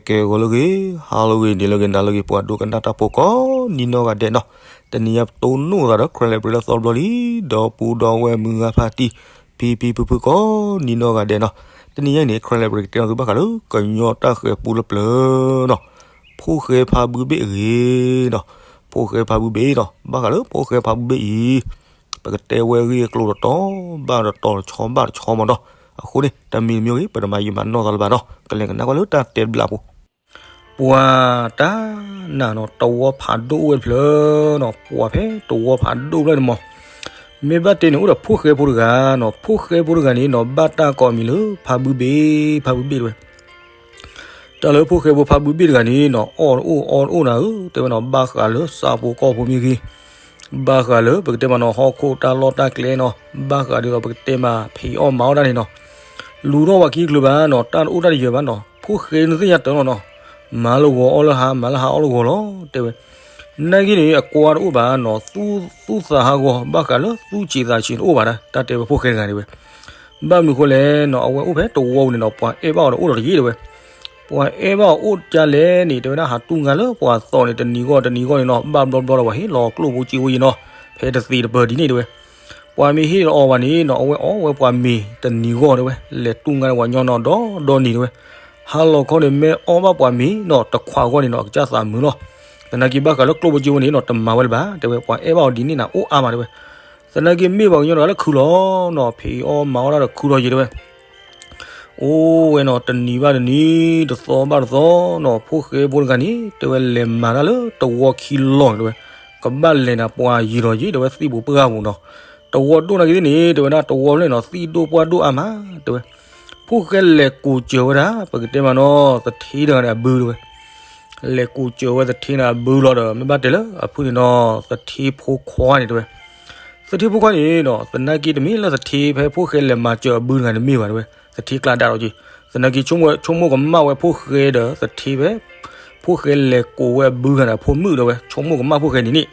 ကဲဂီၤလၢအဂ့ၤ, ဟါလၢအဂ့ၤ, နံၤလၢအဂ့ၤ, နၤလၢအဂ့ၤ, ပှၤဒိကနၣ်တၢ်ဖိကိးနံၤနီၢ်ဂၤဒဲးနီၤ, တနံၤညါပတိၢ်နီၣ်သးဒီး Karen Library လၢသီတဘျီလံ, ဒီပုၢ်ဒီဝဲၢ်မုၢ်ဂၤဖါတံၢ်, ဖံဖံဖုဖုကိးနံၤနီၢ်ဂၤဒဲးနီၤ, တနံၤညါအံၤန့ၣ် Karen Library ကတဲနီၤသုဘၣ်ဃးလၢ ကညီတၢ်ဃၤပူလၢပျၢၤနီၤ, ဖိၣ်ဃဲဖါဘုဘ့ၣ်အဂ့ၢ်နီၤ, ဖိၣ်ဃဲဖါဘုဘ့ၣ်နီၤ, ဘၣ်ဃးလၢဖိၣ်ဃဲဖါဘုဘ့ၣ်အံၤ ပကတဲဝဲအဂ့ၢ်အကျိၤတတီၤဘၣ်တတီၤ တဆီဘၣ်တဆီမးနီၤ, အဃိန့ၣ် တမံၤတမံၤဂ့ၤ ပတမၤယံာ်မၤနီၢ်သးလၢၤဘၣ်နီၤ, ကလဲၤကနၣ်ကွၢ်လၢတၢ်တဲတဘျီဖိ ပှၤတၢ်နးနီၤ တဝီဖးဒိၣ်အိၣ်ဝဲတဖျၢၣ်နီၤ, ပှၤဖဲတဝီဖးဒိၣ်ဖျၢၣ်န့ၣ်မး, မ့ၢ်ဘၣ်တဲန့ၣ် အိၣ်ဒီးဖိၣ်ဃဲဖိတဂၤနီၤ, ဖိၣ်ဃဲဖိတဂၤန့ၣ်နီၤ ဘၣ်တၢ်ကိးအမံၤလၢ ဖါဘုဘ့ၣ်, ဖါဘုဘ့ၣ်တဲဝဲ တၢ်လၢဖိၣ်ဃဲဖိဖါဘုဘ့ၣ်တဂၤန့ၣ်နီၤ အီၣ်တအိၣ်အီတအိၣ်နၤဧၢ, တဲဝဲနီၤ ဘၣ်ဃးလၢစးဖိကီၢ်ဖိမ့ၢ်ဂ့ၤ, ဘၣ်ဃးလၢပကတဲမးနီၤ ဟီၣ်ခိၣ်တၢ်လီၢ်တၢ်ကျဲနီၤ, ဘၣ်ဃးဒ်သိးပကတဲမး ဖံးအီၣ်မၤအီၣ်တၢ်န့ၣ်နီၤ, လူၤထီၣ်ဝဲခံချုးဘၣ်နီၤ, တၢ်တအိၣ်တၢ်တယၢၤဘၣ်နီၤ, ဖိၣ်ဃဲနသ့ၣ်ညါတၢ်လီၤနီၤ, မၤလၢဂီၤအီၣ်လၢဟါ, မၤလၢဟါအီၣ်လၢဂီၤလီၤ, တဲဝဲ နာ်က့န့ၣ် အကွၢ်တအိၣ်ဘၣ်နီၤ, သူၣ်သူၣ်သးဟးဂီၤ ဘၣ်ဃးလၢသူၣ်ဆံးသးဆံးတအိၣ်ဘၣ်ဒၣ်, တၢ်တဲဝဲဖိၣ်ဃဲတဂၤန့ၣ်ဝဲ, ဘၣ်မနုၤဃိလဲၣ်နီၤ, အဝဲအိၣ်ဖဲတဝီပူၤန့ၣ်နီၤ, ပှၤအဲၣ်ဘၣ်အီၤဒီးအိၣ်ဒီးတယံာ်တဲဝဲ, ပှၤအဲၣ်ဘၣ်အီၤအိၣ်ကလဲၣ်န့ၣ် တဲဝဲဒၣ် ဟးတူၢ်ငါလၢပှၤသီန့ၣ် တနံၤဂီၢ်တနံၤဂီၢ်န့ၣ်နီၤ, ဘၣ်ဘျီဘျီဒီးပှၤဟ့ၣ်လီၤကျိၣ်ဖိစ့ဖိယံၤနီၤ, ဖဲတသ့တပၢၤဒ်န့ၣ်တဲဝဲ, ပှၤမ့ၢ်ဟ့ၣ်လီၤအီၤဘၣ်န့ၣ်နီၤ, အဝဲအီၣ်ဝဲပှၤမ့ၤတနံၤဂီၢ်တဲဝဲ, လဲၤတူၢ်ငါဒီးပှၤညီနီၤ ဒီဒီနံၤတဲဝဲ, ဟါလီၤခီန့ၣ် မ့ၢ်အီၣ်ဘၣ်ပှၤမ့ၤနီၤ တခွးဂီၢ်န့ၣ်နီၤ အကစၢ်သးမုာ်လီၤ, သနာ်က့ဘၣ်ဃးလၢကျိၣ်ဖိစ့ဖိန့ၣ်နီၤ တမၤဝဲလၢၤဘၣ်တဲဝဲ, ပှၤအဲၣ်ဘၣ်အီၤဒ်န့ၣ်နၤ အိၣ်အါမးတဲဝဲ, သနာ်က့မ့ၢ်ပှၤကညီတဂၤလၢခုလီၤနီၤ, ဖံးအီၣ်မၤအီၣ်တၢ်ဒီးခုလီၤယံၤတဲဝဲ, အိၣ်ဝဲနီၤ တနံၤဘၣ်တနံၤ တသီဘၣ်တသီနီၤ, ဖိၣ်ဃဲဖိတဂၤန့ၣ် တဲဝဲလဲၤမၤတၢ်လၢတဝီခံလီၤန့ၣ်တဲဝဲ, ကဘၣ်လဲၤနၤပှၤယံၤလီၤယံၤတဲဝဲ, သ့ၣ်ပူၤပှၢ်ပူၤနီၤ, တဝီဒိၣ်နာ်က့သ့ၣ်န့ၣ် တဲဝဲဒၣ် တဝီဖျၢၣ်နီၤ သ့ၣ်ဒိၣ်ပှၢ်ဒိၣ်အါမးတဲဝဲ, ဖိၣ်ဃဲလဲၤကိးစၢၤဝဲဒၣ် ပကတဲမးနီၤ သထ့တဂၤန့ၣ်အဘုတဲဝဲ, လဲၤကိးစၢၤဝဲသထ့န့ၣ်အဘုလီၤဒီး မ့ၢ်ဘၣ်တဲလၢအဖုၣ်န့ၣ်နီၤ သထ့ဖိခွါန့ၣ်တဲဝဲ, သထ့ဖိခွါန့ၣ်နီၤ သနာ်က့တမ့ၢ်လၢသထ့ဖဲဖိၣ်ဃဲလဲၤမၤစၢၤအဘုတဂၤန့ၣ်မ့ၢ်ဘၣ်တဲဝဲ, သထ့ကျါဒၣ်ဒီးက့, သနာ်က့ဆိကမိၣ်ကမၣ်ဝဲဖိၣ်ဃဲဒီးသထ့ဖဲ ဖိၣ်ဃဲလဲၤကိးဝဲအဘုတဂၤန့ၣ် အဖိမုၣ်တဲဝဲ, ဆိကမိၣ်ကမၣ်ဖိၣ်ဃဲန့ၣ်န့ၣ်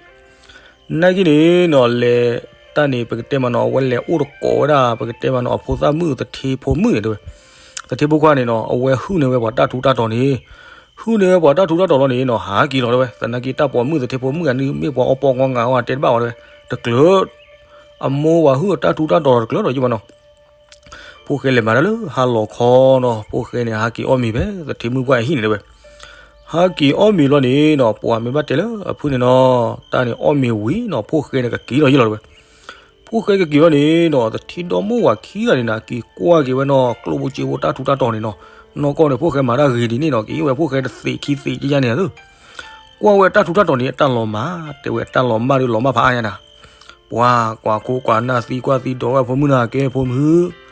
နာ်က့န့ၣ်နီၤ လဲၤတၢ်န့ၣ် ပကတဲမးနီၤ အဝဲလဲၤအိၣ်တကိးဝဲဒၣ် ပကတဲမးနီၤ အဖိသၣ်မုၣ်သထ့ဖိမုၣ်န့ၣ်တဲဝဲ, သထ့ဖိခွါန့ၣ်နီၤ အဝဲဟုၣ်န့ၢ်ဝဲပှၤတၢ်ထူးတၢ်တီၤန့ၣ်, ဟုၣ်န့ၢ်ဝဲပှၤတၢ်ထူးတၢ်တီၤလီၤန့ၣ်နီၤ ဟးက့ၤလီၤတဲဝဲ, သနာ်က့တၢ်ပိာ်မုၣ်သထ့ဖိမုၣ်ဂၤန့ၣ် မ့ၢ်ပှၤအီၣ်ပီၣ်ငီငၤအီၣ်တဲတဘၣ်ဝဲတဲဝဲ, တကျၢၤ အမိၢ်ပှၤဟုၣ်အတၢ်ထူးတၢ်တီၤတကျၢၤဒီးယဘၣ်နီၤ ဖိၣ်ဃဲလဲၤမၤတၢ်လၢဟါလီၤခီနီၤ ဖိၣ်ဃဲန့ၣ် ဟးက့ၤအီၣ်မ့ၤဖဲသထ့မုၣ်ပှၢ်အဟံၣ်န့ၣ်တဲဝဲ, ဟးက့ၤအီၣ်မ့ၤလီၤန့ၣ်နီၤ ပှၤမ့ၢ်ဘၣ်တဲလၢအဖုၣ်န့ၣ်နီၤ တၢ်န့ၣ်အီၣ်မ့ၤဝံၤနီၤ ဖိၣ်ဃဲန့ၣ်ကက့ၤလီၤယလီၤတဲဝဲ, ဖိၣ်ဃဲကက့ၤလီၤန့ၣ်နီၤ သထ့ဒီမိၢ်ဝၤခံဂၤန့ၣ်နၤ က့ၤကွၢ်က့ၤဝဲနီၤ ကျိၣ်ဖိစ့ဖိတၢ်ထူးတၢ်တီၤန့ၣ်နီၤ, နီၢ်ကီၢ်န့ၣ် ဖိၣ်ဃဲမၤတၢ်ဂ့ၤဒ်န့ၣ်နီၤ က့ၤဝဲဖိၣ်ဃဲတသ့းခံသ့းတယါန့ၣ်ဧၢ ကွၢ်ဝဲတၢ်ထူးတၢ်တီၤန့ၣ် အတၢ်လီၤမၢ် တဲဝဲတၢ်လီၤမၢ်ဒီးလီၤမၢ်ဖးအါညါနၤ, ပှၤကွၢ်ခိကွၢ်နၢ်သံကွၢ်သံဒိးဝဲဖိမုၣ်နၤ ကဲဖိမုၣ်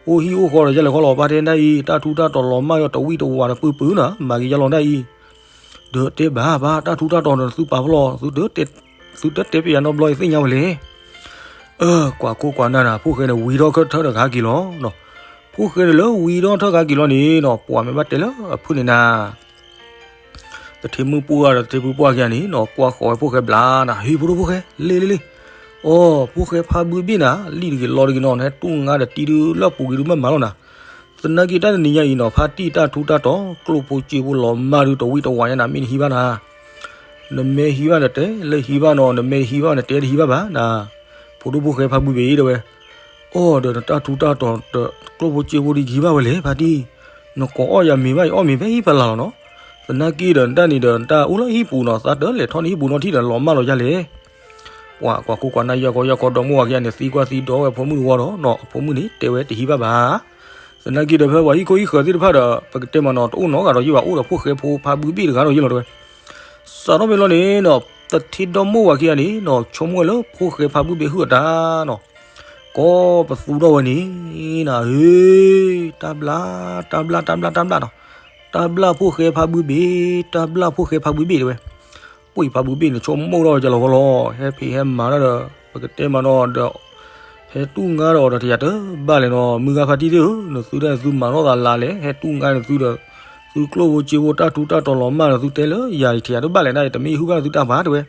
အိၣ်ဟံၣ်အိၣ်ဃီဒီးယလဲၤခီလီၤပၢ်ထဲဒၣ်အံၤ တၢ်ထူးတၢ်တီၤလီၤမၢ်ယီၤတဝံၣ်တဝါဒီးပုၢ်ပုၢ်နၤ မၤက့ၤယလီၤဒၣ်အံၤ, ဒီးတဲဘၣ်ဘၣ်တၢ်ထူးတၢ်တီၤဒီးသုပာ်ဖှိၣ်လီၤ သုတတဲပယၤနီတဘျီယသ့ၣ်ညါဝဲလဲၣ် အၢ ကွၢ်ခိကွၢ်နၢ်နၤ ဖိၣ်ဃဲန့ၣ်ဝံၤထီၣ်ထၢၣ်တဂၤက့ၤလီၤနီၤ, ဖိၣ်ဃဲန့ၣ်လၢဝံၤထီၣ်ထၢၣ်ဂၤက့ၤလီၤန့ၣ်နီၤ ပှၤမ့ၢ်ဘၣ်တဲလၢအဖုၣ်န့ၣ်နၤ သထ့မုၣ်ပှၢ်ဒီးသထ့ဖုပှၢ်ခံဂၤန့ၣ်နီၤ ကွၢ်ဃီၤဝဲဖိၣ်ဃဲဘျါနၤ ဟ့ၣ်ဖိဒိၣ်ဖိၣ်ဃဲ လ့လ့လ့, အိ ဖိၣ်ဃဲဖါဘုဘ့ၣ်နၤ လံၣ်တဂ့ၤလီတဂ့ၤနီၤ နဟဲတူၢ်ငါဒီးတံၤဒုလၢပူၤဂ့ၤဒုမ့ၢ်မၤလီၤနၤ, သနာ်က့တၢ်တနံၤညါအံၤနီၤ ဖါတံၢ်တၢ်ထူးတၢ်တီၤ ကျိၣ်ဖိစ့ဖိလီၤမၢ်ဒုတဝံၣ်တဝါညါနၤ မ့ၢ်နဟံးဘၣ်နၤ နမ့ၢ်ဟံးဘၣ်နတဲ လၢဟံးဘၣ်နီၤ နမ့ၢ်တဟံးဘၣ်နတဲတဟံးဘၣ်ဘၣ်နၤ, ဖိဒိၣ်ဖိၣ်ဃဲဖါဘုဘ့ၣ်တဲဝဲ, အိ ဒီးနတၢ်ထူးတၢ်တီၤဒီးကျိၣ်ဖိစ့ဖိဒုယဟံးဘၣ်ဝဲလဲၣ် ဖါတံၢ်, နကိးအီၣ်ယၤမ့ၤဘၣ်ယအီၣ်မ့ၤဖဲဟံၣ်ဖဲလၢ်လီၤနီၤ, သနာ်က့ဒီးနတၢ်န့ၣ်ဒီးနတၢ်အိၣ်လၢဟံၣ်ပူၤနီၤ သးတလဲၤထီၣ်န့ၣ်ဟံၣ်ပူၤနီၤထံၣ်ဒီးလီၤမၢ်လီၤယၤလဲၣ် ပှၤကွၢ်ခိကွၢ်နၢ်ယီၢ်ခီယီၢ်ခီဒီမိၢ်ဝၤခံဂၤန့ၣ် သံကွၢ်သံဒိးဝဲဖိမုၣ်တဝီဒီးနီၤ အဖိမုၣ်န့ၣ် တဲဝဲတဟံးဘၣ်ဘၣ်, သနာ်က့ဒီးဖဲပှၤဟံၣ်ခိၣ်ဟံၣ်ဃၢၤသ့ၣ်တဖၣ်ဒီး ပကတဲမးနီၤ တအိၣ်နီတဂၤဒီးယဘၣ် အိၣ်ဒီးဖိၣ်ဃဲဖိဖါဘုဘ့ၣ်တဂၤဒီးယလီၤတဲဝဲ, စးထီၣ်ဖဲလီၤန့ၣ်နီၤ သထ့ဒီမိၢ်ဝၤခံဂၤန့ၣ်နီၤ ဆိကမိၣ်ဝဲလၢဖိၣ်ဃဲဖါဘုဘ့ၣ်ဟုၣ်အတၢ်နီၤ ကိးပသူထီၣ်ဝဲန့ၣ်နၤဧၢ, တၢ်ဘျၣ် တၢ်ဘျၣ် တၢ်ဘျၣ် တၢ်ဘျၣ်နီၤ, တၢ်ဘျၣ်ဖိၣ်ဃဲဖါဘုဘ့ၣ် တၢ်ဘျၣ်ဖိၣ်ဃဲဖါဘုဘ့ၣ်တဲဝဲ, ပှ့ၤဖါဘုဘ့ၣ်န့ၣ် ဆိကမိၣ်ထီၣ်ကလီၤဝဲလီၤ ဟဲဖံးဟဲမၤတၢ်ဒီး ပကတဲမးနီၤဒီး ဟဲတူၢ်ငါဒီးအီၤဒီးတယၤတဘၣ်လဲၣ်နီၤ မုၢ်ဂၤဖါတံၢ်သ့ၣ်ဧၢ, နသုဒၣ်သုမၤထီၣ်သးလါလဲၣ် ဟဲတူၢ်ငါနသုဒီး သုကျိၣ်ဖိစ့ဖိတၢ်ထူးတၢ်တီၤလီၤမၢ်ဒီးသုတဲလၢယၤအံၤထံးယၤတဘၣ်လဲၣ်ဒၣ်အံၤ တမ့ၢ်ဟုၣ်ဘၣ်နသုတၢ်ဘၣ်တဲဝဲ,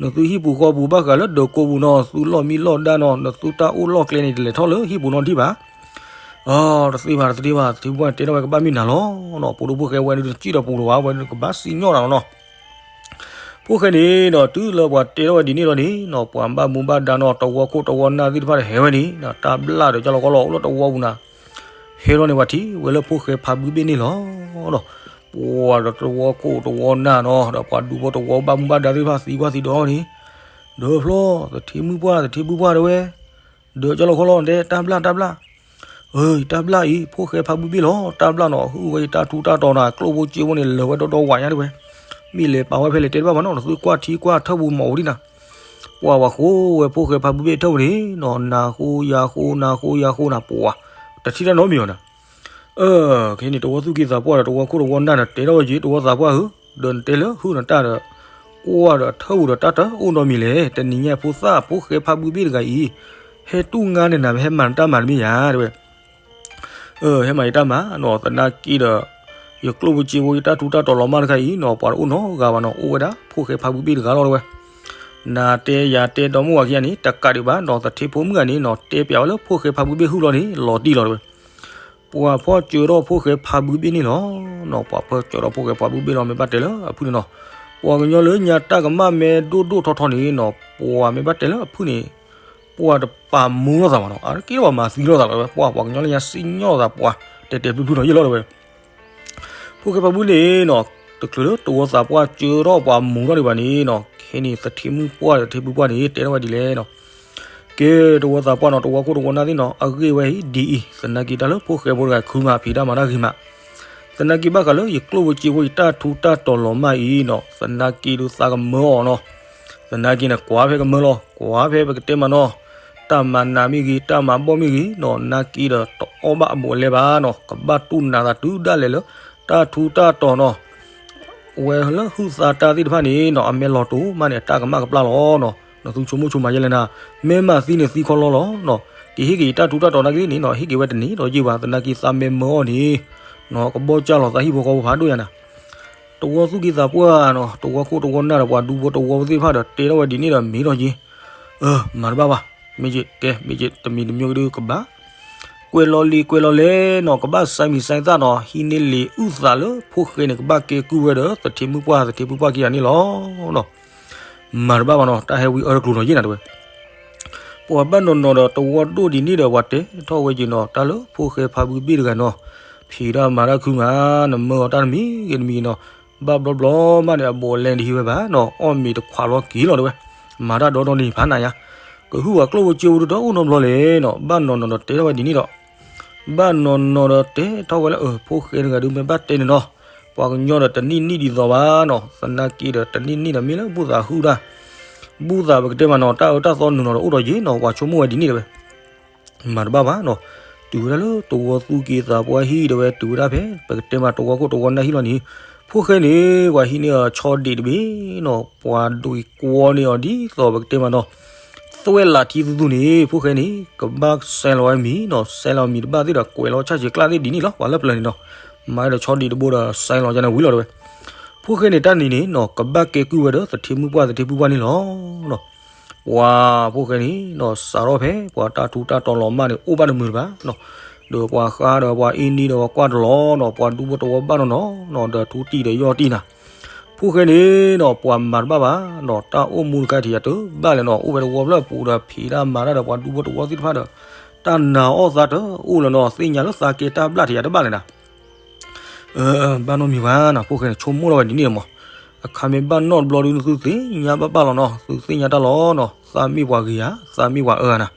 နသုဟံၣ်ပူၤဃီပူၤဘၣ်ဃးလၢဒၢးကိးပူၤနီၤ သုလီၢ်မံလီၢ်ဒါနီၤ နသုတၢ်အိၣ်လီၢ်ကျဲန့ၣ် တလဲၤထီၣ်လၢဟံၣ်ပူၤနီၤထံၣ်ဘၣ် အတသ့ဘၣ် တသ့ဘၣ် သထ့ဖိပှၢ်န့ၣ် တဲထီၣ်ဝဲကဘၣ်မ့ၢ်နၤလီၤနီၤ. ဖိဒိၣ်ဖိၣ်ဃဲဝဲဒၣ်တစံၣ်ဒီးပူၤလီၤဘၣ် ဝဲဒၣ်ကဘၣ်စံၣ်ညီၣ်နၤလီၤနီၤ. ဖိၣ်ဃဲန့ၣ်ဒီး တုၤလၢပှၤတဲထီၣ်ဝဲဒ်န့ၣ်လီၤန့ၣ်နီၤ ပှၤဘၣ်မူဘၣ်ဒါနီၤ တဝီခိၣ်တဝီနၢ်သ့ၣ်တဖၣ်ဒီးဟဲဝဲန့ၣ် တၢ်ဘျၣ်ဒီးကၢ်လီၤကီလီၤ အိၣ်လၢတဝီပူၤနၤ ဟဲလီၤန့ၣ် ပှၤထံၣ်ဝဲလၢဖိၣ်ဃဲဖးဘုဘ့ၣ်န့ၣ်လီၤနီၤ. ပှၤဒီးတဝီခိၣ်တဝီနၢ်နီၤ ဒီးပှၤဒူဖိတဝီဘၣ်မူဘၣ်ဒါသ့ၣ်တဖၣ်သံကွၢ်သံဒိးန့ၣ် ဒီးဖျီ သထ့မုၣ်ပှၢ် သထ့မုၣ်ပှၢ်တဲဝဲ ဒီးကၢ်လီၤကီလီၤတဲ တၢ်ဘျၣ် တၢ်ဘျၣ် အၢ တၢ်ဘျၣ်အံၤ ဖိၣ်ဃဲဖးဘုဘ့ၣ်လီၤ တၢ်ဘျၣ်နီၤ ဟုၣ်ဝဲယတၢ်ထူးတၢ်တီၤနၤ ကျိၣ်ဖိစ့ဖိန့ၣ် လၢာ်ဝဲဒီဒီဝးညါတဲဝဲ မ့ၢ်လဲၤပာ်ဝဲဖဲလဲၣ်တဲတဘၣ်ဘၣ်နီၤ နသုကွၢ်ထံကွၢ်ထၢၣ်ပူၤမၤအိၣ်ဒံးနၤ ပှၤဝဲဃိဝဲဖိၣ်ဃဲဖးဘုဘ့ၣ်ထၢၣ်ပူၤန့ၣ်နီၤ နၤဃိယၤဃိ နၤဃိယၤဃိနၤ ပှၤ တထံၣ်တၢ်နီတမံၤဘၣ်နၤ အၢ ခဲန့ၣ် တဝီသူၣ်က့သးပှၢ်ဒီးတဝီခိၣ်တဝီနၢ်န့ၣ် တဲထီၣ်ဝဲက့ၤ တဝီသးပှၢ်ဧၢ, ဒီးနတဲလၢဟုၣ်နတၢ်ဒီး ကွၢ်ဒီးထၢၣ်ပူၤဒီးတၢ်တအိၣ်နီတမံၤလဲၣ်, တနံၤညါဖိသၣ်ဖိၣ်ဃဲဖးဘုဘ့ၣ်တဂၤအံၤ ဟဲတူၢ်ငါန့ၢ်နၤ ဟဲမၤနတၢ်မၤတမ့ၢ်ယၤ တဲဝဲ. အၢ ဟဲမၤယတၢ်မၤနီၤ, သနာ်က့ဒီး ယကျိၣ်ဖိစ့ဖိ ယတၢ်ထူးတၢ်တီၤလီၤမၢ်တခါအံၤနီၤ ပှၤတအိၣ်နီတဂၤဘၣ်နီၤ, အိၣ်ဝဲဒၣ်ဖိၣ်ဃဲဖးဘုဘ့ၣ်တဂၤလီၤ တဲဝဲ. နၤတဲယၤတဲ ဒီမါဝၤခံဂၤန့ၣ် တကးဒံးဘၣ်နီၤ, သထ့ဖိမုၣ်ဂၤန့ၣ်နီၤ တဲပျးဝဲလၢဖိၣ်ဃဲဖးဘုဘ့ၣ်ဟုၣ်လီၤန့ၣ် လီၤတံၢ်လီၤ တဲဝဲ. ပှၤဖီၣ်စၢၤထီၣ်ဖိၣ်ဃဲဖးဘုဘ့ၣ်န့ၣ်လီၤ. ပှၤဖီၣ်စၢၤထီၣ်ဖိၣ်ဃဲဖးဘုဘ့ၣ်လီၤ မ့ၢ်ဘၣ်တဲလၢအဖုၣ်န့ၣ်နီၤ, ပှၤကညီလၢညါတၢ်ကမၣ်မဲဒိၣ်ဒိၣ်ထီထီန့ၣ်နီၤ ပှၤမ့ၢ်ဘၣ်တဲလၢအဖုၣ်န့ၣ် ပှၤတပာ်မူလိာ်သးဘၣ်နီၤ, အါတက့ၢ်ပှၤမၤသံလိာ်သးလီၤ တဲဝဲ, ပှၤကညီလၢညါစံၣ်ညီၣ်သးပှၤ တဲတဲဖျုဖျုနီၤ ယဲၢ်လီၤ တဲဝဲ. ဖိၣ်ဃဲဖးဘုန့ၣ်နီၤ တချုးလၢတဝီသးပှၢ်စၢၤထီၣ်ပှၤမူထီၣ်ဒံးဘၣ်န့ၣ်နီၤ, ခဲန့ၣ် သထ့မုၣ်ပှၢ် သထ့ဖုပှၢ်န့ၣ် တဲထီၣ်ဝဲဒ်လဲၣ်နီၤ. ကဲ တဝီသးပှၢ်နီၤ တဝီခိၣ်တဝီနၢ်သ့ၣ်နီၤ အဂ့ၢ်ဝဲအံၤဒ်အံၤ, သနာ်က့တၢ်လၢဖိၣ်ဃဲဖိတဂၤခုမး ဖံးတၢ်မၤတၢ်ဂ့ၤမး, သနာ်က့ဘၣ်ဃးလၢယကျိၣ်ဖိစ့ဖိ ယတၢ်ထူးတၢ်တီၤလီၤမၢ်အံၤနီၤ သနာ်က့ဒုးသးကမၢအီၤနီၤ, သနာ်က့န့ၣ် ကွၢ်ဖဲကမၢလီၤ ကွၢ်ဖဲပကတဲမးနီၤ, တၢ်မၤနးမ့ၢ်ဂ့ၤ တၢ်မၤဘီၣ်မ့ၢ်ဂ့ၤနီၤ နာ်က့ဒီးတအီၣ်ဘၣ်အဘူးအလဲဘၣ်နီၤ, ကဘၣ်တူၢ်နးသးတုၤဒၣ်လဲာ်လၢ တၢ်ထူးတၢ်တီၤနီၤ ဝဲလၢဟုၣ်သါတၢ်သ့ၣ်တဖၣ်န့ၣ်နီၤ အမဲာ်လီၤတိာ်မးန့ၣ် အတၢ်ကမၣ်ကပျၢ်လီၤနီၤ, နသုဆိကမိၣ်ဆိကမးယဲလဲၣ်နၤ, မ့ၢ်မၤသံန့ၣ်သံခီလီလီၤနီၤ, ကဟ့ၣ်က့ၤယတၢ်ထူးတၢ်တီၤနာ်က့န့ၣ်နီၤ ဟ့ၣ်က့ၤဝဲတန့ၢ်ဒီးယ့ၢ်ဘၣ် သနာ်က့သးမဲမၢအီၤန့ၣ်နီၤ ကဘီၣ်ကၢ်လီၤသးဟံၣ်ဖိဃီဖိဖးဒိၣ်ညါနၤ, တဝီသူၣ်က့သးပှၢ်နီၤ တဝီခိၣ်တဝီနၢ်ဒီးပှၤဒူဖိတဝီဖိသ့ၣ်တဖၣ်ဒီး တဲထီၣ်ဝဲဒ်န့ၣ်ဒီးမ့ၢ်ထီၣ်က့ၤ, အၢ မၤတဘၣ်ဘၣ်, မ့ၢ်က့ၤ ကဲ မ့ၢ်က့ၤ တမံၤတမံၤကဒုးကဘၣ် ကွဲးလီၤလံာ်ကွဲးလီၤလဲၣ်နီၤ ကဘၣ်စဲးမံၤစဲးသၣ်နီၤ ဟံးန့ၢ်လံာ်အုၣ်သးလၢဖိၣ်ဃဲန့ၣ် ကဘၣ်ကဲကုၢ်ဝဲဒီးသထ့မုၣ်ပှၢ် သထ့ဖုပှၢ်ခံဂၤန့ၣ်လီၤ. မၤတဘၣ်ဘၣ်နီၤ တၢ်ဟဲဝံၤအၢတကျိၤနီၤယဲၢ်နၤတဲဝဲ ပှၤဘၣ်နီၤနီၤဒီးတဝီဒိၣ်ဒ်န့ၣ်ဒီး ပှၤတဲထီၣ်ဝဲက့ၤနီၤ တၢ်လၢဖိၣ်ဃဲဖးဘုဘ့ၣ်တဂၤနီၤ ဖံးတၢ်မၤတၢ်ခုမး နမၢအီၤတၢ်တမံၤဂ့ၤတမံၤနီၤ ဘၣ်ဘျီဘျီမးန့ၣ် အဘူးအလဲတဟံးဝဲဘၣ်နီၤ အီၣ်မ့ၤတခွးလီၤက့ၤလီၤတဲဝဲ, မၤတၢ်ဒီဒီန့ၣ်ဖးနၤယါ, ကဟုၣ်ပှၤကျိၣ်ဖိစ့ဖိဒုးတအိၣ်နီတဘျီလဲၣ်နီၤ ဘၣ်နီၤနီၤဒီးတဲထီၣ်ဝဲဒ်န့ၣ်ဒီး ဘၣ်နီၤနီၤဒီးတဲထီၣ်ဝဲလၢ အၢ ဖိၣ်ဃဲတဂၤဒုးမ့ၢ်ဘၣ်တဲန့ၣ်နီၤ ပှၤကညီဒီးတနံၣ်နံၣ်ဒ်သိးဘၣ်နီၤ သနာ်က့ဒီးတနံၣ်နံၣ်ဒီးမ့ၢ်လၢဘူၣ်သးဟုၣ်တၢ် ဘူၣ်သးပကတဲမးနီၤ တၢ်အၢတၢ်သီနုာ်လီၤဒီးအိၣ်ဒီးယ့ၢ်နီၤ ပှၤဆိကမိၣ်ဝဲဒ်န့ၣ်တဲဝဲ မၤတဘၣ်ဘၣ်နီၤ, တုၤဝဲဒၣ်လၢတဝီသူၣ်က့သးပှၢ်ဟံၣ်တဲဝဲ တုၤဝဲဒၣ်ဖဲ ပကတဲမးတဝီခိၣ်တဝီနၢ်ဟံၣ်လီၤန့ၣ်, ဖိၣ်ဃဲန့ၣ် ပှၤဟံးန့ၢ်အီၤဆီဒံးတဘ့ၣ်နီၤ ပှၤဒွံးကွီန့ၢ်အီၤဒ်သိးပကတဲမးနီၤ, သွဲၣ်လးထံသူသူန့ၣ် ဖိၣ်ဃဲန့ၣ် ကဘၣ်စဲးလီၤဝဲမံၤနီၤ စဲးလီၤမံၤတဘၣ်သ့ၣ်ဒီးကွဲးလီၤဆၣ်ဆံးကျၣ်သ့ၣ်ဒ်န့ၣ်လီၤ ပှၤလၢပျၢၤန့ၣ်နီၤ, မၤဒီးဆီဒံးတဘိဒီးစဲးလီၤယါန့ၣ်ဝံၤလီၤတဲဝဲ, ဖိၣ်ဃဲန့ၣ်တၢ်နံၤန့ၣ်နီၤ ကဘၣ်ကဲကုၢ်ဝဲဒီးသထ့မုၣ်ပှၢ်သထ့ဖုပှၢ်န့ၣ်လီၤ. ပှၤဖိၣ်ဃဲန့ၣ်နီၤ စးထီၣ်ဖဲ ပှၤတၢ်ထူးတၢ်တီၤလီၤမၢ်န့ၣ် အိၣ်ဘၣ်တမုာ်တဘၣ်နီၤ, ဒီးပှၤဃါဒီးပှၤအ့န့ဒီးပှၤကွၢ်တလီၤနီၤ ပှၤဒူဖိတဝီဘၣ်နီၤနီၤနီၤ ဒီးထူတံၢ်ဒီးယီၢ်တံၢ်နၤ, ဖိၣ်ဃဲန့ၣ်နီၤ ပှၤမၤတဘၣ်ဘၣ်နီၤ တၢ်အိၣ်မူတခါထံးယၤတဘၣ်လဲၣ်နီၤ အိၣ်ဝဲတဝီဖျၢၣ်ပူၤဒီးဖံးတၢ်မၤတၢ်ဒီးပှၤဒူဖိတဝီသ့ၣ်တဖၣ်ဒီး တၢ်နာ်အီၣ်သးတအိၣ်လၢၤနီၤ သ့ၣ်ညါလၢသးကဲတၢ်ဘျၣ်ထံးယၤတဘၣ်လဲၣ်နၤ ဘၣ်နီတမံၤဘၣ်နီၤ ဖိၣ်ဃဲန့ၣ် ဆိကမိၣ်ထီၣ်ဝဲဒ်န့ၣ်မး, အခါမ့ၢ်ဘၣ်နီတဘျီဒုး သုသ့ၣ်ညါဘၣ်ဘၣ်လီၤနီၤ သုသ့ၣ်ညါတၢ်လီၤနီၤ သးမ့ၢ်ပှၤဂ့ၤဧါ သးမ့ၢ်ပှၤအၢဧါနၤ,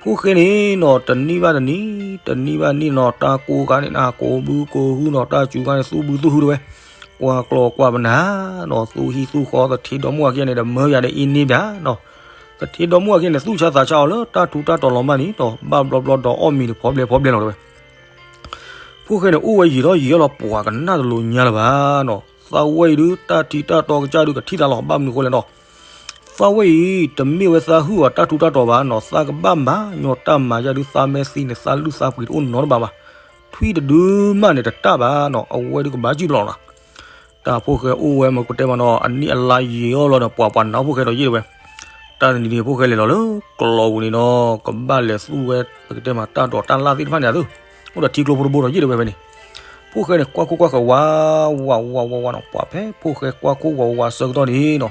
ဖိၣ်ဃဲန့ၣ်နီၤ တနံၣ်ဘၣ်တနံၣ် တနံၣ်ဘၣ်နံၣ်နီၤ တၢ်ကိးခါန့ၣ်နၤ ကိးဘုကိးဟုနီၤ တၢ်စူၤခါန့ၣ် သူၣ်ဘုသူၣ်ဟုတဲဝဲ, ကွၢ်ကျီၢ်ကွၢ်ပနၢ်နီၤ သူၣ်ဟံၣ်သူၣ်ဃီ သထ့ဒီမါဝၤခံဂၤန့ၣ်ဒီး မၢယၤဒီးအ့န့ဘၣ်နီၤ, သထ့ဒီမါဝၤခံဂၤန့ၣ် သူၣ်ဆါသးဆါအီၤလၢတၢ်ထူးတၢ်တီၤလီၤမၢ်န့ၣ်နီၤ ဘၣ်ဘျီဘျီဒီးအီၣ်မ့ၤတဖီဘျဲၣ်ဖီဘျဲၣ်လီၤတဲဝဲ ဖိၣ်ဃဲန့ၣ် အိၣ်ဝဲယံာ်ထီၣ်ယံာ်ထီၣ်လီၤ ပှၤကနၣ်တလိၤညါလၢၤဘၣ်နီၤ, သးဝဲအံၤဒုး တၢ်ထံတၢ်တီကစၢ်ဒုး ကထံၣ်သးလီၤ ဘၣ်မနုၤအဃိလဲၣ်နီၤ, သးဝဲအံၤ တမ့ၢ်ဝဲသးဟုၣ်အတၢ်ထူးတၢ်တီၤဘၣ်နီၤ, သးကဘၣ်မၤညီတၢ်မၤယါဒုး သးမဲာ်သံန့ၣ် သးလုၢ်သးပှ့ၤတအိၣ်နီတဘ့ၣ်ဘၣ်, ထွံၣ်တဒုမးန့ၣ်တတၢ်ဘၣ်နီၤ, အဝဲဒုးကဘၣ်စံၣ်ပျီလီၤနီၤ တၢ်ဖိၣ်ဃဲအိၣ်ဝဲမ့ၢ်ကတဲမးနီၤ အနံၣ်အလါယံာ်အီၤလီၤဒီး ပှၤပှၤနာ်ဖိၣ်ဃဲဒီးယ့ၢ်တဲဝဲ, တၢ်တနံၤန့ၣ် ဖိၣ်ဃဲလဲၤလီၤလၢကျီပူၤန့ၣ်ဒီး ကဘၣ်လဲၤသူၣ်ဝဲ ပကတဲမးတၢ်ဒိးတၢ်လၣ်သ့ၣ်တဖၣ်န့ၣ်အသိး, အိၣ်ဒီးထံကျိဖိတဘိဒီးယ့ၢ်တဲဝဲဖဲန့ၣ်, ဖိၣ်ဃဲန့ၣ် ကွၢ်ခိၣ်ကွၢ်ဃၢၤဝး, ဝးဝးဝးဝးနီၤ, ပှၤဖဲဖိၣ်ဃဲကွၢ်ခိၣ်ဝးဝးဆၢကတီၢ်န့ၣ်နီၤ,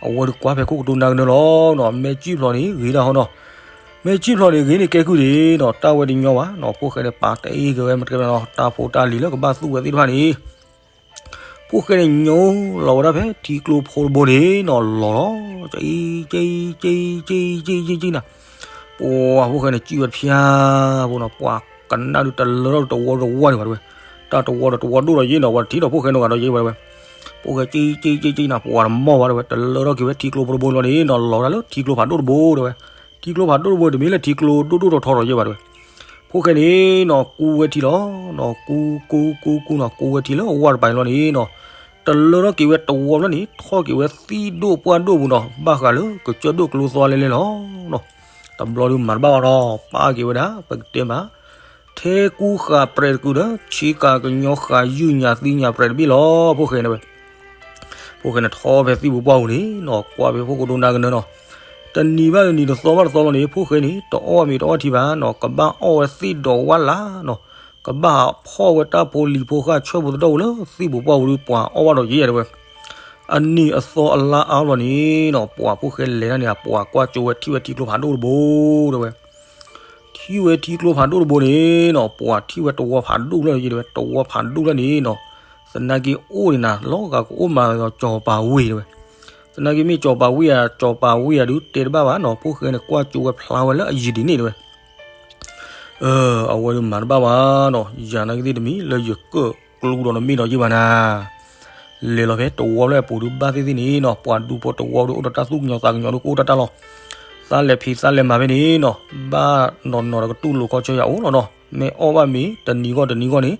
အဝဲဒုးကွၢ်ဖဲခိၣ်ကတိၤနၢ်ကနၢလီၤနီၤ, မဲာ်ကၠံၣ်ဖျိးန့ၣ်ဂ့ၤဒၣ်ဟီနီၤ, မဲာ်ကၠံၣ်ဖျိးန့ၣ်ဂ့ၤန့ၣ်ကဲကုၢ်ဒံးနီၤ, တၢ်ဝဲတညီဘၣ်နီၤ, ဖိၣ်ဃဲန့ၣ် ပာ်တ့ၢ်က့ၤဝဲမ့ၢ်တကဲနီၤ, တၢ်ဖိတၢ်လံၤလၢကဘၣ်သူၣ်ဝဲသ့ၣ်တဖၣ်န့ၣ် ဖိၣ်ဃဲန့ၣ်ညိလီၤဝဲဒၣ်ဖဲထံကျိဖိတဘိန့ၣ်နီၤ, လီၤလီၤ, ကံကံကံကံကံကံကံနၤ, ပှၤဖိၣ်ဃဲန့ၣ် ကံၣ်ဝဲတဖျါဖိနီၤ, ပှၤကနၣ်ဒုးတလၢထီၣ်ဒုးတဝီတဝီန့ၣ်ဘၣ်တဲဝဲ, တၢ်တဝီဒီးတဝီဒိၣ်ဒီးယ့ၢ်နီၤ, ပှၤတထံၣ်ဒီးဖိၣ်ဃဲနီတဂၤဒီးယ့ၢ်ဘၣ်တဲဝဲ, ဖိၣ်ဃဲကံကံကံကံနၤ, ပှၤတမီၢ်ဘၣ်တဲဝဲ, တလၢထီၣ်က့ၤဝဲထံကျိဖိတဘိလီၤန့ၣ်နီၤ, လီၤဝဲဒၣ်လၢထံကျိဖးဒိၣ်တဘိတဲဝဲ, ထံကျိဖးဒိၣ်တဘိတမ့ၢ်လၢထံကျိဒိၣ်ဒိၣ်ထီထီဒီးယ့ၢ်ဘၣ်တဲဝဲ ဖိၣ်ဃဲန့ၣ်နီၤ ကူဝဲထံလီၤနီၤ, ကူကူကူကူနီၤ, ကူဝဲထံလၢအဝၢ်တပၤန့ၣ်လီၤန့ၣ်နီၤ, တလၢထီၣ်က့ၤဝဲတဝီဖျၢၣ်န့ၣ် ထီၣ်က့ၤဝဲသံၣ်ဒိၣ်ပှၢ်ဒိၣ်ပူၤနီၤ, ဘၣ်ဃးလၢကစၢၢ်ဒိၣ်ကျိသွါလဲလဲလီၤနီၤ, တဘျီဒုးမၤတဘၣ်ဘၣ်ဒီး ပာ်က့ၤဝဲဒၣ် ပကတဲမး ထဲကူဃာ်ပြဲးတကုာ်ဒီး ဆ့ကၤကညီဃာ်ယုၢ်ညၣ်သံညၣ်ပြဲးတဘ့ၣ်လီၤ, ဖိၣ်ဃဲန့ၣ်ဝဲ ဖိၣ်ဃဲန့ၣ်ထီၣ်ဖဲသံၣ်ပူၤပှၢ်ပူၤန့ၣ်နီၤ, ကွၢ်ဖဲဖိၣ်ကတိၤနၢ်ကနၢနီၤ, တနံၤဘၣ်တနံၤတသီဘၣ်တသီလီၤန့ၣ် ဖိၣ်ဃဲန့ၣ် တအီၣ်မ့ၤတအီၣ်ထံဘၣ်နီၤ, ကဘၣ်အီၣ်ဝဲသ့ၣ်ဒီးဝၣ်လၢ်နီၤ, ကဘၣ်ဖီၣ်ဝဲတၢ်ဖိလံၤဖိဃာ်ဆၢၣ်ဖိသဒိၣ်ဝဲလၢသံၣ်ပူၤပှၢ်ပူၤဒီး ပှၤအီၣ်ဘၣ်ဒီးယ့ၢ်တဲဝဲ, အနံၤအသီအလါအါလီၤန့ၣ်နီၤ, ပှၤဖိၣ်ဃဲလဲၤတၢ်န့ၣ် ပှၤကွၢ်ကၠိဝဲထံၣ်ဝဲထံကျိဖးဒိၣ်တဘိတဲဝဲ ထံၣ်ဝဲထံကျိဖးဒိၣ်တဘိန့ၣ်နီၤ, ပှၤထံၣ်ဝဲတဝီဖးဒိၣ်လၢယ့ၢ်တဲဝဲ, တဝီဖးဒိၣ်လၢန့ၣ်နီၤ, သနာ်က့အိၣ်န့ၣ်နၤ လီၤဂာ်ကအိၣ်မးဒီးစီၤပၤဝ့ၢ်တဲဝဲ, သနာ်က့မ့ၢ်စီၤပၤဝ့ၢ်ဧါ စီၤပၤဝ့ၢ်ဧါဒုးတဲတဘၣ်ဘၣ်နီၤ, ဖိၣ်ဃဲန့ၣ် ကွၢ်ကၠိဝဲဖျါဝဲလၢအယံၤဒ်န့ၣ်တဲဝဲ အဝဲဒုးမၤတဘၣ်ဘၣ်နီၤ, ယၤနာ်က့သ့ၣ်တမံၤလၢယကၢၣ်ကျူဒီးနမ့ၢ်ဒီးယ့ၢ်ဘၣ်နၤ, လဲၤလီၤဖဲတဝီဖျၢၣ်အပူၤဒုးဘၣ်သ့ၣ်သ့ၣ်န့ၣ်နီၤ, ပှၤဒူဖိတဝီဒုးအိၣ်ဒီးတၢ်သူၣ်ကညီၤသးကညီၤဒုးကအိၣ်တၢ်တၢ်လီၢ်, သးလဲၤဖံးသးလဲၤမၤဖဲန့ၣ်နီၤ, ဘၣ်နီၤနီၤဒီးကတူၢ်လိာ်ခီဆၢယၤအိၣ်လီၤနီၤ, မ့ၢ်အီၣ်ဘၣ်မ့ၤတနံၤဂီၢ်တနံၤဂီၢ်န့ၣ်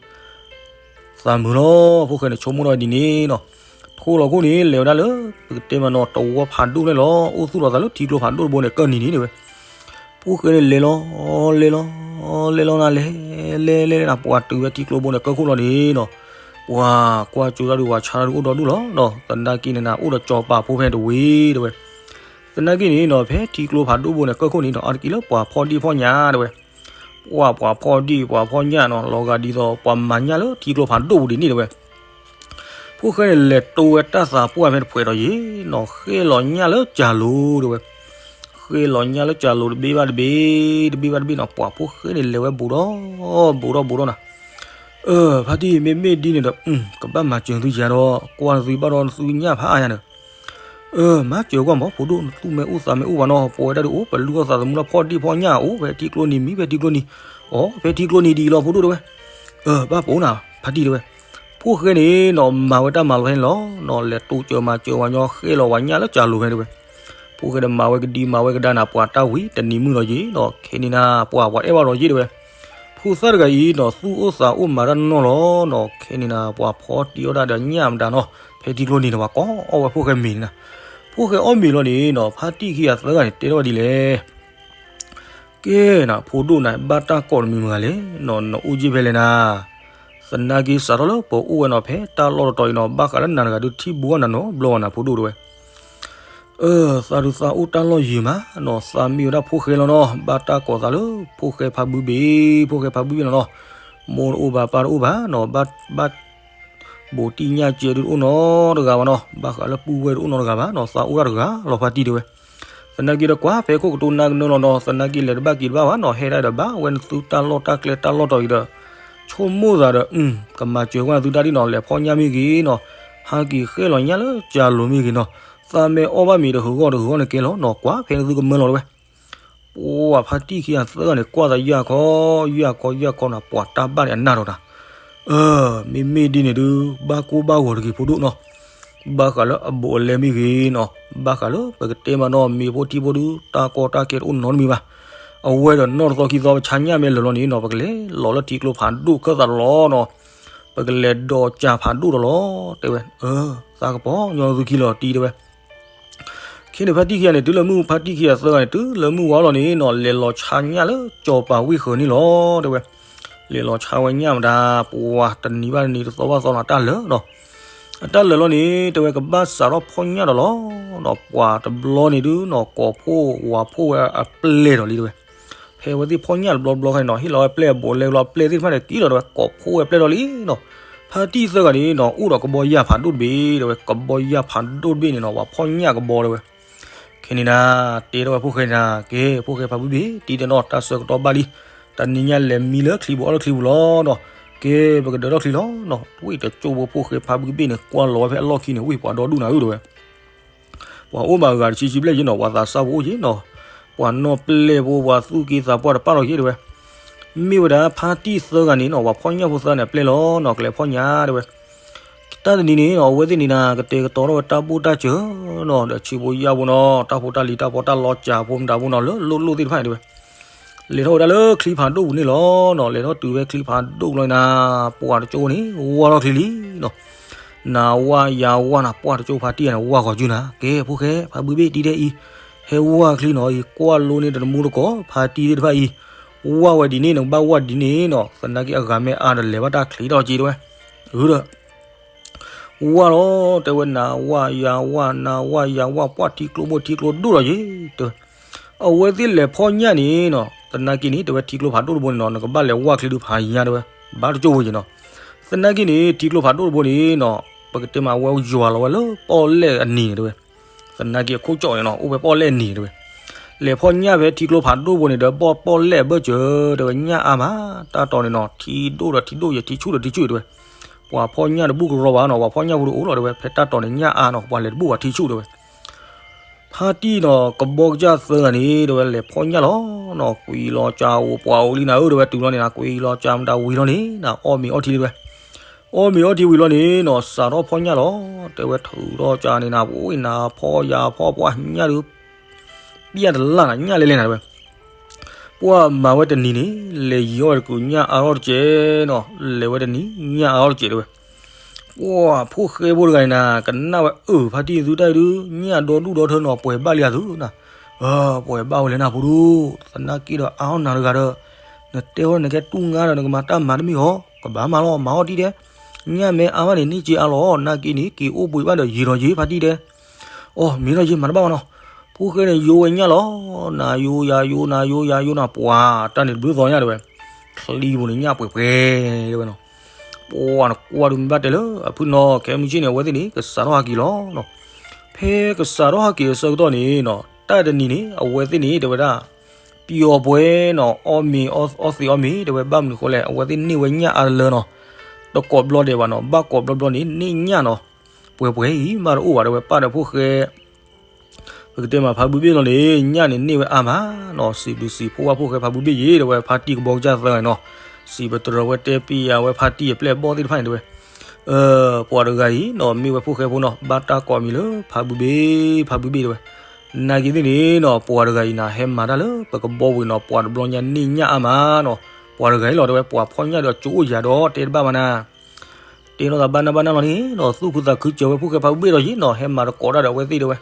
သးမုာ်လီၤ, ဖိၣ်ဃဲန့ၣ် ဆိကမိၣ်ထီၣ်ဝဲဒ်န့ၣ်နီၤ, ထိၣ်လီၤခိၣ်န့ၣ် လဲၤဝဲဒၣ်လၢ ပကတဲမးနီၤ တဝီဖးဒိၣ်လဲၣ်လီၤ, အိၣ်သူၣ်လီၤသးလၢထံကျိဖးဒိၣ်တဘိန့ၣ် ကၢၢ်နံၤန့ၣ်တဲဝဲ, ဖိၣ်ဃဲန့ၣ်လဲၤလီၤ, လဲၤလီၤ, လဲၤလီၤနၤလဲၤ, လဲၤလဲၤလဲၤနၤ ပှၤတုၤဝဲထံကျိဘိန့ၣ် ကၢၢ်ခိၣ်လီၤန့ၣ်နီၤ, ပှၤကွၢ်ကၠိတၢ်ဒုးပှၤဆါတၢ်ဒုးအိၣ်ဒီဒူၣ်လီၤနီၤ, သနာ်က့န့ၣ်နၤ အိၣ်ဒီးစီၤပၤဖိဖဲတဝ့ၢ်တဲဝဲ, သနာ်က့န့ၣ်နီၤ ဖဲထံကျိဖးဒိၣ်ဘိန့ၣ် ကၢၢ်ခိၣ်န့ၣ်နီၤ အါတက့ၢ်လၢပှၤဖီၣ်ဒံၣ်ဖီၣ်ညၣ်တဲဝဲ ပှၤ ပှၤဖီၣ်ဒံၣ် ပှၤဖီၣ်ညၣ်နီၤ, လီၤဂာ်ဒ်သိး ပှၤမၤညၣ်လၢထံကျိဖးဒိၣ်ပူၤဒ်န့ၣ်တဲဝဲ. ဖိၣ်ဃဲန့ၣ် လဲၤတိဝဲတၢ်သးပှၢ်ဖဲတဖှဲးဒီးယံၤနီၤ, ဃဲၣ်လီၤညၣ်လၢကၢ်လိၤတဲဝဲ. ဃဲၣ်လီၤညၣ်လၢကၢ်လိၤတဘ့ၣ်ဘၣ်တဘ့ၣ်, တဘ့ၣ်ဘၣ်တဘ့ၣ်နီၤ, ပှၤဖိၣ်ဃဲန့ၣ် လဲၤဝဲဘူးဒီး ဘူးဒီးဘူးဒီးနၤ. အၢ ဖါတံၢ် မ့မ့ၢ်ဒ်န့ၣ်ဒီး ကဘၣ်မၤစၢၤသုယၤဒီး ကွၢ်နသုဘၣ်ဒီးနသုညၣ်ဖးအါယၤန့ၣ် အၢ မၤစၢၤကွၢ်မး ဖိဒိၣ် နသူၣ်မ့ၢ်အိၣ်သးမ့ၢ်အိၣ်ဘၣ်နီၤ, ပဝဲဒၣ်ဒုးအိၣ် ပလုၢ်အီၣ်သးသမူလၢဖီၣ်ဒံၣ်ဖီၣ်ညၣ်အိၣ် ဖဲထံကျိနံၤမံၤ ဖဲထံကျိနံၤ, အိ ဖဲထံကျိနံၤဒ်အံၤလီၤ ဖိဒိၣ်တဲဝဲ. အၢ ဘၣ်ပိာ်နၤ ဖါတံၢ်တဲဝဲ. ဖိၣ်ဃဲန့ၣ်နီၤ မၤဝဲတၢ်မၤလီၤဖဲန့ၣ်လီၤနီၤ, လဲၤတိစၢၤမၤစၢၤဝဲညီ ဃဲၣ်လီၤဝဲညၣ်လၢကၢ်လိၤဖဲတဲဝဲ. ဖိၣ်ဃဲန့ၣ် မၤဝဲကဒံမၤဝဲကဒါနၤ ပှၤတၢ်ဝံၤ တနံၤမုၢ်လီၤယံၤနီၤ, ခဲန့ၣ်နၤ ပှၤ ပှၤအဲၣ်ဘၣ်ဒီးယံၤတဲဝဲ. ဖိသၣ်တဂၤအံၤနီၤ သူၣ်အိၣ်သးအိၣ်မၤတၢ်နီၢ်နီၢ်လီၤနီၤ, ခဲန့ၣ်နၤ ပှၤဖီၣ်တံၢ်အီၣ်တၢ်ဒီးညၣ်မတၤနီၤ, ဖဲထံကျိနံၤန့ၣ် ပှၤကိးအီၣ်ဝဲဖိၣ်ဃဲမ့ၤန့ၣ်နၤ. ဖိၣ်ဃဲအီၣ်မ့ၤလီၤန့ၣ်နီၤ ဖါတံၢ်ခံဂၤသၢဂၤန့ၣ် တဲထီၣ်ဝဲဒ်လဲၣ်. ကဲနၤ ဖိဒိၣ်နၤ ဘၣ်တၢ်ကိးတမံၤမတၤလဲၣ်နီၤ, နအိၣ်ယံၤဖဲလဲၣ်နၤ. သနာ်က့စးထီၣ်လၢပအိၣ်ဝဲနီၤ ဖဲတၢ်လီၢ်တတီၤအံၤနီၤ, ဘၣ်ဃးလၢနၤတဂၤဒုးထံၣ်ဘူးအီၣ်နၤနီတဘျီဘၣ်နၤ ဖိဒိၣ်တဲဝဲ. အၢ သးဒုးသးအိၣ်တၢ်လီၢ်ယံၤမးနီၤ, သးမ့ၢ်ဝဲဒၣ်ဖိၣ်ဃဲလီၤနီၤ, ဘၣ်တၢ်ကိးသးလၢ ဖိၣ်ဃဲဖးဘုဘ့ၣ်, ဖိၣ်ဃဲဖးဘုဘ့ၣ်လီၤနီၤ. မိၢ်တအိၣ်ဘၣ် ပၢ်တအိၣ်ဘၣ်နီၤ, ဘၣ် ဘၣ် ဘူးတံၢ်ညၣ်ကဲဒုးတအိၣ်နီတဂၤဘၣ်နီၤ, ဘၣ်ဃးလၢပုၢ်ဝဲၢ်တအိၣ်နီတဂၤဘၣ်နီၤ, သးအိၣ်တၢ်တဂၤလီၤ ဖါတံၢ်တဲဝဲ. သနာ်က့ဒီးကွၢ် ဖဲခိၣ်ကတိၤနၢ်ကနၢလီၤနီၤ, သနာ်က့လဲၤတဘၣ်က့ၤတဘၣ်ဘၣ်နီၤ, ဟဲဒၣ်ဒီးဘၣ်ဝဲနသုတၢ်လီၢ်တၢ်ကျဲတၢ်လီၢ်တီၤအံၤဒီး ဆိကမိၣ်သးဒီး ကမၤစၢၤကွၢ်နသုတၢ်ဒ်နီၤ, လဲၤဖီၣ်ညၣ်မ့ၢ်ဂ့ၤနီၤ, ဟးက့ၤဃဲၣ်လီၤညၣ်လၢကၢ်လိၤမ့ၢ်ဂ့ၤနီၤ, သးမ့ၢ်အီၣ်ဘၣ်မ့ၤတဟူးဂီၢ်တဟူးဂီၢ်န့ၣ်ကဲလီၤနီၤ, ကွၢ်ဖဲနသုကမၢလီၤတဲဝဲ. ပှၤဖါတံၢ်ခံဂၤသၢဂၤန့ၣ် ကွၢ်သးယၢ်ခီ ယၢ်ခီ ယၢ်ခီနီၤ, ပှၤတၢ်ဘၣ်န့ၣ်အနၢ်ဒီးတၢ်. အၢ မ့မ့ၢ်ဒ်န့ၣ်ဒုး ဘၣ်ကိၢ်ဘၣ်ဂီၤတဂ့ၤ ဖိဒိၣ်နီၤ, ဘၣ်ဃးလၢအဘူးအလဲမ့ၢ်ဂ့ၤနီၤ, ဘၣ်ဃးလၢပကတဲမးနီၤ မ့ၤဖိထံဖိဒုး တၢ်ကီတၢ်ခဲတအိၣ်နီတမံၤဘၣ်. အဝဲဒီးနီၢ်တသီခံသီ ပဆါညၣ်မ့ၢ်လၢာ်လီၤန့ၣ်နီၤ, ပကလဲၤလီၤလၢထံကျိဖးဒိၣ်ခၢၣ်သးလီၤနီၤ, ပကလဲၤဒီးကၢ်ဖးဒိၣ်ဒီးလီၤ တဲဝဲ. အၢ သးကပီၤညီသုခံလီၤတံၢ်တဲဝဲ. ခဲန့ၣ်ဖါတံၢ်ခံဂၤန့ၣ် တုၤလၢမုၢ် ဖါတံၢ်ခံဂၤသၢဂၤန့ၣ် တုၤလၢမုၢ်ဝါလီၤန့ၣ်နီၤ, လဲၤလီၤဆါညၣ်လၢစီၤပၤဝ့ၢ်ဃၢၤန့ၣ်လီၤ တဲဝဲ. လဲၤလီၤဆါဝဲညၣ်မတၤ ပှၤတနံၤဘၣ်တနံၤ တသီဘၣ်သီနီၤ တၢ်လၢာ်နီၤ. အတၢ်လၢာ်လီၤန့ၣ် တဲဝဲကဘၣ်စးထီၣ်ဖီၣ်ညၣ်ဒီးလီၤနီၤ. ပှၤတဘျီန့ၣ်ဒုးနီၤ ကိးဖှိၣ်ဝၤဖှိၣ်ဝဲအပျဲၢ်ဒီးလံတဲဝဲ. ဖဲအဝဲသ့ၣ်ဖီၣ်ညၣ်တဘျီတဘျီခါန့ၣ်နီၤ ဟ့ၣ်လီၤဝဲပျဲၢ်အဘိးလဲကလီၤ အပျဲၢ်သ့ၣ်တဖၣ်န့ၣ်က့ၤလီၤတဲဝဲ ကိးဖှိၣ်ဝဲအပျဲၢ်ဒီးလံနီၤ. ဖါတံၢ်သၢဂၤန့ၣ်နီၤ အိၣ်ဒီးကဘီယၢ်ဖးဒိၣ်တဘ့ၣ်တဲဝဲ ကဘီယၢ်ဖးဒိၣ်တဘ့ၣ်န့ၣ်နီၤ ပှၤဖီၣ်ညၣ်ကဘီတဲဝဲ ခဲန့ၣ်နၤ တဲထီၣ်ဝဲဖိၣ်ဃဲနၤ ကဲ ဖိၣ်ဃဲဖါဘုဘ့ၣ် တံၤတဲနီၤ တၢ်ဆၢကတီၢ်ဘၣ်လံ. တနံၤညါလဲၤမံလၢချံပူၤအီၣ်လၢချံပူၤလီၤနီၤ. ကဲ ပကဒၢထီၣ်ချံလီၤနီၤ. ဝံၣ်တကၠိဖိဖိၣ်ဃဲဖါဘုဘ့ၣ်န့ၣ် ကွၢ်လီၤဝဲဖဲအလီၢ်ခံန့ၣ် ဝံၣ်ပှၤဒီဒူၣ်နၤဧၢတဲဝဲ ပှၤအိၣ်မးဂၤတဆံဆံဘျဲၣ်ယ့နီၤ ပှၤသးစၢ်ဖိအိၣ်ယ့နီၤ ပှၤနီၢ်ပျဲၢ်ဖိ ပှၤသူၣ်က့သးပှၢ်တပၣ်လီၤယ့တဲဝဲ. မ့ၢ်ဝဲဒၣ်ဖါတံၢ်သၢဂၤန့ၣ်နီၤ ပှၤဖီၣ်ညၣ်ဖိသၢန့ၣ် အပျဲၢ်လီၤနီၤ ကလဲၤဖီၣ်ညၣ်တဲဝဲ. တၢ်တနံၤန့ၣ်နီၤ အဝဲသ့ၣ်န့ၣ်နၤ ကတဲာ်ကတီၤထီၣ်ဝဲတၢ်ဘိၣ်တၢ်စၢၤနီၤ ဒီးဆံးဖိယာ်ဖိနီၤ တၢ်ဖိတၢ်လံၤတၢ်ဖီတၢ်လီၤစှၤဖိမတၤဖိနီၤ လၢလိၣ်လိၣ်သ့ၣ်တဖၣ်န့ၣ်တဲဝဲ. လဲၤထီၣ်ဝဲဒၣ်လၢချံဖးဒိၣ်ပူၤန့ၣ်လီၤနီၤ လဲၤထီၣ်တုၤဖဲချံဖးဒိၣ်လီၤနၤ ပှၤတကၠိန့ၣ် ဝၢ်ထီၣ်ချံလံနီၤ နၤဝၣ်ယၤဝၣ်နၤ ပှၤတကၠိဖါတံၢ်န့ၣ် ဝၣ်ဂီၤကုနၤ ကဲ ဖိၣ်ဃဲ ဖါဘုဘ့ၣ်တံၤဒဲးအံၤ ဟဲဝၣ်ချံနီၤအံၤ ကွၢ်လိန့ၢ်တမူတကိး ဖါတံၢ်သ့ၣ်တဖၣ်အံၤ ဝၣ်ဝဲဒ်န့ၣ် နကဘၣ်ဝၣ်ဒ်န့ၣ်နီၤ သနာ်က့အဂၤမ့ၢ်အါဒီးလဲၤဘၣ်တၢ်ချံထီၣ်က့တဲဝဲ အၢဒီး ဝၣ်လီၤ တဲဝဲ နၤဝၣ်ယၤဝၣ် နၤဝၣ်ယၤဝၣ် ပှၤထံကျိမိၢ်ထံကျိဒိၣ်လီၤယ့တဲဝဲ အဝဲသ့ၣ်လဲၤဖီၣ်ညၣ်န့ၣ်နီၤ သနာ်က့န့ၣ် တဲဝဲထံကျိဖးဒိၣ်တဘိန့ၣ်နီၤ နကဘၣ်လဲၤဝၣ်ချံဒုးဖးယါတဲဝဲ ဘၣ်တကၠိဖိယ့နီၤ သနာ်က့န့ၣ် ထံကျိဖးဒိၣ်တဘိန့ၣ်နီၤ ပကတဲမးအဝဲယွၤလီၤဝဲလၢပီၣ်လဲၣ်အနံၤန့ၣ်တဲဝဲ သနာ်က့အခိၣ်ကၠီၣ်န့ၣ်နီၤ အိၣ်ဖဲပီၣ်လဲၣ်အနံၤတဲဝဲ လဲၤဖီၣ်ညၣ်ဖဲထံကျိဖးဒိၣ်တဘိန့ၣ်ဒီး ဘီၣ်ပီၣ်လဲၣ်အဘၢၣ်စၢၤ တဲဝဲ ညၣ်အါမး တၢ်တီၤန့ၣ်နီၤ ထံဒိၣ်ဒီးထံဒိၣ်ယဲ ထံဆူၣ်ဒီးထံဆူၣ်တဲဝဲ ပှၤဖီၣ်ညၣ်တဘူၣ်ကရီဘၣ်နီၤ ပှၤဖီၣ်ညၣ်ဖိတအိၣ်လီၤတဲဝဲ ဖဲတၢ်တီၤန့ၣ်ညၣ်အါနီၤ ပှၤလဲၤတဘူၣ်ဘၣ်ထံဆူၣ်တဲဝဲ ဖါတံၢ်နီၤ ကဘီကစၢ်သၢဂၤန့ၣ် တဲဝဲလဲၤဖီၣ်ညၣ်လီၤနီၤ ကွံာ်လီၤစၢ်အိၣ်ပှၤအိၣ်လံနၤဧၢ တဲဝဲ တုၤလီၤန့ၣ်နၤ ကွံာ်လီၤစၢ်မတၤဝံၤလီၤန့ၣ်နၤ အီၣ်မ့ၤအီထံတဲဝဲ အီၣ်မ့ၤအီထံဝံၤလီၤန့ၣ်နီၤ စးထီၣ်ဖီၣ်ညၣ်လီၤ တဲဝဲ ထုးထီၣ်စၢ်န့ၣ်နၤ ပအိၣ်နၤဖီၣ်ယၤဖီၣ်ပှၢ်ညၣ်ဒုး ပျၢ်တလၢ်နၤ ညၣ်လဲလဲနၤတဲဝဲ ပှၢ်မၤဝဲတနံၤန့ၣ် လဲၤယံၤအီၣ်ဝဲတကုာ်ညၣ်အါထီၣ်တကဲးနီၤ လဲၤဝဲတနံၤ ညၣ်အါထီၣ်တကဲးတဲဝဲ ပှၢ်ဖိၣ်ဃဲဖိတဂၤန့ၣ်နၤ ကနၣ်ဝဲအၢ ဖါတံၢ်သုတၢ်အံၤဒုး ညၣ်ဒီဒူၣ်ဒီထၢနီၤ ပှဲၤဘၣ်လံအသုနၤ ပှဲၤဘၣ်ဝဲလဲၣ်နၤဖိဒုး သနာ်က့ဒီးအါအီၣ်နၤတဂၤဒီး နတဲဝဲနကဲတူၢ်ငါဒီး နကမၤတၢ်မၤတမံၤအီၤ ကဘၣ်မၤလီၤ မၤအီၣ်တံၢ်ဒဲး ညၣ်မ့ၢ်အါဘၣ်န့ၣ် န့ၢ်က့ၤအါလီၤ နာ်က့န့ၣ် က့ၤအိၣ်ဘှံးဘၣ်ဒီးယံာ်ထီၣ်ယံာ် ဖါတံၢ်ဒဲး အိ မ့ၢ်ထီၣ်ယံာ် မၤတဘၣ်ဘၣ်နီၤ ဖိၣ်ဃဲန့ၣ် ယိဝဲညၣ်လီၤ နၤယိယၤယိ နၤယိယၤယိနီၤ ပှၤတၢ်န့ၣ်တဘျုးသီညါတဲဝဲ ချံပူၤန့ၣ် ညၣ်ပှဲၤပှဲၤတဲဝဲနီၤ ပှၤနကွၢ်ဒုးမ့ၢ်ဘၣ်တဲလၢအဖုနီၤ ခဲမုၢ်ဆ့ၣ်န့ၣ် အဝဲသ့ၣ်န့ၣ် ကစးထီၣ်ဟးက့ၤလီၤနီၤ ဖဲကစးထီၣ်ဟးက့ၤအဆၢကတီၢ်န့ၣ်နီၤ တၢ်တနံၤန့ၣ် အဝဲသ့ၣ်န့ၣ် တဲဝဲဒၣ် ပျီၤပှဲၤနီၤ အီၣ်မ့ၤ အီၣ်သ့ၣ်အီၣ်မ့ၤ တဲဝဲ ဘၣ်မနုၤဃိလဲၣ် အဝဲသ့ၣ်န့ၢ်ဝဲညၣ်အါတလၢနီၤ တကိးဘျီဒဲးဘၣ်နီၤ ဘၣ်ကိးဘျီဘျီန့ၣ် န့ၢ်ညၣ်နီၤ ပှဲၤပှဲၤအံၤ မးတအိၣ်ဘၣ် တဲဝဲ ပၢ်ဒီးဖိၣ်ဃဲ ပကတဲမးဖါဘုဘ့ၣ်လီၤန့ၣ် ညၣ်န့ၣ်န့ၢ်ဝဲအါမးနီၤ စံးဘျုးစံးဖှိၣ်ဘၣ်ဖိၣ်ဃဲဖါဘုဘ့ၣ်ယ့ၤ တဲဝဲ ဖါတံၢ်ကဘီကစၢ်သၢဂၤနီၤ စံးပတြၢၤဝဲတဲပျးဝဲဖါတံၢ်အပျဲၢ်အဘီၣ်သ့ၣ်တဖၣ်န့ၣ်တဲဝဲ ပှၤတဂၤအံၤနီၤ မ့ၢ်ဝဲဖိၣ်ဃဲဖိနီၤ ဘၣ်တၢ်ကိးအမံၤလၢဖါဘုဘ့ၣ် ဖါဘုဘ့ၣ်တဲဝဲ နာ်က့သ့ၣ်န့ၣ်နီၤ ပှၤတဂၤအံၤနၤ ဟဲမၤတၢ်လၢပကဘီပူၤနီၤ ပှၤတဘျီညါန့ၢ်ညၣ်အါမးနီၤ ပှၤတဂၤအံၤလီၤတဲဝဲ ပှၤဖီၣ်ညၣ်ဒီးကၠိအိၣ်ယၤဒီးတဲတဘၣ်ဘၣ်နၤ တဲလိာ်သးဘၣ်နၢ်ဘၣ်နၢ်လီၤန့ၣ်နီၤ သူၣ်ခုသးခုစၢၤဝဲဖိၣ်ဃဲဖါဘုဘ့ၣ်ဒီးယ့ၤနီၤ ဟဲမၤတကိးတၢ်ဒီးအဝဲသ့ၣ်တဲဝဲ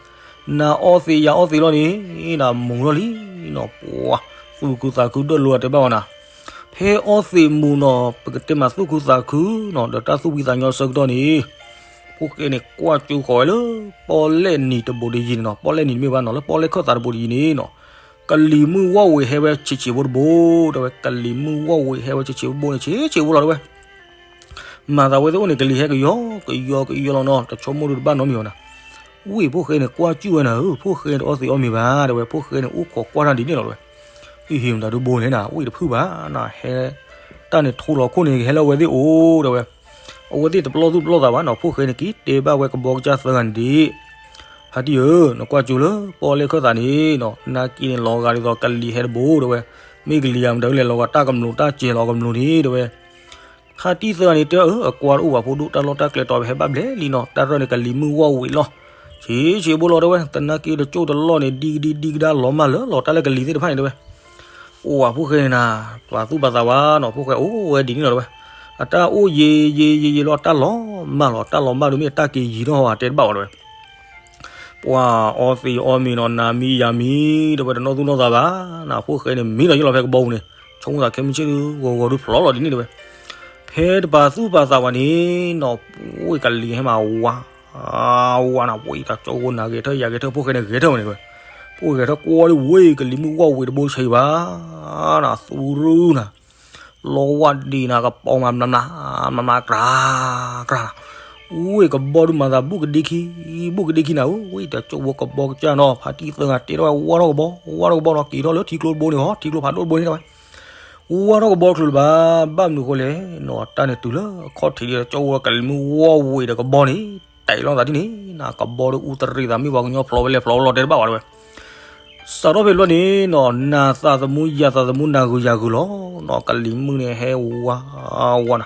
နၤအီၣ်သ့ၣ်ယၤအီၣ်သ့ၣ်လီၤန့ၣ် နၤမူၤလီၤလံနီၤ ပှၤ သူၣ်ခုသးခုဒၢၣ်လိာ်အတဲဘၣ်အီၤနၤ ဖဲအီၣ်သ့ၣ်မူၤနီၤ ပကတဲမးသူၣ်ခုသးခုနီၤ ဒီးတၢ်သူၣ်ဖှံသးညီအဆၢကတီၢ်န့ၣ် ဖိၣ်ဃဲန့ၣ် ကွၢ်ကၠိဃီၤဝဲလၢ ပီၣ်လဲၣ်နံၤတဘိးတယံၤန့ၣ်နီၤ ပီၣ်လဲၣ်နံၤတမ့ၢ်ဘၣ်နီၤ လၢပီၣ်လဲၣ်ခၢၣ်သးတဘိးတယံၤန့ၣ်နီၤ ကလံၤမုၢ်ဝီၢ်ဝံၤဟဲဝဲဆံးဆံးဖိတဘိ တဲဝဲ ကလံၤမုၢ်ဝီၢ်ဝံၤဟဲဝဲဆံးဆံးဖိတဘိန့ၣ် ဆံးဆံးဖိလီၤတဲဝဲ မၤသးဝဲသ့ၣ်အိၣ်န့ၣ် ကလံၤဟဲကယီကယီကယီလီၤနီၤ တဆိကမိၣ်ဒုးတဘၣ်နီတမံၤအီၤနၤ ဝံၣ်ဖိၣ်ဃဲန့ၣ် ကွၢ်ကၠူၣ်ဝဲနၤဧၢ ဖိၣ်ဃဲတအီၣ်သ့ၣ်အီၣ်မ့ၤဘၣ် တဲဝဲ ဖိၣ်ဃဲန့ၣ် အိၣ်ခိးကွၢ်တၢ်ဒ်န့ၣ်လီၤတဲဝဲ အံၤဟ့ၣ်မတၤဒုးဘိလဲၣ်နၤ ဝံၣ်တဖုၣ်ဘၣ်နၤ ဟဲ တၢ်န့ၣ်ထိလီၤခိၣ်န့ၣ် ကဟဲလၢအဝဲသ့ၣ်အိၣ်တဲဝဲ အဝဲသ့ၣ်တပလီၢ်သူၣ်ပလီၢ်သးဘၣ်နီၤ ဖိၣ်ဃဲန့ၣ်က့ၤတဲဘၣ်ဝဲကဘီကစၢ်သၢဂၤန့ၣ်ဒ် ဖါတံၢ်ဧၢ နကွၢ်ကၠိလၢပီၣ်လဲၣ်ခၢၣ်သးန့ၣ်နီၤ နာ်က့န့ၣ် လီၤဂာ်ဒ်သိးကလံၤဟဲတဘိတဲဝဲ မ့ၢ်ကလံၤယၤမတၤလဲၣ် လီၤဂာ်တၢ်ကမျိာ်တၢ်စဲၤလီၤကမျိာ်န့ၣ်တဲဝဲ ဖါတံၢ်သၢဂၤန့ၣ် တဲအၢ အကွၢ်တအိၣ်ဘၣ်ဖိဒိၣ် တၢ်လီၢ်တၢ်ကျဲတီၤဟဲဘၣ်ဘျဲၣ်လံနီၤ တၢ်ရၢၢ်န့ၣ် ကလံၤမုၢ်ဝီၢ်ဝံၤလီၤ ဆံးဆံးဖိလီၤတဲဝဲ သနာ်က့တကၠိၣ်တလီၢ်န့ၣ် ဒံကဒံဒံကဒါလီၤမၢ်လၢလီၤ တၢ်လၢကလံၤသ့ၣ်တဖၣ်န့ၣ်တဲဝဲ အိၣ်ဝဲဖိၣ်ဃဲန့ၣ်နၤ ပှၤသူၣ်ပာ်သးဝါနီၤ ဖိၣ်ဃဲအိၣ်ဝဲဒ်န့ၣ်လီၤတဲဝဲ အတၢ်အိၣ်ယံာ်ယံာ်ယံာ်ယံာ်လီၤ တၢ်လီၤမၢ်လီၤ တၢ်လီၤမၢ်ဒုးမ့ၢ်တၢ်က့ၤယံာ်ထီၣ်ဧါ တဲတဘၣ်ဝဲတဲဝဲ ပှၤအီသံးအီမ့ၤနီၤ နၤမံယၤမံ တဲဝဲတနီၣ်သူၣ်နီၣ်သးဘၣ် နဖိၣ်ဃဲန့ၣ် မံလီၤယ့ၢ်လီၤဖဲကဘီပူၤန့ၣ် ဆိကမိၣ်သးခဲမုၢ်ဆ့ၣ်ဒုး ဂီၤဂီၤဒုးဖျိးလီၤဒ်န့ၣ်တဲဝဲ ဟဲတပာ်သူၣ်ပာ်သးဝဲန့ၣ်နီၤ, ဝ့ၢ်ကလံၤဟဲမးဝါ, ဝါနီၤ, ဝ့ၢ်တၢ်ကၠိဝဲနၤဂဲၤထၢၣ်ယၤဂဲၤထၢၣ် ဖိၣ်ဃဲန့ၣ်ဂဲၤထၢၣ်ဝဲန့ၣ်ဝဲ, ဖိၣ်ဃဲထၢၣ်ကွၢ်လၢဝ့ၢ် ကလံၤမုၢ်ဝီၢ်ဝ့ၢ်တဘိဆံးဘၣ်, နသူရူနၤ, လီဝါဒံးနၤ ကပီၤမးမနၤမနၤ, မနၤမနၤ ကြၤ, ကြၤ, ဝ့ၢ်ကဘီဒုးမၤသး ဘူးကဒံခံ, ဘူးကဒံခံနၤဧၢ, ဝ့ၢ်တၢ်ကၠိဝဲကဘီကစၢ်နီၤ, ဖါတံၢ်သၢဂၤတဲထီၣ်ဝဲ ဝါထီၣ်ကဘီ, ဝါထီၣ်ကဘီနီၤ, က့ၤထီၣ်လၢထံကျိတဘိန့ၣ်ဟီ, ထံကျိဖးဒိၣ်တဘိန့ၣ်ဝဲ ဝါထီၣ်ကဘီတချုးလၢၤဘၣ်, ဘၣ်မနုၤဃိလဲၣ်နီၤ, တၢ်န့ၣ်တုၤလၢခီၣ်ထံးဒီး ကၠိဝဲကလံၤမုၢ်ဝီၢ်ဝ့ၢ်ဒီးကဘီန့ၣ်, တဲလီၤသးဒ်န့ၣ်နၤ, ကဘီဒီးအူတရံးသး မ့ၢ်ပှၤကညီဖျိးဝဲလဲၤဖျိးဝဲလီၤတဲတဘၣ်ဝဲတဲဝဲ, စးထီၣ်ဖဲလီၤန့ၣ်နီၤ, နၤသးသမူယၤသးသမူ နၤဂုၤယၤဂုၤလီၤနီၤ, ကလံၤမုၢ်န့ၣ်ဟဲဝါ, ဝါနၤ,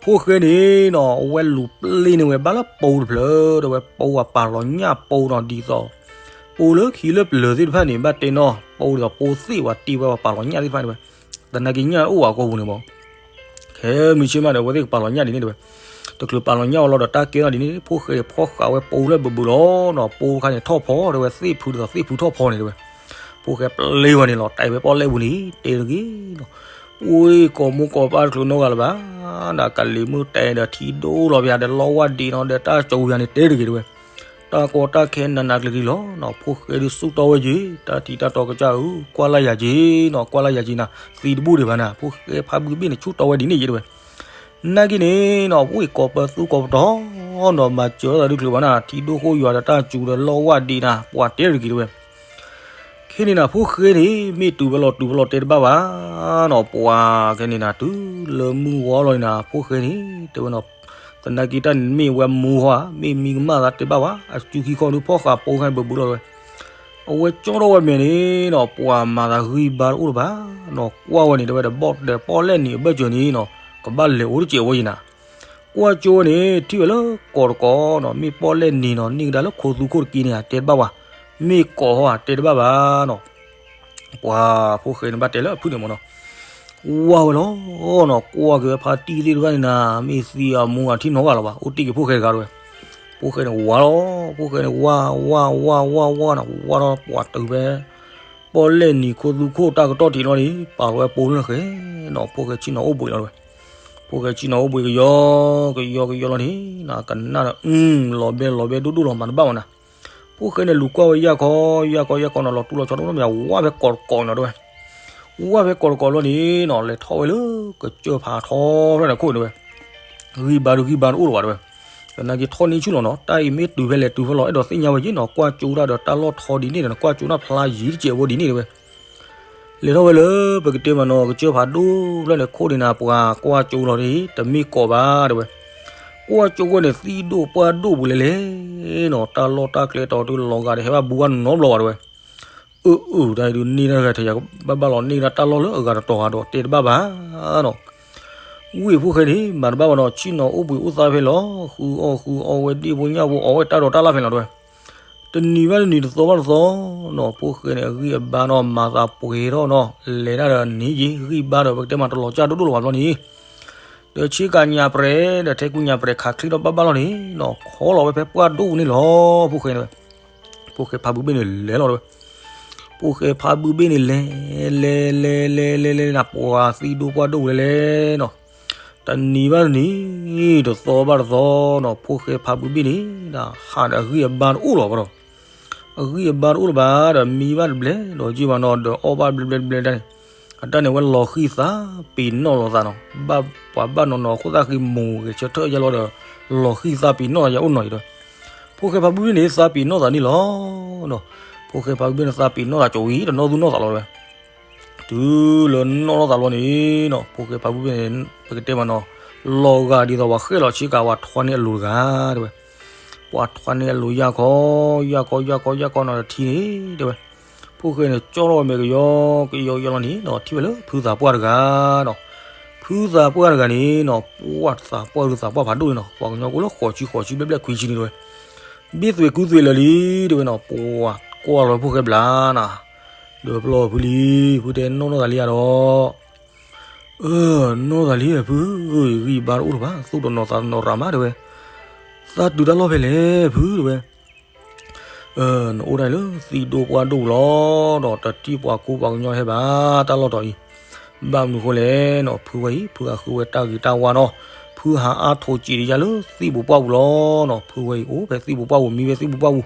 ဖိၣ်ဃဲန့ၣ်နီၤ အဝဲလူၤပျ့န့ၢ်ဝဲဘၣ်လၢပိတဲဝဲ, ပိအပာ်လီၤညၣ်ပိနီၤ, ဒ်သိး ပိလၢခံလၢပျၢၤသ့ၣ်တဖၣ်န့ၣ် ဘၣ်တဲနီၤ, ပိဒ်သိးပိသ့ၣ်ဝဲတ့ဝဲ ပှၤပာ်လီၤညၣ်သ့ၣ်တဖၣ်န့ၣ်ဝဲ, သနာ်က့ညၣ်အိၣ်ဝဲကိာ်ပူၤန့ၣ်မး, ခဲမုၢ်ဆ့ၣ်မးဒီး အဝဲသ့ၣ်ကပာ်လီၤညၣ်ဒ်န့ၣ်တဲဝဲ, တချုးပာ်လီၤညၣ်အီၤလီၤဒီး တၢ်ကဲထီၣ်ဒ်န့ၣ် ဖိၣ်ဃဲဖီၣ်ဃာ်ဝဲပိလၢဘုးဘုးလီၤနီၤ, ပိတခါန့ၣ်ထီၣ်ဖီတဲဝဲ, သ့ၣ်ဖုဒ်သိးသ့ၣ်ဖုထီၣ်ဖီန့ၣ်တဲဝဲ, ဖိၣ်ဃဲပျ့ဝဲန့ၣ်လီၤ, တဲဝဲပီၣ်လဲၣ်ပူၤန့ၣ် တဲတဂ့ၤနီၤ, ဝ့ၢ်ကိးမူကိးပၢ်တချုးနီတဂၤလၢၤဘၣ်, နၤကလံၤမုၢ်တဲဒီးထံဒိၣ်လီၤပယၤဒီး လီဝါဒံးနီၤဒီး တၢ်ကၠိယၤန့ၣ်တဲတဂ့ၤတဲဝဲ, တၢ်ကီတၢ်ခဲနးနးကျံၤကျံၤလီၤနီၤ, ဖိၣ်ဃဲဒုးဆူၣ်တီဝဲက့ၤ, တၢ်ထံတၢ်တီကစၢ်ဧၢ, ကွၢ်လၢ်ယၤက့ၤနီၤ, ကွၢ်လၢ်ယၤက့ၤနၤ, သံတဘူၣ်ဒံးဘၣ်နၤ, ဖိၣ်ဃဲဖါဘုဘ့ၣ်န့ၣ် ဆူၣ်တီဝဲဒ်န့ၣ်ယ့တဲဝဲ, နာ်က့န့ၣ်နီၤ, ဝ့ၢ်ကိးပသူကိးပတီၤနီၤ, မၤစၢၤလိာ်သးတချုးဘၣ်နၤ, ထံဒိၣ်ဃိယွၤဒီးတၢ်စူၤဒီးလီဝါဒံးနၤ ပှၤတဲတဂ့ၤတဲဝဲ, ခဲန့ၣ်နၤ ဖိၣ်ဃဲန့ၣ် မ့ၢ်တုၤဖဲလဲၣ်တုၤဖဲလဲၣ်တဲတဘၣ်ဘၣ်နီၤ, ပှၤခဲန့ၣ်နၤ တုၤလၢမုၢ်ဂီၤလီၤန့ၣ်နၤ ဖိၣ်ဃဲန့ၣ် တဲဝဲနီၤ, သနာ်က့တၢ်န့ၣ်မ့ၢ်ဝဲမူဟီဧါ, မ့ၢ်မံကမၣ်သးတဲဘၣ်ဝဲ, အစုခံခီဒုးဖီၣ်ဃာ်ပိခါန့ၣ်ဘုးဘုးလီၤတဲဝဲ, အဝဲကၠီထီၣ်ဝဲမဲာ်န့ၣ်နီၤ, ပှၤမၤသးဂံၢ်ဘါတအိၣ်လၢၤဘၣ်နီၤ, ကွၢ်ဝဲန့ၣ်တဲဝဲဒီး ဘီၣ်ဒီးပီၣ်လဲၣ်နံၤအဘၢၣ်စၢၤန့ၣ်နီၤ, ကဘၣ်လဲၤအိၣ်တစဲးဝဲယံၤနၤ, ကွၢ်ကၠိဝဲန့ၣ် ထံၣ်ဝဲလၢကိးတကိးနီၤ, မ့ၢ်ပီၣ်လဲၣ်နံၤနီၤ, န့ၢ်ကဒါလၢခိသူခိၣ်တက့န့ၣ် တဲတဘၣ်ဝဲ, မ့ၢ်ကိးဟီဧါ တဲတဘၣ်ဘၣ်နီၤ, ပှၤဖိၣ်ဃဲန့ၣ် ဘၣ်တဲလၢအဖုၣ်န့ၣ်မးနီၤ, ဝါဝဲလီၤနီၤ, ကွၢ်က့ၤဝဲဖါတံၢ်သ့ၣ်တဖၣ်န့ၣ်နၤ, မ့ၢ်သံအမူအထံၣ်နီတဂၤလၢၤဘၣ်, အိၣ်တ့ၢ်က့ၤဖိၣ်ဃဲတဂၤတဲဝဲ, ဖိၣ်ဃဲန့ၣ်ဝါ, ဖိၣ်ဃဲန့ၣ်ဝါ, ဝါ, ဝါ, ဝါ, ဝါနီၤ, ဝါထီၣ်ပှၤတုၤဖဲ ပီၣ်လဲၣ်နံၤခိသူခိၣ်တၢ်ကတီၢ်ထံးလီၤန့ၣ် ပာ်လီၤဝဲပိလၢနဃဲနီၤ, ဖိၣ်ဃဲဆ့ၣ်နီၤအိၣ်ဘှံးလီၤတဲဝဲ, ဖိၣ်ဃဲဆ့ၣ်နီၤအိၣ်ဘှံးကယီကယီကယီလီၤန့ၣ် နကနၣ်ဒီး အု လီၤဘဲလီၤဘဲဒိၣ်ဒိၣ်လီၤမၤတဘၣ်ဝဲနၤ, ဖိၣ်ဃဲန့ၣ်လူၤကွၢ်ဝဲယၢ်ခီ, ယၢ်ခီယၢ်ခီနီၤ, လီၤတူၢ်လီၤဆီဒိၣ်နီတမံၤ ဝါဖဲကိးတကိးနီၤတဲဝဲ, ဝါဖဲကိးတကိးလီၤန့ၣ်နီၤ, လဲၤထီၣ်ဝဲလၢကစၢၢ်ဖးထီဖဲန့ၣ်ခိၣ်န့ၣ်တဲဝဲ, ဂံၢ်ဘါဒုးဂံၢ်ဘါတအိၣ်လၢၤဘၣ်တဲဝဲ, သနာ်က့ထီၣ်န့ၢ်ဆူၣ်လီၤနီၤ, တၢ်အံၤမ့ၢ်တုၤဖဲလဲၣ်တုၤဖဲလဲၣ် အဲၣ်ဒိးသ့ၣ်ညါဝဲက့ၤနီၤ, ကွၢ်ကၠိတၢ်ဒီးတၢ်လီၢ်ထီဒ်န့ၣ်ဒီး ကွၢ်ကၠိတၢ်ဖျါယံၤတစဲးဝဲဒ်န့ၣ်တဲဝဲ လဲၤထီၣ်ဝဲလၢပကတဲမးနီၤ ကစၢၢ်ဖးဒိၣ်ဖျၢၣ်န့ၣ်ခိၣ်န့ၣ်နၤ, ပှၤကွၢ်ကၠိလီၤန့ၣ် တမ့ၢ်ကိးဘၣ်တဲဝဲ, ကွၢ်ကၠိဝဲန့ၣ် သံၣ်ဒိၣ်ပှၢ်ဒိၣ်ပူၤလဲၣ်လဲၣ်နီၤ, တၢ်လီၢ်တၢ်ကျဲတီၤဒုးလီၤဂာ်ဒီး ဟဲဘၣ်ဘူးဘၣ်နီတဘျီဘၣ်တဲဝဲ, အၢ အၢ တၢ်အံၤဒုးန့ၢ်တၢ်တဂၤ ဘၣ်ဘၣ်လီၤန့ၢ်ဒၣ်တၢ်လီၢ်လၢအဂၤတတီၤဂၤဒီးတဲတဘၣ်ဘၣ်နီၤ, ဝ့ၢ်ဖိၣ်ဃဲန့ၣ် မၤတဘၣ်ဘၣ်နီၤ, ဆ့ၣ်နီၤအိၣ်ဘှံးအိၣ်သါဖဲလီၤ, ဃုအီၣ်ဃုအီဝဲဒ့ၣ်ဖိညၣ်ဖိ အီဝဲတၢ်ဒိးတၢ်လၢ်ဖဲလီၤတဲဝဲ တနံၤဘၣ်တနံၤ တသီဘၣ်တသီနီၤ, ဖိၣ်ဃဲန့ၣ် အဂံၢ်အဘါနီၤ မၤသးပှဲၤထီၣ်နီၤ, လဲၤတၢ်ဒီးန့ၢ်က့ၤ ဂံၢ်ဘါဒီး ပကတဲမးတလီၤကၢ်ဒိၣ်ဒိၣ်လၢၤဘၣ်ဘျီန့ၣ်, ဒီးဆ့ကၤညၣ်ပြဲၤ ဒီးထဲကူညၣ်ပြဲၤ ခးချ့ထီၣ်ဘၣ်ဘၣ်လီၤန့ၣ်နီၤ, ခီလီၤဝဲဖဲပှၢ်ဒိၣ်ပူၤန့ၣ်လီၤ ဖိၣ်ဃဲန့ၣ်ဝဲ, ဖိၣ်ဃဲဖးဘုဘ့ၣ်န့ၣ်လဲၤလီၤတဲဝဲ, ဖိၣ်ဃဲဖးဘုဘ့ၣ်န့ၣ်လဲၤ လဲၤ လဲၤ လဲၤ လဲၤ လဲၤနၤ ပှၤသံၣ်ဒိၣ်ပှၢ်ဒိၣ်ပူၤလဲၤလဲၤနီၤ တနံၤဘၣ်တနံၤ တသီဘၣ်တသီနီၤ, ဖိၣ်ဃဲဖးဘုဘ့ၣ်န့ၣ် ဟးဒီးအဂံၢ်အဘါတအိၣ်လၢၤဘၣ်ဒီး, အဂံၢ်အဘါတအိၣ်လၢၤဘၣ်ဒီး မံဘၣ်တဘျဲၣ်ဒီးက့ဘၣ်နီၤ, ဒီးအီၣ်ဘၣ်တဘျဲၣ်တဘျဲၣ်တၢ်န့ၣ်, အတၢ်န့ၣ်ဝဲလီၤဃံၢ်သးပ့ၤနီၣ်လိာ်သးနီၤ, ဘၣ်ပှၤဘၣ်နီၤနီၤ ခိၣ်သၣ်ဃံမိၢ်ဂဲၤဆၢထၢၣ်ယါလီၤဒီး လီၤဃံၢ်သးပ့ၤနီၣ်သးယါအိၣ်နီၤအံၤဒီး, ဖိၣ်ဃဲဖးဘုဘ့ၣ်န့ၣ် သးပ့ၤနီၣ်သးန့ၣ်လီၤနီၤ, ဖိၣ်ဃဲဖးဘုဘ့ၣ်န့ၣ် သးပ့ၤနီၣ်သးကၠိအံၤ တနီၣ်သူၣ်နီၣ်သးလီၤတဲဝဲ တုၤလၢနီၣ်ထီၣ်သးလီၤန့ၣ်နီၤ, ဖိၣ်ဃဲဖးဘုဘ့ၣ်န့ၣ် ပကတဲမးနီၤ, လီၤဂာ်ဒ်သိးပှၤဃဲၣ်လီၤဆ့ကၤ ပှၤထွါန့ၢ်အလိၤတဂၤတဲဝဲ, ပှၤထွါန့ၢ်အလိၤယၢ်ခီ, ယၢ်ခီ ယၢ်ခီ ယၢ်ခီနီၤ တထံၣ်န့ၣ်တဲဝဲ, ဖိၣ်ဃဲန့ၣ် ကၠီထီၣ်ဝဲမဲာ်ကယီ ကယီကယီလီၤန့ၣ်နီၤ, ထံၣ်ဝဲလၢဖုသးပှၢ်တဂၤနီၤ, ဖုသးပှၢ်တဂၤန့ၣ်နီၤ, ပှၢ်သးပှၢ်ဒုးသးပှၢ်ဖးဒိၣ်န့ၣ်နီၤ, ပှၤကညီကအိၣ်လၢဃိးဆံဃိးဆံဘျဲၣ်ဘျဲၣ်ခွံဆံန့ၣ်တဲဝဲ ဘ့ၣ်သွဲးကူသွဲးလၢာ်လံတဲဝဲနီၤ, ပှၤကွၢ်လီၤဖိၣ်ဃဲဘျါနၤ, ဒီးပျီဖုလံ, ဖုတဲနီၣ်နီၣ်သးလံဧါဒီး, အၢ နီၣ်သးလံဖု, ဂံၢ်ဘါတအိၣ်လၢၤဘၣ်, သူၣ်တနီၤသးတနီၤရၤမးတဲဝဲ, သးတုၤတၢ်လီၢ်ဖဲလဲၣ်ဖုတဲဝဲ နအိၣ်ဒၣ်လၢသံၣ်ဒိၣ်ပှၢ်ဒိၣ်လီၤ, ဒီးတထံၣ်ပှၤကူပှၤကညီဟဲဘၣ်တၢ်လီၢ်တီၤအံၤ, ဘၣ်မနုၤဃိလဲၣ်နီၤ, ဖုဝဲအံၤ ဖုဟးဃုဝဲတၢ်ဂ့ၤတၢ်ဝါနီၤ, ဖုဟးအါထိးစံးတယါလၢသံၣ်ဘိးပှၢ်ပူၤလီၤနီၤ, ဖုဝဲအံၤ အိၣ်ဖဲသံၣ်ဘိးပှၢ်ပူၤ မံဖဲသံၣ်ဘိးပှၢ်ပူၤ,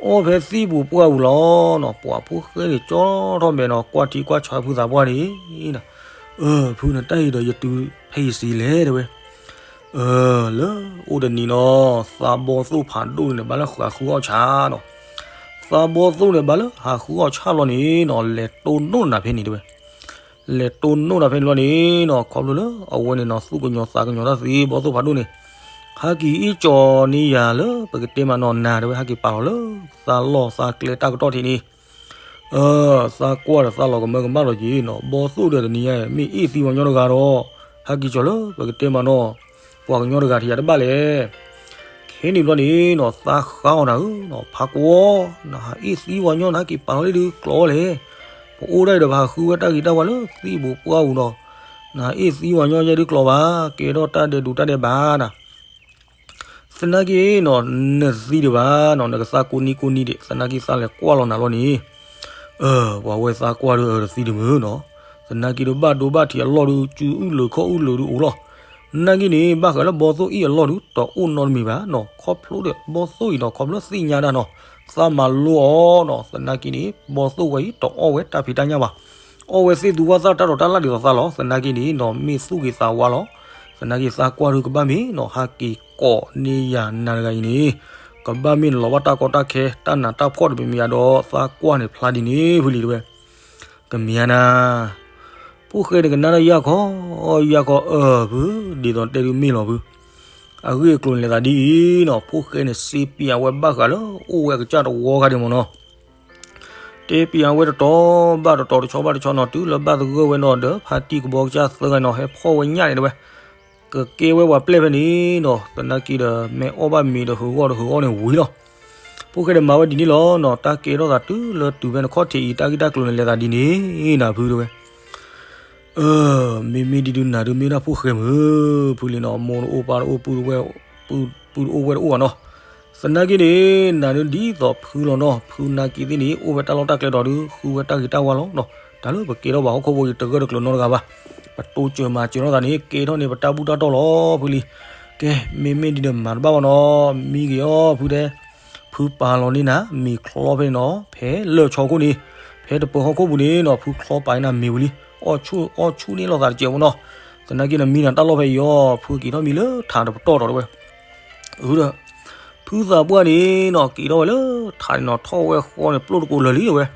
အီၣ်ဖဲသံၣ်ဘိးပှၢ်ပူၤလီၤနီၤ, ပှၤဖိၣ်ဃဲန့ၣ်ကၠီထီၣ်မဲာ်နီၤ, ကွၢ်ထံကွၢ်ဆးဖုသးပှၢ်န့ၣ်, အၢ ဖုနတၢ်အံၤဒီးယတုၤဖဲအံၤစ့လဲၣ် တဲဝဲ လၢအိၣ်တနံၤနီၤ, သးဘီသိၣ်ဖးဒိၣ်န့ၣ် ဘၣ်လၢဟးဃုအီၣ်ဆၣ်နီၤ, သးဘီသိၣ်န့ၣ် ဘၣ်လၢဟးဃုအီၣ်ဆၣ်လီၤန့ၣ်နီၤ, လဲၤတိၢ်နီၣ်နၤဖဲန့ၣ်တဲဝဲ, လဲၤတိၢ်နီၣ်နၤဖဲန့ၣ်လီၤန့ၣ်နီၤ, ခီဖျိလၢအဝဲန့ၣ်နီၤ သူၣ်ကညီၤသးကညီၤတၢ်သ့ ဘီသိၣ်ဖးဒိၣ်န့ၣ်, ဟဲက့ၤအ့ၣ်ကၠီၤန့ၢ်ယၤလၢပကတဲမးနီၤနၤတဲဝဲ, ဟဲက့ၤပာ်လီၤလၢ သးလီၢ်သးကျဲတၢ်ကတီၢ်ထံးန့ၣ် သးကွၢ်ဒီးသးလီၤကမၢကမၣ်လီၤက့ၤနီၤ, ဘီသိၣ်ဒီးတနံၤညါ မ့ၢ်အ့ၣ်သံဝဲညီတဂၤဒီး, ဟဲက့ၤကၠီၤလၢပကတဲမးနီၤ, ပှၤကညီတဂၤထံးယၤတဘၣ်လဲၣ်. ခဲန့ၣ်ဘျီန့ၣ်နီၤ သးဃါအီၤနၤဧၢနီၤ, ဖးကွီ, နဟးအ့ၣ်သံဝဲညီ နဟဲက့ၤပာ်လီၤလံဒုးကျိးလဲၣ်. ပအိၣ်ဒၣ်အံၤဒီးပဟးဃုဝဲတၢ်ဂ့ၤတၢ်ဝါလၢသံၣ်ဘိးပှၢ်ပူၤနီၤ, နဟးအ့ၣ်သံဝဲညီယဲဒုးကျိးဘၣ်, ကဲထီၣ်တၢ်ဒဲးဒိးတၢ်ဒဲးဘးနၤ သနာ်က့နီၤ, နသံတဘၣ်နီၤ, နကသးကိးနံကိးနံဒံး, သနာ်က့သးလဲၤကွၢ်လီၤနၤလီၤန့ၣ်, ပှၤဝဲသးကွၢ်ဒီးတသံတမုာ်နီၤ, သနာ်က့ဒီးဘၣ်ဒိဘၣ်ထံးအလီၢ်ဒုး စုအုၣ်လုာ်ခီၣ်အုၣ်လုာ်ဒုးအိၣ်လီၤ. နာ်က့န့ၣ် ဘၣ်ဃးလၢဘီသိၣ်အ့ၣ်အလီၢ်ဒုး တအိၣ်နီတမံၤဘၣ်နီၤ, ခီဖျိဒီးဘီသိၣ်အံၤနီၤ ခီဖျိသ့ၣ်ညါဒၣ်နီၤ, သးမၤလိအီၤနီၤ, သနာ်က့န့ၣ် ဘီသိၣ်ဝဲအံၤတအီၣ်ဝဲတၢ်ဖံးတၢ်ညၣ်ဘၣ်, အီၣ်ဝဲသ့ၣ်သူဝၣ်သၣ်တၢ်ဒိးတၢ်လၣ်ဒ်သိးသးလီၤ, သနာ်က့န့ၣ်နီၤ မ့ၢ်သူၣ်ဂ့ၤသးဝါလီၤ. သနာ်က့သးကွၢ်ဒုးကဘၣ်မ့ၢ်နီၤ ဟးက့ၤကိးန့ၢ်ယၤနၤတဂၤအံၤန့ၣ်, ကဘၣ်မ့ၢ်နလီၤဘၣ်တၢ်ကီတၢ်ခဲ တၢ်နးတၢ်ဖှီၣ်တမံၤမံၤယၤဒီး သးကွၢ်န့ၣ်ဖျါဒ်န့ၣ်ဖုလံၤတဲဝဲ, ကမ့ၢ်နၤ ဖိၣ်ဃဲန့ၣ်ကနၣ်တၢ်ယၢ်ခီ, ယၢ်ခီအၢဖု, ဒ်သိးတဲဒုးမ့ၢ်လီၤဖု, အဂ့ၢ်အကျိၤန့ၣ်လဲၤသးဒ်အံၤနီၤ, ဖိၣ်ဃဲန့ၣ်စ့ပၠးဝဲဘၣ်ဃးလၢအိၣ်ဝဲအကစၢ်တဝီခါဒံးမ့ၢ်နီၤ, တဲပၠးဝဲတတီၤဘၣ်တတီၤ တဆီဘၣ်တဆီနီၤ, တုၤလၢဘၣ်သဂၢၢ်ဝဲနီၤဒီး ဖါတံၢ်ကဘီကစၢ်သၢဂၤနီၤ ဟဲဖီၣ်ဝဲညၣ်န့ၣ်တဲဝဲ, ကကဲဝဲပှၤပျဲၢ်ဖဲန့ၣ်နီၤ, သနာ်က့ဒီး မ့ၢ်အီၣ်ဘၣ်မ့ၤဒီးဟုးဂီၢ်ဒီးဟုးဂီၢ်န့ၣ်ဝံၤလီၤ. ဖိၣ်ဃဲန့ၣ်မၤဝဲဒ်န့ၣ်လီၤနီၤ, တၢ်ကဲထီၣ်သးတုၤလၢတုၤဖဲန့ၣ်ခီၣ်ထံးအံၤ တၢ်ဂ့ၢ်တၢ်ကျိၤန့ၣ်လဲၤသးဒ်န့ၣ်နၤဖုတဲဝဲ မ့မ့ၢ်ဒ်ဒုးနၤဒုးမ့ၢ်ဒၣ်ဖိၣ်ဃဲမုၢ်, ဖုလံၤနီၤ မိၢ်တအိၣ်ပၢ်တအိၣ် ပုၢ်တအိၣ်ဝဲၢ်တအိၣ်ဘၣ်နီၤ, သနာ်က့န့ၣ် နၤဒုးဒ်သိးဖုလီၤနီၤ, ဖုနာ်က့သ့ၣ်န့ၣ် အိၣ်ဝဲတၢ်လီၢ်တၢ်ကျဲဒီးဒုး ဃုဝဲတၢ်ဂ့ၤတၢ်ဝါလီၤနီၤ, တၢ်လၢပကဲထီၣ်ပှၤဟီၣ်ခိၣ်ဖိအံၤတဂၢၢ်တကျၢၤနီတဂၤဘၣ်, ပတိစၢၤမၤစၢၤထီၣ်သးန့ၣ် ကဲထီၣ်န့ၢ်ပတၢ်ဘူၣ်တၢ်တီၢ်လီၤ ဖုလံၤ, ကဲ မ့မ့ၢ်ဒ်ဒီးမၤတဘၣ်ဘၣ်နီၤ, မံဂ့ၤအီၤဖုတဲ ဖုပာ်လီၤန့ၢ်နၤ မ့ၤချီဖဲန့ၣ်နီၤ, ဖဲလၢၢ်ဆီခိၣ်န့ၣ်, ဖဲတပၢၤဟီၣ်ခိၣ်ပူၤန့ၣ်နီၤ, ဖုချီပာ်န့ၢ်နၤမ့ၤဝံၤလံ, အီၣ်ဆူၣ်အီၣ်ဆူၣ်န့ၢ်လိာ်သးတစဲးဖိနီၤ, သနာ်က့နမံနၤတၢ်လီၢ်ဖဲအံၤအီၤ, ဖုက့ၤထီၣ်မံလၢထးတပတီၢ်ဒီးတဲဝဲ, အဒီး ဖုသးပှၢ်န့ၣ်နီၤ က့ၤထီၣ်ဝဲလၢထးန့ၣ်နီၤ, ထီၣ်ဝဲဃီန့ၣ် ပျိၢ်တကိးလၢာ်လံတဲဝဲ,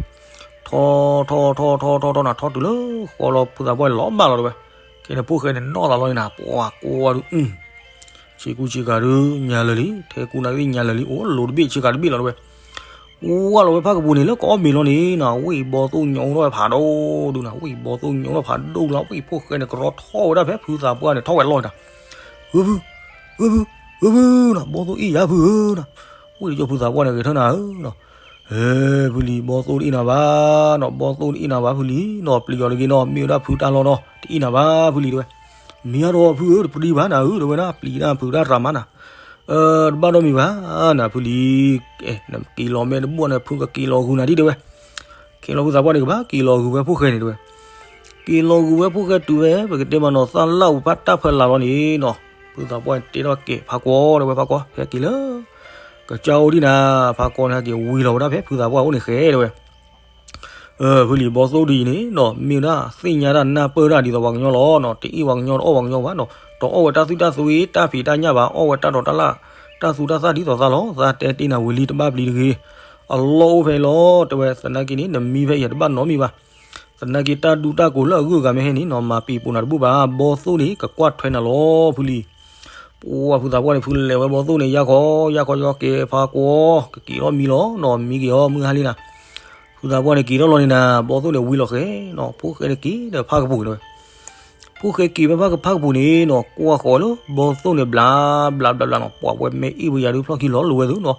ထီၣ်ထီၣ်ထီၣ်ထီၣ်ထီၣ်ထီၣ်ထီၣ်နၤ ထီၣ်တုၤလၢဃီလီၤ ဖုသးပှၢ်န့ၣ်လီၤဘၣ်လီၤတဲဝဲ, ခဲန့ၣ်ဖိၣ်ဃဲန့ၣ်နီၣ်သးလီၤန့ၣ်နၤ ပှၤကွၢ်ဒုး ဆ့ကူဆ့ကၤဒုးညါလၢာ်လံ, ထဲကူနာ်က့သ့ၣ်ညါလၢာ်လံ, အိၣ်လိၤတဘ့ၣ်ဆ့ကၤတဘ့ၣ်လီၤတဲဝဲ, ဝါလီၤဝဲဖးကပူၤန့ၣ် လၢကအီၣ်မ့ၤလီၤန့ၣ်နၤ, ဝဲအံၤဘီသိၣ်ညိးထီၣ်ဝဲဖးဒိၣ်ဒုးနၤ, ဝဲအံၤဘီသိၣ်ညိးထီၣ်ဖးဒိၣ်လီၤ, ဝဲအံၤဖိၣ်ဃဲန့ၣ် ကရီထီၣ်ဝဲဒၣ်ဖဲဖုသးပှၢ်န့ၣ် ထီၣ်ဝဲလီၤနၤ, ဂုၢ်ဖု, ဂုၢ်ဖု, ဂုၢ်ဖုနီၤ, ဘီသိၣ်အ့ၣ်ယၤဖုဧၢနီၤ, ဝဲအံၤကၠီဖုသးပှၢ်န့ၣ်ဂဲၤထၢၣ်နၤဧၢနီၤ ဟဲ ဖုလံၤ ဘီသိၣ်တအ့ၣ်နၤဘၣ်နီၤ, ဘီသိၣ်တအ့ၣ်နၤဘၣ်ဖုလံၤနီၤ, ပျံၤအီၤတဂ့ၤနီၤ, မ့ၢ်ဝဲဒၣ်ဖုတၢ်လီၢ်နီၤ, တအ့ၣ်နၤဘၣ်ဖုလံၤတဲဝဲ, မ့ၢ်အါဒီးဖုဧၢ တပျံၤဘၣ်နၤဧၢ တဲဝဲဒၣ်, ပျံၤဒၣ်ဖုတၢ်ရၤမးနၤ, တဘၣ်ဒီးမံၤဘၣ်နၤဖုလံၤ, နက့ၤလီၤမဲာ်တဘိၣ်န့ၣ် ဖုကက့ၤလီၤဂုာ်နၤဒံးတဲဝဲ, ခဲလီၤဖုသးပှၢ်န့ၣ် ကဘၣ်က့ၤလီၤဂုာ်ဝဲဖိၣ်ဃဲန့ၣ်တဲဝဲ က့ၤလီၤဂုာ်ဝဲဖိၣ်ဃဲတုၤဝဲ ပကတဲမးနီၤ သၣ်လၣ်အူဖးတၢ်ဖၢလၢ်လီၤန့ၣ်နီၤ, ဖုသးပှၢ်န့ၣ်တဲထီၣ်ကဲ ဖးကွီတဲဝဲ ဖးကွီ ဟဲက့ၤလၢ ကစၢ်အိၣ်ဒံးနၤ, ဖးကွီန့ၣ် ဟဲက့ၤဝံၤလီၤဝဲဒၣ်ဖဲဖုသးပှၢ်အိၣ်န့ၣ်ဃဲတဲဝဲ, ဖုလံၤ ဘီသိၣ်ဒ်အံၤန့ၣ်နီၤ မ့ၢ်ဝဲဒၣ်သ့ၣ်ညါတၢ်နၢ်ပၢၢ်တၢ်ဒ်သိးပှၤကညီလီၤနီၤ, တအ့ၣ်ပှၤကညီတအီၣ်ပှၤကညီဘၣ်နီၤ, တအီၣ်ဝဲတၢ်သွံၣ်တၢ်သွံၣ် တၢ်ဖံးတၢ်ညၣ်ဘၣ်, အီၣ်ဝဲတၢ်ဒိးတၢ်လၣ် တၢ်သူတၢ်သၣ်ဒ်သိးသးလီၤ, သးတဲတ့ၢ်နၤဝံၤလံ တဘၣ်ပျံၤတဂ့ၤ, အလီၢ်အိၣ်ဖဲအံၤလီၤ တဲဝဲ, သနာ်က့န့ၣ် နမံဖဲအံၤတဘၣ်နီတမံၤဘၣ် သနာ်က့တၢ်ဒူတၢ်ကိးလၢအဂုၤအဂၤမ့ၢ်ဟဲန့ၣ်နီၤ မၤပံာ်ပူၤနၤတဘူၣ်ဘၣ်, ဘီသိၣ်န့ၣ် ကကွၢ်ထွဲနၤလီၤဖုလံၤ, ပှၤဖုသးပှၢ်န့ၣ် ဖုလဲၤဝဲဘီသိၣ်န့ၣ် ယါခီ ယါခီ ယါခီက့ၤဖးကွီ, ကက့ၤထီၣ်မံလီၤနီၤ, မံက့ၤအီၤမုၢ်ဟါလံနၤ, ဖုသးပှၢ်န့ၣ် က့ၤထီၣ်လီၤန့ၣ်နၤ, ဘီသိၣ်န့ၣ်ဝံၤလီၤဃဲနီၤ, ဖိၣ်ဃဲန့ၣ်က့ၤဒီးဖးကပူၤန့ၣ်ဝဲ ဖိၣ်ဃဲက့ၤဖဲဖးကပူၤန့ၣ်နီၤ, ကွၢ်ဃီၤလၢ ဘီသိၣ်န့ၣ် ဘျးဘျးဘျးဘျးနီၤ, ပှၤဝဲမ့ၢ်အ့ၣ်ဝဲယၤဒုးဖျီၣ်ခံလီၤလိၤဝဲသုနီၤ,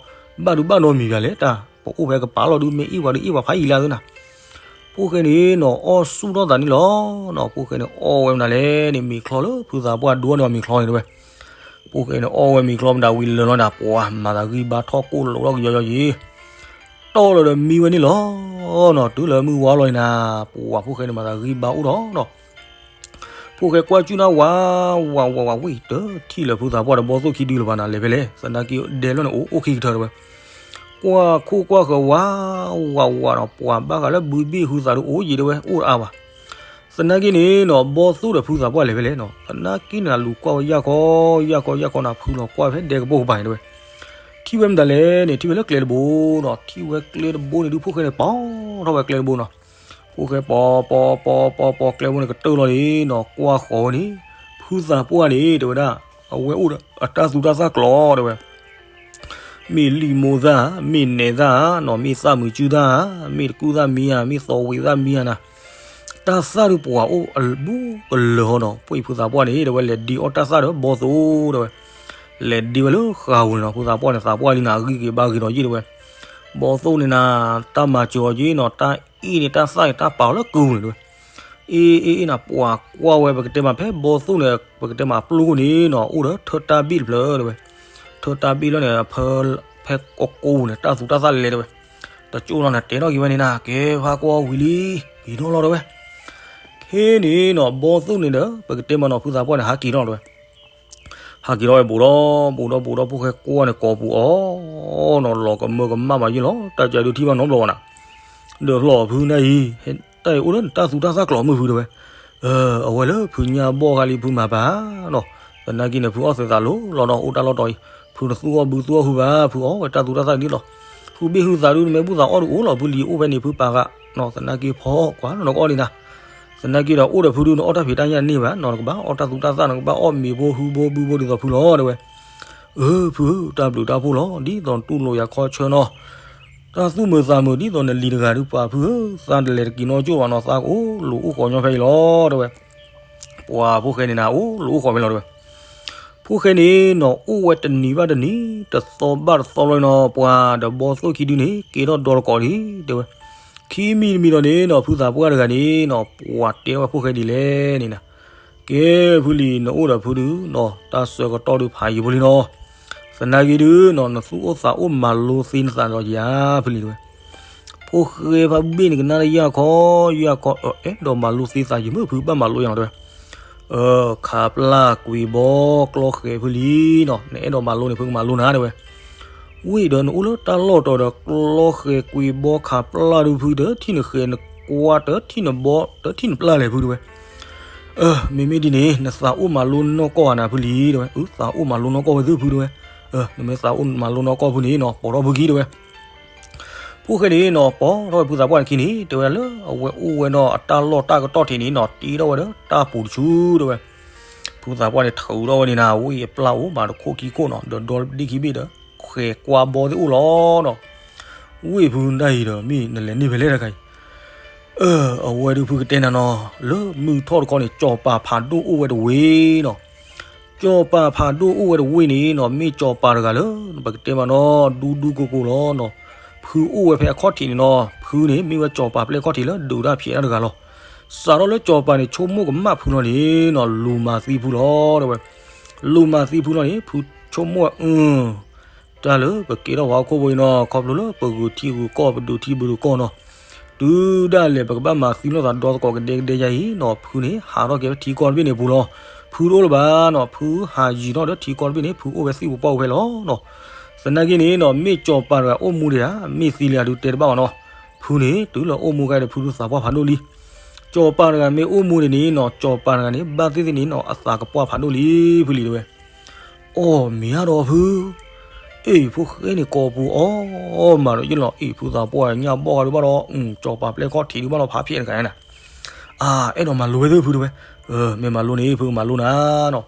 ဘၣ်ဒုးဘၣ်နီတမံၤဘၣ်လဲၣ်, တၢ် ပအိၣ်ဖဲကပၤလီၤဒုး မ့ၢ်အ့ၣ်ပှၤဒုးအ့ၣ်ပှၤဖးယံာ်လၢသုနၤ, ဖိၣ်ဃဲန့ၣ်နီၤ အီၣ်ဆူၣ်ထီၣ်သးန့ၣ်လီၤနီၤ, ဖိၣ်ဃဲန့ၣ်အီၣ်ဝဲမနုၤလဲၣ်န့ၣ် မ့ၤချီလၢဖုသးပှၢ်ဒိန့ၢ်အီၤမ့ၤချီန့ၣ်တဲဝဲ, ဖိၣ်ဃဲန့ၣ်အီၣ်ဝဲမ့ၤချီမတၤဝံၤလၢာ်လီၤနၤ, ပှၤမၤသးဂံၢ်ဘါထီၣ်ကိၢ်လိာ်ထီၣ်ကယီယီယံၤ တီၢ်လီၤဒီးမံဝဲန့ၣ်လီၤနီၤ, တုၤလၢမုၢ်ဝါလီၤန့ၣ်နၤ, ပှၤဖိၣ်ဃဲန့ၣ် မၤသးဂံၢ်ဘါအိၣ်ဒီးနီၤ, ဖိၣ်ဃဲကွၢ်ကၠူၣ်နၢ်ဝး ဝးဝးဝးဝံၣ် တထံၣ်လၢၤဖုသးပှၢ်ဒီးဘီၣ်သိၣ်ခံဒုလၢၤဘၣ်နၤ လဲၤဖဲလဲၣ် သနာ်က့ဒဲလီၤန့ၣ် အိၣ်အိၣ်ခံကထၢတဲဝဲ, ကွၢ်ခိၣ်ကွၢ်ဃၢၤဝး ဝးဝးဒီး ပှၤဘၣ်ဃးလၢဘုဘ့ၣ်ဟုသးဒုအိၣ်ယံၤတဲဝဲ အိၣ်တအါဘၣ်. သနာ်က့န့ၣ်နီၤ ဘီၣ်သိၣ်ဒီးဖုသးပှၢ်လဲၤဖဲလဲၣ်နီၤ သနာ်က့န့ၣ် လူၤကွၢ်ဝဲယၢ်ခီ ယၢ်ခီ ယၢ်ခီနၤ ဖုလီၤကွၢ်ဝဲဖဲဒဲကပိာ်ကပၤန့ၣ်တဲဝဲ, ထံၣ်ဝဲမတၤလဲၣ်န့ၣ် ထံၣ်ဝဲလၢကျဲတဘိနီၤ ထံၣ်ဝဲကျဲတဘိန့ၣ်ဒုး ဖိၣ်ဃဲန့ၣ် ပိာ်ထီၣ်ဝဲကျဲတဘိနီၤ ဖိၣ်ဃဲပိာ်ပိာ်ပိာ်ပိာ်ပိာ်ကျဲတဘိန့ၣ် ကတၢၢ်လီၤန့ၣ်နီၤ ကွၢ်ဃီၤဝဲန့ၣ် ဖုသးပှၢ်န့ၣ် တဲဝဲဒၣ် အဝဲအိၣ်ဒီးအတၢ်သူတၢ်သၣ်ကျိၤတဲဝဲ မ့ၢ်လံာ်မိၢ်သၣ်ဧါ မ့ၢ်နဲၤသၣ်ဧါနီၤ မ့ၢ်သၣ်မုာ်စုသၣ်ဧါ မ့ၢ်တကူၣ်သၣ်မံဧါ မ့ၢ်သီဝံၤသၣ်မံဧါနၤ တၢ်သၣ်ဒုးပှၤအိၣ်အဘူးကလၢာ်ဟီနီၤ ဖုသးပှၢ်န့ၣ် တဲဝဲလဲၤဒ့အီၣ်တၢ်သၣ်ဒီးဘီၣ်သိၣ်တဲဝဲ လဲၤဒ့ဝဲလၢဃာ်ဧိၤန့ၣ်နီၤ ဖုသးပှၢ်န့ၣ် သးပှၢ်လံနၤ အဂံၢ်က့ၤဘါက့ၤဒီးယံၣ်တဲဝဲ ဘီၣ်သိၣ်န့ၣ်နၤ တၢ်မၤစၢၤအီၤက့ၤနီၤ တၢ်အ့ၣ်န့ၣ် တၢ်သၣ်န့ၣ် တၢ်ပာ်အီၤလၢကုၤန့ၣ်တဲဝဲ အ့ၣ်အ့ၣ်အ့ၣ်နၤ ပှၤကွၢ်ဝဲ ပကတဲမးဖဲဘီၣ်သိၣ်န့ၣ် ပကတဲမးပျိၢ်ခိၣ်န့ၣ်နီၤ အိၣ်ဒီးထၢတၢ်ဘ့ၣ်တဖျၢၣ်တဲဝဲ ထၢတၢ်ဘ့ၣ်လၢန့ၣ် ဖဲကိကိန့ၣ် တၢ်သူတၢ်သၣ်လဲၤလဲၤတဲဝဲ တကၠိၣ်နီၤန့ၣ် တဲထီၣ်က့ၤဝဲန့ၣ်နၤ ကဲဖးကွၢ်ဝံၤလံ က့ၤထီၣ်လီၤတဲဝဲ ခဲန့ၣ်နီၤ ဘီၣ်သိၣ်န့ၣ်ဒီး ပကတဲမးနီၤ ဖုသးပှၢ်န့ၣ် ဟးက့ၤထီၣ်တဲဝဲ ဟးက့ၤထီၣ်ဝဲဘူးဒီး ဘူးဒီးဘူးဒီး ဖိၣ်ဃဲကွၢ်န့ၣ် ကိာ်ပူၤအီၤနီၤ လီၤကမၢကမၣ်ဘၣ်ယံၣ်လီၤ တၢ်ကၢဒုးထံၣ်ဘၣ်နီတဘျီဘၣ်နၤ ဒီးလီၤဖုနၢ်အံၤ တၢ်အံၤအိၣ်လၢနတၢ်သူတၢ်သၣ်ကျိၤမုၢ်ဖုတဲဝဲ အဝဲလၢဖုညါဘီၣ်ဃါလံ ဖုမၤပာ်နီၤ သနာ်က့န့ၣ် ဖုအီၣ်သုးသးလိၤလီၤနီၤ အိၣ်တၢ်လီၢ်တီၤအံၤ ဖုတသူအီၣ်ဘုသူအီၣ်ဖုဘၣ် ဖုအီၣ်ဝဲတၢ်သူတၢ်သၣ်န့ၣ်လီၤ ဖုဘ့ၣ်ဟုသးဒုး နမ့ၢ်ဘူၣ်သးအီၣ်ဒုးအိၣ်လီၤ ဖုလံၤအိၣ်ဖဲန့ၣ် ဖုပာ်ဃာ်နီၤ သနာ်က့ဖီကွၢ်နီၤ နကအီၣ်န့ၣ်နၤ သနာ်က့ဒီးအိၣ်ဒီးဖုဒုး နအီၣ်တၢ်ဖံးတၢ်ညၣ်န့ၢ်ဘၣ်နီၤ နကဘၣ်အီၣ်တၢ်သူတၢ်သၣ် နကဘၣ်အီၣ်မ့ၤဘိဟုဘိဘုဘိဒ်သိးဖုလီၤတဲဝဲ အၢ ဖုဧၢ တၢ်ဘျုးတၢ်ဖှိၣ်လီၤ ဒ်သိးနတူၢ်လိာ်ယၤခီဆၢနီၤ တၢ်သူၣ်မုာ်သးမုာ် ဒ်သိးနလံၤတဂၤဒုးပာ်ဖုဧၢ သးတလဲၤတက့ၤနီကၠိၣ်ဘၣ်နီၤ သးကအိၣ်လီၤအိၣ်ဃီၤညီဖဲအံၤလီၤတဲဝဲ ပှၤဖိၣ်ဃဲန့ၣ်နၤ အိၣ်လီၤအိၣ်ဃီၤဖဲလီၤတဲဝဲ ဖိၣ်ဃဲန့ၣ်နီၤ အိၣ်ဝဲတနံၤဘၣ်တနံၤ တသီဘၣ်တသီလီၤနီၤ ပှၤဒီးဘီၣ်သိၣ်ခံဒုန့ၣ် ကဲထီၣ်ဒီတကိးလံတဲဝဲ ခံမံၤတမံၤလီၤန့ၣ်နီၤ ဖုသးပှၢ်တဂၤန့ၣ်နီၤ ပှၤတဲထီၣ်ဝဲဖိၣ်ဃဲဒ်လဲၣ်န့ၣ်နၤ ကဲဖုလံၤ နအိၣ်ဒီးဖုဒုးနီၤ တၢ်ဆၢကတီၢ်ဒုးဖးယံၤဖိလံနီၤ သနာ်က့ဒုးနီၤ နသူၣ်အိၣ်သးအိၣ်မၤလိသ့နသးဒီးယၤဖုလံၤတဲဝဲ ဖိၣ်ဃဲဖးဘ့ၣ်န့ၣ် ကနၣ်တၢ်ယၢ်ခီ ယၢ်ခီ အဲၣ်ဒိးမၤလိသ့သးယံၤမုၢ်ဖုဘၣ်မၤလိယၤနီၤတဲဝဲ ခးပျၢ်ကွံာ်ဘီကျီဃဲၤဖုလံၤနီၤ နအဲၣ်ဒိးမၤလိန့ၣ် ဖုကမၤလိနၤတဲဝဲ ဝံၤဒီးနအိၣ်လၢတၢ်လီၢ်တီၤဒီး ကျီဃဲၤကွံာ်ဘီခးပျၢ်ဒုးဖု တထံၣ်နဃဲၤနကွၢ် တထံၣ်နဘီ တထံၣ်နပျၢ်လဲၣ်ဖုတဲဝဲ မ့မ့ၢ်ဒ်န့ၣ် နသးအိၣ်မၤလိနီၢ်ကီၢ်ဧါနၤဖုလံၤတဲဝဲ အသးအိၣ်မၤလိနီၢ်ကီၢ်ဝဲသုဖုတဲဝဲ နမ့ၢ်သးအိၣ်မၤလိနီၢ်ကီၢ်ဖုန့ၣ်နီၤ ပိာ်ထီၣ်ဖုခံတဲဝဲ ဖိၣ်ဃဲန့ၣ်နီၤ ပိာ်ထီၣ်ဝဲဖုသးပှၢ်န့ၣ်ခံန့ၣ် တဲဝဲဒၣ်လၢအဝဲအိၣ်ဝဲဒီးအတၢ်လီၢ်တၢ်ကတီၢ်ထံးန့ၣ်နီၤ တ့ထီၣ်ဝဲဒီးတၢ်ပူၤတဆူတဲဝဲ ဖုသးပှၢ်န့ၣ်ထုးထီၣ်ဝဲန့ၣ်နၤ ဝံၤအပျၢ်အိၣ်မးတခိၣ်ခံခိၣ်နီၤ ဒီးဒီဒ့ခံဘ့ၣ်ဒီး ဃဲၤကွၢ်ဘီသ့ၣ်အိၣ်လီၤနီၤ ဝံၤဖုနတၢ်အံၤဒီး မ့ၢ်နလဲၤန့ၢ်ဖဲလဲၣ်တခါအံၤ အဝဲဒုးဖုကတဲနၤနီၤ လၢမုၢ်ထီၣ်တခီန့ၣ် ကၠီၤပၤဖးဒိၣ်အိၣ်ဝဲတဝ့ၢ်နီၤ ကၠီၤပၤဖးဒိၣ်အိၣ်ဝဲတဝ့ၢ်န့ၣ်နီၤ မ့ၢ်ကၠီၤပၤတဂၤလၢ ပကတဲမးနီၤ ဒူဒူကိကိလီၤနီၤ ဖုအိၣ်ဝဲဖဲအခီၣ်ထံးန့ၣ်နီၤ ဖုန့ၣ် မ့ၢ်ဝဲကၠီၤပၤပျဲၢ်ခီၣ်ထံးလၢဒုးတၢ်ဖျဲးတၢ်တဂၤလီၤ စးထီၣ်လၢကၠီၤပၤန့ၣ် ဆိကမိၣ်ကမၣ်ဖုလီၤန့ၣ်နီၤ လူၤမၤသံဖုလီၤတဲဝဲ လူၤမၤသံဖုလီၤန့ၣ် ဖုဆိကမိၣ်ဝဲ အၢ တၢ်လၢပကဲထီၣ်ပှၤဟီၣ်ခိၣ်ဖိအံၤနီၤ ခီဖျိလၢပဂုာ်ထံဂုာ်ကီၢ် ပဒုးထံပဒုးကီၢ်နီၤ တုၤဒၣ်လဲာ်ပကဘၣ်မၤသံလိာ်သးဒီသကိးကဒဲကဒဲယါအံၤနီၤ ဖုန့ၣ်ဟးထီၣ်က့ၤဖဲထံကီၢ်တဘ့ၣ်န့ၣ်အပူၤလီၤ ဖုတအိၣ်လၢၤဘၣ်နီၤ ဖုဟးယံၤထီၣ်ဒီးထံကီၢ်တဘ့ၣ်န့ၣ် ဖုအိၣ်ဝဲသံၣ်ပူၤပှၢ်ပူၤဖဲလီၤနီၤ သနာ်က့န့ၣ်နီၤ မ့ၢ်ကၠီၤပၤတဂၤအိၣ်မူဒံးဧါ မ့ၢ်သံလံဧါဒုးတဲတဘၣ်ဘၣ်နီၤ ဖုန့ၣ် တုၤလၢအိၣ်မူကါဒီးဖုဒုးသးပှၢ်ဖးဒိၣ်လံ ကၠီၤပၤတဂၤမ့ၢ်အိၣ်မူဒံးန့ၣ်နီၤ ကၠီၤပၤတဂၤန့ၣ် ဘၣ်သ့ၣ်သ့ၣ်န့ၣ်နီၤ အသးကပှၢ်ဖးဒိၣ်လံ ဖုလံၤတဲဝဲ အီၣ်မ့ၢ်အါဒီးဖု အ့ၣ် ဖိၣ်ဃဲန့ၣ်ကိာ်ပူၤအီၣ်မးဒီးယ့ၢ်လီၤ အ့ၣ် ဖုသးပှၢ်ညၣ်ဘီၣ်ဂၤဒုးဘၣ်ဒီး ကၠီၤပၤပျဲၢ်ခီၣ်ထံးဒုးဘၣ်ဒီးဖးဖျဲးတဂၤန့ၣ် အါ အဲၣ်ဒိးမၤလိဝဲသုဖုတဲဝဲ မ့ၢ်မၤလိန့ၣ် ဖုကမၤလိနၤနီၤ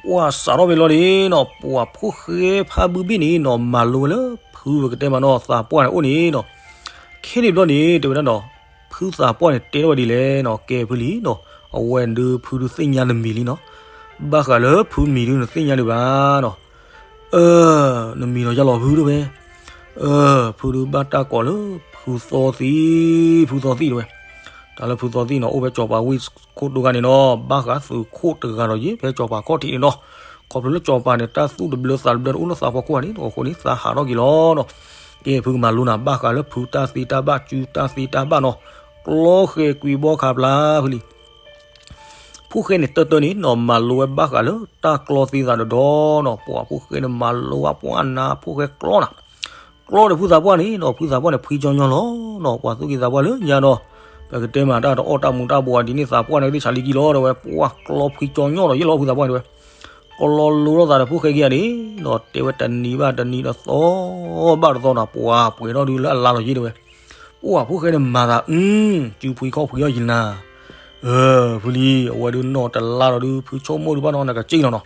ပှၤစးထီၣ်ဖဲလီၤန့ၣ်နီၤ ပှၤဖိၣ်ဃဲဖးဘုဘ့ၣ်န့ၣ်နီၤ မၤလိဝဲလၢဖုပကတဲမးနီၤ သးပှၢ်န့ၣ်အိၣ်န့ၣ်နီၤ ခဲန့ၣ်ဘျီန့ၣ် တဲဝဲဒၣ်ဒီး ဖုသးပှၢ်န့ၣ်တဲထီၣ်ဝဲဒ်လဲၣ်နီၤ ကဲဖုလံနီၤ အဝဲဒုးဖုဒုးသ့ၣ်ညါနမံၤလံနီၤ ဘၣ်ဃးလၢဖုမံၤဒုးနသ့ၣ်ညါဒံးဘၣ်နီၤ အၢ နမံၤဒီးယါလီၤဖုတဲဝဲ အၢ ဖုဒုးဘၣ်တၢ်ကိးလၢ ဖုသီသံၣ် ဖုသီသံၣ်တဲဝဲ တၢ်လၢဖုသီသံၣ်နီၤ အိၣ်ဖဲကၠီၤပၤဝ့ၢ်ခိၣ်တိဂၤန့ၣ်နီၤ ဘၣ်ဃးသုးခိၣ်တဂၤဒီးယ့ၣ် ဖဲကၠီၤပၤခီၣ်ထံးန့ၣ်နီၤ ခီဖျိလၢကၠီၤပၤန့ၣ် တၢ်သူၣ်တဘျၢသးတဘျၢတအိၣ်လၢသးဖီခိၣ်ဘၣ်န့ၣ် အဃိန့ၣ် သးဟးထီၣ်က့ၤလီၤနီၤ ကဲ ဖုကမၤလိနၤ ဘၣ်ဃးလၢဖုတၢ်သ့တၢ်ဘၣ် စုတၢ်သ့တၢ်ဘၣ်နီၤ ကျီဃဲၤကွံာ်ဘီခးပျၢ်ဖုလံၤ ဖိၣ်ဃဲန့ၣ်တၢၢ်တၢၢ်န့ၣ်နီၤ မၤလိဝဲဘၣ်ဃးလၢတၢ်ကျီသ့သးဒီးဒီးနီၤ, ပှၤဖိၣ်ဃဲန့ၣ်မၤလိဝဲပှၤနၤဖိၣ်ဃဲကျီနၤ, ကျီဒီးဖုသးပှၢ်န့ၣ်နီၤ, ဖုသးပှၢ်န့ၣ် ဖှံကၠီညီလီၤနီၤ, ပှၤသူၣ်က့သးပှၢ်လၢညါဒီး ပကတဲမးတၢ်တအီၣ်တၢ်မူၤတၢ်ဘှီးဒ်န့ၣ် သးပှၢ်န့ၣ်ကသ့ၣ်ဆးလံကံလီၤ တဲဝဲ, ပှၤကျီဖှံကၠီညီဒီးယဲလီၤ ဖုသးပှၢ်တဲဝဲ, ကျီလိထီၣ်သးဒီးဖိၣ်ဃဲခံဂၤန့ၣ်နီၤ, တဲဝဲတနံၤဘၣ်တနံၤဒီးသီဘၣ်တသီနီၤ, ပှၤပှဲၤထီၣ်ဒုးလၢအလါလီၤယ့ၢ်တဲဝဲ, ပှၤဖိၣ်ဃဲန့ၣ်မၤသးအု, စုဖှံခီၣ်ဖှံအီၣ်ယနၤ ဖုလံ, အဝဲဒုးနီၢ်တလါဒီးဒုး ဖုဆိကမိၣ်ဒုးဘၣ်နီၤ နကစ့ၢ်နီၤနီၤ,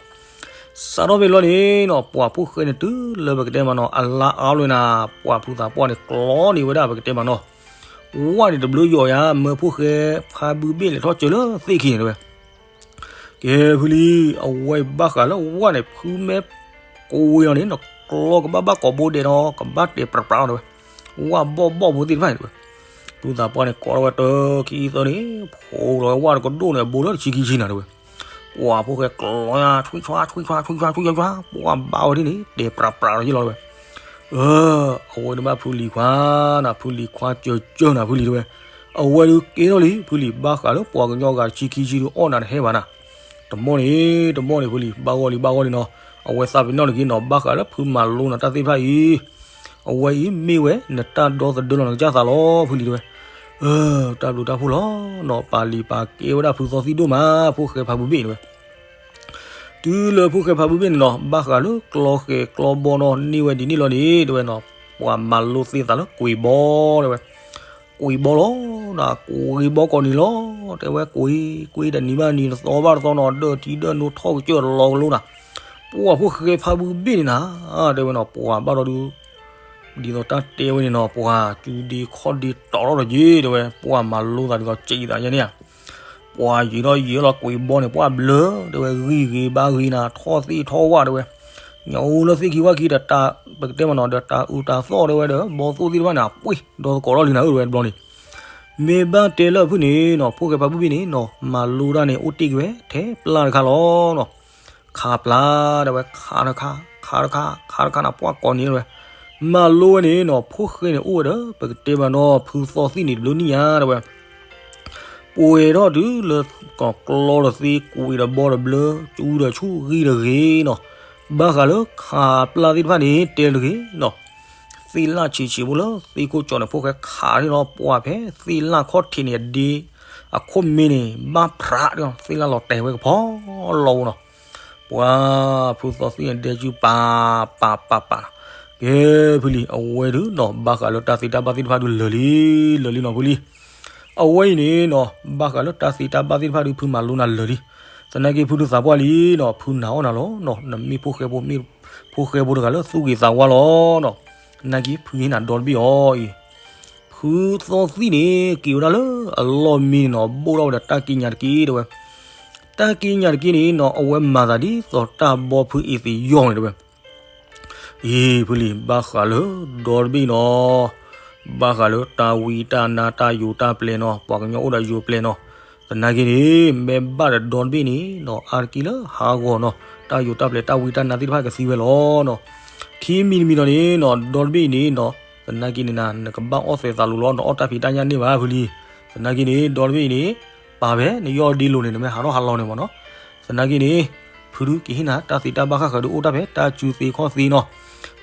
စးထီၣ်ဖဲလီၤန့ၣ်နီၤ, ပှၤဖိၣ်ဃဲန့ၣ်တုၤလၢပကတဲမးနီၤ အလါအါလွဲနၤ, ပှၤဖုသးပှၢ်န့ၣ် ကျီန့ၢ်ဝဲဒၣ်ပကတဲမးနီၤ, ဝၣ်န့ၣ်တဘျုးယီၤယၤ မၢဖိၣ်ဃဲဖါဘုဘ့ၣ်လဲၤထီၣ်စၢၤလၢသ့ၣ်ခံန့ၣ်တဲဝဲ ကဲဖုလံ, အဝဲဘၣ်ဃးလၢဝၣ်န့ၣ် ဖုမဲကိးဝ့ၤလီၤန့ၣ်နီၤ, ကျီကဘၣ်ဘၣ်ကိးဘိဒဲးနီၤ, ကဘၣ်တဲပြးပြးလီၤတဲဝဲ, ဝၣ်ဘီၣ်ဘီၣ်ဖိသ့ၣ်တဖၣ်န့ၣ်တဲဝဲ, ဖုသးပှၢ်န့ၣ် ကိးထီၣ်ဝဲတခံသၢန့ၣ်, ဖိးလီၤဝဲဝၣ်တကဒိၣ်န့ၣ် အဘိလၢတဆံခံဆံနၤတဲဝဲ, ပှၤဖိၣ်ဃဲကျီယၤ ဆွံဆွါ ဆွံဆွါ ဆွံဆွါ ဆွံဆွါ ပှၤဘၣ်ဝဲဒ်န့ၣ် တဲပြးပြးလီၤယ့ၢ်လီၤတဲဝဲ အဝဲန့ၣ်ဘၣ်ဖုလံၤခွါနၤ, ဖုလံၤခွါစၢၤစၢၤနၤဖုလံၤတဲဝဲ, အဝဲဒုးကဲထီၣ်လံ ဖုလံၤဘၣ်ဃးလၢပှၤကညီဂၤတဆံခံဆံဒုးအီၣ်နၤတဟဲဘၣ်နၤ, တမီၢ်န့ၣ် တမီၢ်န့ၣ်ဖုလံၤ ဘၣ်ဂီၢ်လံဘၣ်ဂီၢ်လံနီၤ, အဝဲသးပ့ၤနီၣ်တက့ၢ်နီၤ, ဘၣ်ဃးလၢဖုမၤလိနၤတၢ်သ့ၣ်တဖၣ်အံၤ, အဝဲအံၤမ့ၢ်ဝဲနတၢ်ဒီသဒၢလီၤနကစၢ်သးလီၤ ဖုလံၤတဲဝဲ, တၢ်ဘျုးတၢ်ဖှိၣ်လီၤနီၤ, ပာ်လံာ်ပာ်ကဲဝဲဒၣ်ဖုသီသံၣ်ဒိၣ်မး ဖိၣ်ဃဲဖါဘုဘ့ၣ်တဲဝဲ တုၤလၢဖိၣ်ဃဲဖါဘုဘ့ၣ်န့ၣ်နီၤ, ဘၣ်ဃးလၢကျီဃဲၤကျီဘီနီၤ န့ၢ်ဝဲဒ်န့ၣ်လီၤန့ၣ် တဲဝဲနီၤ, ပှၤမၤလိသ့သးလၢကွံာ်ဘီတဲဝဲ, ကွံာ်ဘီလီၤနၤ, ကွံာ်ဘီကိးနံၤလီၤ, တဲဝဲကွံာ် ကွံာ်တနံၤဘၣ်နံၤ တသီဘၣ်တသီနီၤ, ဒၢၣ်ထံဒၢၣ်နိထီၣ်ကစၢၢ်လီၤကလိနၤ, ပှၤဖိၣ်ဃဲဖါဘုဘ့ၣ်န့ၣ်နၤ, တဲဝဲနီၤ, ပှၤဘၣ်ဒီးဒုး ဒ်သိးတၢ်တဲဝဲန့ၣ်နီၤ, ပှၤစူၤဒ့ခီၣ်ဒ့တီထီၣ်ဒီးက့ၤ တဲဝဲ, ပှၤမၤလိသးဒ်သိးကံသးယဲန့ၣ်ဧါ ပှၤယံာ်ထီၣ်ယံာ်လီၤကွံာ်ဘီန့ၣ် ပှၤဘျၢ တဲဝဲ, ဂံၢ်ဂ့ၤဘါဂ့ၤနၤ, ထီၣ်သ့ၣ်ထီၣ်ဝၣ်တဲဝဲ, ညၣ်အူလၢသ့ၣ်ခံဝၣ်ခံဒီး ပကတဲမးနီၤ ဒီးတၢ်အူတၢ်သီၣ်တဲဝဲဒီး ဘီသိၣ်သ့ၣ်တဖၣ်န့ၣ် အပှ့ၤ ဒီသကိးထီၣ်လံနၤဧၢ တဲဝဲတဘျီန့ၣ်, မ့ၢ်ဘၣ်တဲလၢအဖုၣ်န့ၣ်နီၤ, ဖိၣ်ဃဲဖါဘုဘ့ၣ်န့ၣ်နီၤ, မၤလိတၢ်န့ၣ် အိၣ်တ့ၢ်က့ၤဝဲထဲပျၢ်တခါလီၤနီၤ, ခးပျၢ်တဲဝဲ, ခးတခါ ခးတခါ ခးတခါန့ၣ် ပှၤကိးနံၤတဲဝဲ, မၤလိဝဲန့ၣ်နီၤ, ဖိၣ်ဃဲန့ၣ်အိၣ်ဝဲဒီး ပကတဲမးနီၤ ဖုသီသံၣ်န့ၣ်တဘျုးနံၣ်ညါတဲဝဲ ပှဲၤထီၣ်တုၤလၢ ကီၤကျီဒီးသ့ကွံာ်ဒီးဘီဒီးဘျၢ ကၠူဒီးဆူၣ်ဂံၢ်တဂ့ၤနီၤ, ဘၣ်ဃးလၢခးပျၢ်သ့ၣ်တဖၣ်န့ၣ် တဲတဂ့ၤနီၤ, သ့ၣ်လၣ်ဆံးဆံးဖိလၢသ့ၣ်ခိၣ်ကၠီန့ၣ် ဖိၣ်ဃဲခးန့ၣ်နီၤ, ပှၤဖဲသ့ၣ်လၣ်ခီၣ်ထံးန့ၣ် အဒ့ အခိၣ်မ့ၢ်န့ၣ် ဘၣ်ဖြးဒီး သ့ၣ်လၣ်လီၤတဲာ်ဝဲကဖီလီၤနီၤ, ပှၤဖုသီသံၣ်န့ၣ် ဒဲကုပၤပၤပၤပၤနီၤ, ကဲဖုလံၤ အဝဲဒုးနီၤ ဘၣ်ဃးလၢတၢ်သ့တၢ်ဘၣ်သ့ၣ်တဖၣ်ဒုးလၢာ်လံ လၢာ်လံနီၤဖုလံၤ အဝဲအံၤန့ၣ်နီၤ ဘၣ်ဃးလၢတၢ်သ့တၢ်ဘၣ်သ့ၣ်တဖၣ်ဒုး ဖုမၤလိနၤလၢာ်လံ, သနာ်က့ဖုဒုးသးပှၢ်လံနီၤ ဖုနာ်အီၣ်နၤလီၤနီၤ နမ့ၢ်ဖိၣ်ဃဲဖိ မ့ၢ်ဖိၣ်ဃဲဖိတဂၤလၢသူၣ်ဂ့ၤသးဝါလီၤနီၤ, သနာ်က့ဖုဟ့ၣ်နၤဒီတဘ့ၣ်အီၤအံၤ, ဖုသီသံၣ်န့ၣ် က့ၤဝဲဒၣ်လၢအလီၢ်မံန့ၣ်နီၤ ဘိၣ်ထီၣ်ဝဲဒီးတၢ်က့ညါတက့ၢ်တဲဝဲ, တၢ်က့ညါတက့ၢ်န့ၣ်နီၤ အဝဲမၤသးဒ်သိးတၢ်ဘီဖုအ့သ့ယီၢ်န့ၣ်တဲဝဲ အံၤ ဖုလံၤ ဘၣ်ဃးလၢဒီတဘ့ၣ်နီၤ, ဘၣ်ဃးလၢတၢ်ဝံတၢ်နါတၢ်ယိာ်တၢ်ပျဲၤနီၤ, ပှၤကညီအိၣ်ဒီးယိာ်ပျဲၤနီၤ, သနာ်က့န့ၣ် မ့ၢ်ဘၣ်ဒီးဒီတဘ့ၣ်န့ၣ်နီၤ အါတက့ၢ်လၢဟးဂီၤနီၤ, တၢ်ယိာ်တၢ်ပျဲၤတၢ်ဝံတၢ်နါသ့ၣ်တဖၣ်ကသံဝဲလီၤနီၤ, ခံမံၤတမံၤဒီးန့ၣ်နီၤ ဒီတဘ့ၣ်အံၤန့ၣ်နီၤ, သနာ်က့န့ၣ်နၤ နကဘၣ်အီၣ်သဲးသးလိၤလီၤ နအီၣ်တၢ်ဖံးတၢ်ညၣ်န့ၢ်ဘၣ်ဖုလံၤ, သနာ်က့န့ၣ် ဒီတဘ့ၣ်အံၤန့ၣ် ပာ်ဖဲနယီၢ်ဒ့လိၤန့ၣ် နမ့ၢ်ဟးထီၣ်ဟးလီၤန့ၣ်မ့ၢ်နီၤ, သနာ်က့န့ၣ် ဖုဒုးကဟ့ၣ်နၤတၢ်သ့တၢ်ဘၣ်ဃၣ်ဃၢၤဒုး အိၣ်တၢ်ဖဲတၢ်စုသ့ခီၣ်သ့နီၤ,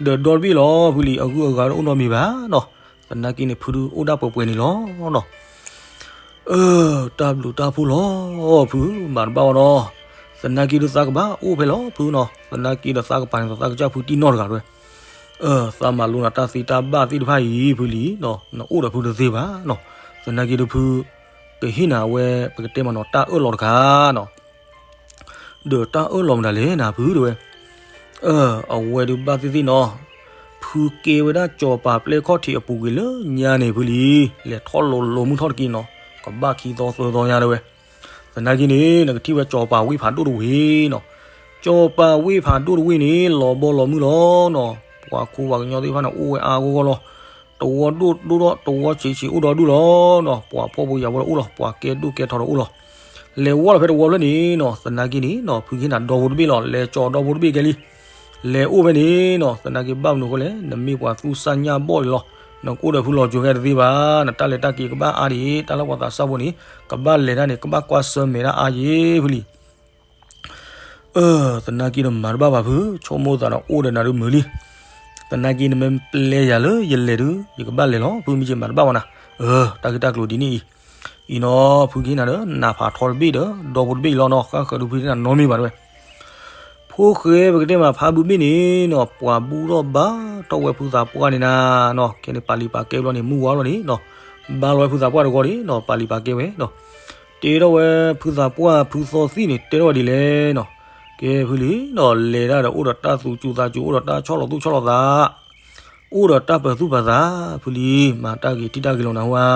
ဒီးဒီတဘ့ၣ်လီၤ ဖုလံၤ အဂုၤအဂၤအိၣ်နီတမံၤဘၣ်နီၤ, သနာ်က့န့ၣ် ဖုဒုးအိၣ်ဒၣ်ပှဲၤပှဲၤန့ၣ်လီၤနီၤ, အၢ တၢ်ဘျုးတၢ်ဖှိၣ်လီၤ ဖု မၤတဘၣ်အီၤနီၤ, သနာ်က့ဒုးသးကဘၣ်အိၣ်ဖဲလီၤဖုနီၤ, သနာ်က့ဒီးသးကပၤန့ၣ်ဒီးသးကစၢ်ဖုတံၢ်နီၢ်တဂၤတဲဝဲ, အၢ သးမၤလိနၤတၢ်သ့တၢ်ဘၣ်သ့ၣ်တဖၣ်အံၤ ဖုလံၤနီၤ နအိၣ်ဒီးဖုတသ့ဘၣ်နီၤ, သနာ်က့ဒုးဖု ကဟ့ၣ်နၤဝဲ ပကတဲမ့ၢ်နီၤ တၢ်အၢၣ်လီၤတခါနီၤ ဒီးတၢ်အၢၣ်လီၤမတၤလဲၣ်နၤဖုတဲဝဲ, အၢ အဝဲဒုးဘၣ်သ့ၣ်သ့ၣ်နီၤ, ဖုကဲဝဲဒၣ်စီၤပၤပျဲၢ်ခီၣ်ထံးအပူၤကွံာ်လၢညါန့ၣ်ဖုလံၤ, လဲၤထီၣ်လိၤလိၤမုၢ်ထီၣ်တက့ၢ်နီၤ, ကဘၣ်ခံသီသၢသီညါတဲဝဲ, သနာ်က့န့ၣ် နကထံၣ်ဝဲစီၤပၤဝ့ၢ်ဖးဒိၣ်တဝ့ၢ်နီၤ, စီၤပၤဝ့ၢ်ဖးဒိၣ်တဝ့ၢ်န့ၣ် လီၤဘီလီၤမုၢ်လီၤနီၤ, ပှၤခိပှၤကညီသ့ၣ်တဖၣ်န့ၣ် အိၣ်ဝဲအါအါဂီၢ်ဂီၢ်လီၤ, တဝီဒိၣ်ဒိၣ်ဒီး တဝီဆံးဆံးအိၣ်ဒီးဒူၣ်လီၤနီၤ, ပှၤဖှီၣ်ဖိယာ်ဖိဒီးအိၣ်လီၤ, ပှၤကဲဒိၣ်ကဲထီဒီးအိၣ်လီၤ, လဲၤဝီလီၤဖဲတဝီဖျၢၣ်န့ၣ်နီၤ, သနာ်က့န့ၣ်နီၤ ဖုကဟ့ၣ်နၤဒီဖိတဘ့ၣ်လီၤ, လဲၤကၠီၤဒီဖိတဘ့ၣ်ကဲလံ, လဲၤအိၣ်ဖဲန့ၣ်နီၤ, သနာ်က့ဘၣ်မနုၤအဃိလဲၣ်, နမ့ၢ်ပှၤသူၣ်စၢ်ညၣ်ဘီၣ်လံလီၤ, နကအိၣ်ဒီးဖုလီၤစိၤခဲတသ့ဘၣ်, နတၢ်လဲၤတၢ်က့ၤကဘၣ်အါဒံး, တၢ်လၢပှၤသးစၢ်ဖိန့ၣ် ကဘၣ်လဲၤတၢ်န့ၣ် ကဘၣ်ကွၢ်ဆၢၣ်မဲာ်တၢ်အါယံၤ ဖုလံ. အၢ သနာ်က့ဒီးမၤတဘၣ်ဘၣ်ဖု, ဆိကမိၣ်သးဒီးအိၣ်ဒီးနၤဒုးမုာ်လံ. သနာ်က့နမ့ၢ်ပျဲယၤလၢယလဲၤဒုး ယကဘၣ်လဲၤလီၤ, ဖုမ့ၢ်က့ၤမၤတဘၣ်ဘၣ်နၤ. အၢ တၢ်ဂ့ၢ်တၢ်ကျိၤဒ်န့ၣ်အံၤ, အံၤနီၤ ဖုကဟ့ၣ်နၤဒီး နးဖးထီတဘ့ၣ်ဒီး ဒီဖိတဘ့ၣ်အံၤလီၤနီၤ, ဃၣ်ဃၢၤဒုးဖုကဟ့ၣ်နၤနီတမံၤဘၣ်တဲဝဲ. ဖိၣ်ဃဲပကတဲမးဖါဘုးဘ့ၣ်န့ၣ်နီၤ ပှၤဘူၣ်ထီၣ်ဘါထီၣ်ဝဲဖုသးပှၢ်န့ၣ်နၤနီၤ, ခဲန့ၣ်ပာ်လံၤပာ်ကဲဘျီန့ၣ် မုၢ်ဝါလီၤန့ၣ်နီၤ, ဘါလီၤဝဲဖုသးပှၢ်တဂီၤန့ၣ်နီၤ, ပာ်လံၤပာ်ကဲဝဲနီၤ. တဲထီၣ်ဝဲဖုသးပှၢ်ဖုသီသံၣ်န့ၣ် တဲထီၣ်ဝဲဒ်လဲၣ်နီၤ. ကဲဖုလံနီၤ, လဲၤတၢ်ဒီးအိၣ်ဒီးတၢ်သူၣ်စူၤသးစူၤ, အိၣ်ဒီးတၢ်ဆီၣ်လီၤသူၣ်ဆီၣ်လီၤသး, အိၣ်ဒီးတၢ်ပာ်သူၣ်ပာ်သး, ဖုလံ မၤတၢ်ဂ့ၤထံၣ်တၢ်ဂ့ၤလီၤနၤဟူဧါ.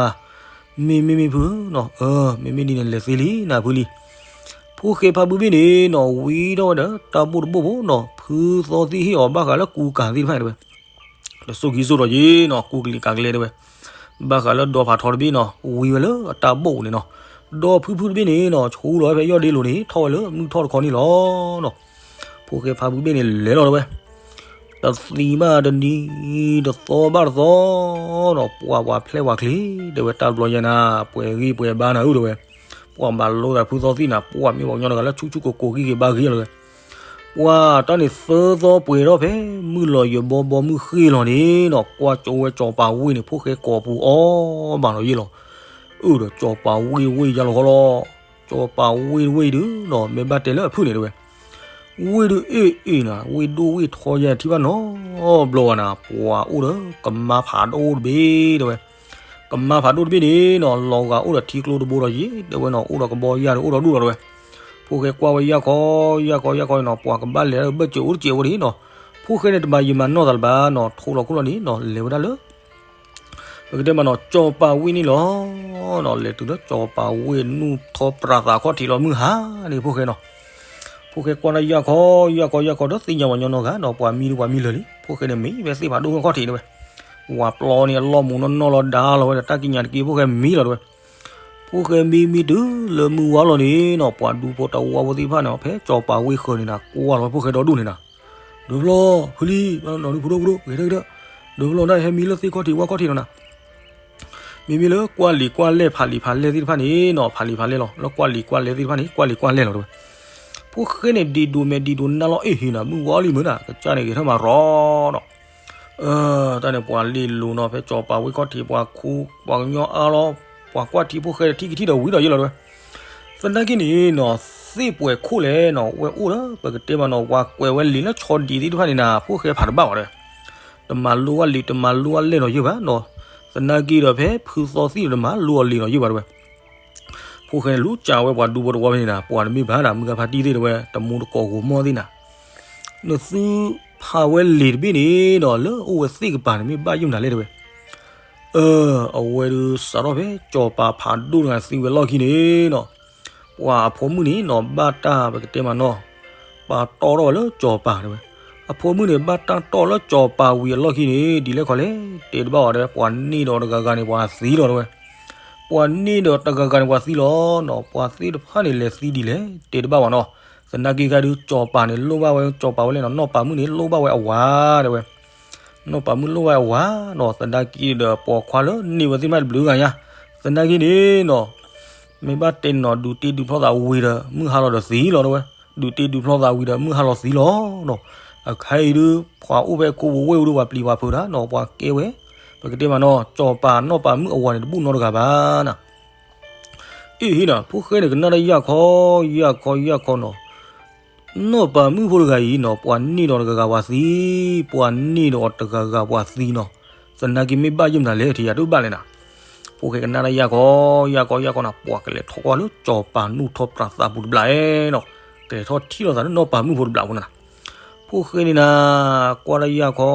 မ့မ့မ့ၢ်ဖုနီၤ, အၢ မ့မ့ၢ်ဒ်န့ၣ်လဲၤသ့လံနၤဖုလံ. ဖိၣ်ဃဲဖါဘုးဘ့ၣ်န့ၣ်နီၤ ဝံထီၣ်ဝဲဒီးတၢ်ဘိၣ်တဘိၣ်ဖိနီၤ, ဖုသီသံၣ်ဟ့ၣ်အီၤဘၣ်ဃးလၢကူကၤသ့ၣ်တဖၣ်န့ၣ်တဲဝဲ. တစိၢ်ကံစိၢ်ထီၣ်က့ၤနီၤ ကူကလံၤကၤကလဲတဲဝဲ, ဘၣ်ဃးလၢဒီဖးထီတဘ့ၣ်နီၤ ဝံဝဲလၢအတၢ်ဘိၣ်န့ၣ်နီၤ, ဒီဖုဖုတဘ့ၣ်န့ၣ်နီၤ ဆူလီၤဝဲဖဲယီၢ်ဒ့လိၤန့ၣ် ထီၣ်ဝဲလၢမုၢ်ထီၣ်တခီန့ၣ်လီၤနီၤ. ဖိၣ်ဃဲဖါဘုးဘ့ၣ်န့ၣ်လဲၤလီၤတဲဝဲ တသံဘၣ်တနံၤ, တသီဘၣ်တသီနီၤ, ပှၤပှၤဖျဲၣ်ပှၤချ့, တဲဝဲတၢ်တဘျီယဲနၤ, ပှဲၤဂံၢ်ပှဲၤဘါနၤဧၢတဲဝဲ, ပှၤဘၣ်လိသးဖုသီသံၣ်နၤ, ပှၤမ့ၢ်ပှၤကညီတဂၤလၢဆူၣ်ဆူၣ်ကိၢ်ကိၢ်ဂံၢ်ဂံၢ်ဘါဂံၢ်လီၤတဲဝဲ. ပှၤတၢ်န့ၣ်သၢသီပှဲၤထီၣ်ဖဲ မုၢ်လီၤယဘီဘီမုၢ်ဃ့ၢ်လီၤန့ၣ်နီၤ, ကွၢ်ကၠိဝဲစီၤပၤဝ့ၢ်န့ၣ် ဖိၣ်ဃဲကိးပူၤအီၤဘၣ်နီၤယ့ၢ်လီၤ. အၢၣ်ဒီးစီၤပၤဝ့ၢ်ဝ့ၢ်ယါလီၤဃီလီၤ. စီၤပၤဝ့ၢ်ဝ့ၢ်ဒုးနီၤ မ့ၢ်ဘၣ်တဲလၢအဖုၣ်န့ၣ်တဲဝဲ ဝ့ၢ်ဒုးအ့ၣ်အ့ၣ်နၤ, ဝ့ၢ်ဒိၣ်ဝ့ၢ်ထီယဲၢ်ထံၣ်ဘၣ်နီတဘျီဘၣ်နၤ, ပှၤအိၣ်ဒီးကမါဖးဒိၣ်တဘ့ၣ်တဲဝဲ. ကမါဖးဒိၣ်တဘ့ၣ်န့ၣ်နီၤ လီၤဂာ်အိၣ်ဒီးထံကျိတဘိဒီးယ့ၢ် တဲဝဲနီၤ, အိၣ်ဒီးကဘီယၢ်ဒီးအိၣ်ဒီးဒူၣ်လီၤတဲဝဲ. ဖိၣ်ဃဲကွၢ်ဝဲယၢ်ခီ ယၢ်ခီ ယၢ်ခီနီၤ, ပှၤကဘၣ်လဲၤဘၢၣ်စၢၤအိၣ်တစဲးဝဲဒၣ်နီၤ. ဖိၣ်ဃဲန့ၣ်တမၤယံာ်မၤနီၢ်သးလၢၤဘၣ်နီၤ, ထိးလီၤခိၣ်လီၤန့ၣ်နီၤ လဲၤဝဲဒၣ်လၢ ပကတဲမးနီၤ စီၤပၤဝ့ၢ်န့ၣ်လီၤ. လဲၤတုၤလၢစီၤပၤဝ့ၢ်နူၢ်ထီပြးသးခီၣ်ထံးလီၤမုၢ်ဟါန့ၣ် ဖိၣ်ဃဲနီၤ. ဖိၣ်ဃဲကွၢ်တၢ်ယၢ်ခီ ယၢ်ခီ ယၢ်ခီဒီးသ့ၣ်ညါပှၤညီနီတဂၤနီၤ, ပှၤမံဒီးပှၤမံလၢာ်လံ, ဖိၣ်ဃဲန့ၣ်မံဝဲသ့ၣ်ဖးဒိၣ်ဝဲခီၣ်ထံးန့ၣ်ဝဲ. ဝၤပျီန့ၣ်အလီၢ်မူးနီၢ်နီၢ်လီၤဒါလီၤဝဲဒီးတၢ်ကံးညာ်တက့ၢ် ဖိၣ်ဃဲမံလီၤတဲဝဲ. ဖိၣ်ဃဲမံမံတုၤလၢမုၢ်ဝါလီၤန့ၣ်နီၤ, ပှၤဒူဖိတဝါဖိသ့ၣ်တဖၣ်န့ၣ် ဖဲစီၤပၤဝ့ၢ်ဃၢၤန့ၣ်နၤ ကွၢ်လီၤဖိၣ်ဃဲဒီဒူၣ်န့ၣ်နၤ ဒုးဖျီၣ် ဖုလံ နီၢ်ဒုးဖိဒိၣ်ဖိဒိၣ် ဂဲၤထၢၣ်ဂဲၤထၢၣ်, ဒုးဖျီၣ်ဒၣ်ဟဲမံလၢသ့ၣ်ခီၣ်ထံးဝၣ်ခီၣ်ထံးနီၤနၤ. မ့မ့ၢ်လၢကွၢ်လံာ်ကွၢ်လဲၢ်ဖးလံာ်ဖးလဲၢ်သ့ၣ်တဖၣ်န့ၣ်နီၤ, ဖးလံာ်ဖးလဲၢ်လီၤ, လၢကွၢ်လံာ်ကွၢ်လဲၢ်သ့ၣ်တဖၣ်န့ၣ် ကွၢ်လံာ်ကွၢ်လဲၢ်လီၤတဲဝဲ. ဖိၣ်ဃဲန့ၣ် ဒံးဒိးမဲာ်ဒံးဒိးနါလီၤ အ့ၣ်ဟ့ၣ်နၤ မုၢ်ဝါလံမုၢ်နၤ ကစၢ်န့ၣ်ဂဲၤထၢၣ်မၤရီနီၤ. တၢ်န့ၣ်ပှၤလ့လိၤနီၤ ဖဲစီၤပၤဝ့ၢ်ခီၣ်ထံး ပှၤခူပှၤကညီအါလီၤ, ပှၤကွၢ်ထံဖိၣ်ဃဲထံၣ်ကထံၣ်ဒီးဝံၤဒီးယ့ၢ်လီၤတဲဝဲ. သနာ်က့န့ၣ်နီၤ သ့ၣ်ပှဲၤခိၣ်လဲၣ်နီၤ ဝဲအိၣ်လၢပကတဲမးနီၤ ပှၤကွဲးဝဲလံာ်လၢဆီဒံးသ့ၣ်တဖၣ်န့ၣ်နၤ ဖိၣ်ဃဲဖးတဘၣ်ဘၣ်တဲဝဲ. တမၤလိအလံာ် တမၤလိအလဲၢ်နီၤယ့ၢ်ဘၣ်နီၤ. သနာ်က့ဒီးဖဲဖုသီသံၣ်ဒီးတမၤလိအလံာ်နီၤယ့ၢ်ဘၣ်တဲဝဲ. ဖိၣ်ဃဲန့ၣ်လူၤကးဝဲပှၤဒူဖိတဝါဖဲန့ၣ်နၤ ပှၤတမ့ၢ်ဘၣ်နၤ မုၢ်ဂၤဖါတံၢ်သ့ၣ်တဲဝဲ တမူတကိးဂိၤမီၢ်သ့ၣ်နၤ နသုဖးဝဲလံာ်တဘ့ၣ်န့ၣ်နီၤ လၢအိၣ်ဝဲသ့ၣ်ကပၤန့ၣ် မ့ၢ်ဘၣ်ယုၢ်မနုၤလဲၣ်တဲဝဲ. အၢ အဝဲဒုးစးထီၣ်ဖဲ စီၤပၤဖးဒိၣ်တဂၤသံဝံၤအလီၢ်ခံန့ၣ်နီၤ ပှၤအဖိမုၣ်န့ၣ်နီၤ ဘၣ်တၢ်ပကတဲမးနီၤ ပာ်တီၢ်ထီၣ်ဝဲလၢစီၤပၤတဲဝဲ. အဖိမုၣ်န့ၣ် ဘၣ်တၢ်တီၢ်လၢစီၤပၤဝံၤအလီၢ်ခံန့ၣ် ဒ်လဲၣ်ခီလဲၣ် တဲတဘၣ်ဝဲတဲဝဲ ပှၤန့ၢ်ဒီးတဂၤဂၤန့ၣ် ပှၤသံလီၤတဲဝဲ. ပှၤန့ၢ်ဒီးတဂၤဂၤန့ၣ် ပှၤသံလီၤနီၤ ပှၤသ့ၣ်တဖၣ်န့ၣ် လဲၤသံဒ်လဲၣ် တဲတဘၣ်ဝဲနီၤ. သနာ်က့ဂၤဒုး စီၤပၤန့ၣ် လိၣ်ဘၣ်ဝဲ စီၤပၤဝဲလဲၣ်နီၤ နီၢ်ပၤမုၣ်န့ၣ် လိၣ်ဘၣ်ဝဲအဝၤတဲဝဲ. နီၢ်ပၤမုၣ်လိၣ်ဘၣ်ဝဲအဝၤနီၤ သနာ်က့ဒီး ပိာ်ခွါလၢန့ၢ်ဝဲသ့ၣ်တဖၣ်တဘျုးဂၤညါ သနာ်က့န့ၣ်နီၤ မ့ၢ်ဘၣ်တဲနီၤ ဒုးတ့ဒုးဖျီသးဝံၤဒီး မုၢ်ဟါလီၤဒီးသံလီၤတဲဝဲ. ဒုးတ့ဒုးဖျီသးဝံၤဒီး မုၢ်ဟါလီၤသံလီၤနီၤ. အခါအံၤဒုး ပှၤအိၣ်ဖဲခိပူၤဝ့ၢ်ပူၤဒုး ပှၤပျံၤပှၤဖုးတၢ်နီၤ ပှၤကဲဝဲ ပကတဲမးနီၤ စီၤပၤနီၢ်ပၤမုၣ်အဝၤန့ၣ် တဘူၣ်နီတဂၤဘၣ်နၤ. အ့ၣ်ဟ့ၣ်နၤ ဖိၣ်ဃဲန့ၣ် ကနၣ်တၢ်ယၢ်ခီ ယၢ်ခီ ယၢ်ခီနီၤ နီၢ်ပၤမုၣ်ဖိတဂၤအံၤနီၤ ပှၤန့ၢ်ဒီးတဂၤဂၤပှၤသံ, ပှၤန့ၢ်ဒီးတဂၤဂၤပှၤသံနီၤ. သနာ်က့မ့ၢ်ဘၣ်ယုၢ်မနုၤလဲၣ် ထံၣ်ယၤတဘၣ်လဲၣ်နၤ. ဖိၣ်ဃဲကနၣ်တၢ်ယၢ်ခီ ယၢ်ခီ ယၢ်ခီနီၤ ပှၤကလဲၤထီၣ်ကွၢ်လၢစီၤပၤနူၢ်ထီၣ်ပြးသးပူၤတဘျီနီၤ. ကလဲၤထီၣ်ထံၣ်လိာ်သးလၢနီၢ်ပၤမုၣ်ဖိတဘျီဖိနၤ. ဖိၣ်ဃဲန့ၣ်နၤ ကွၢ်တၢ်ယၢ်ခီ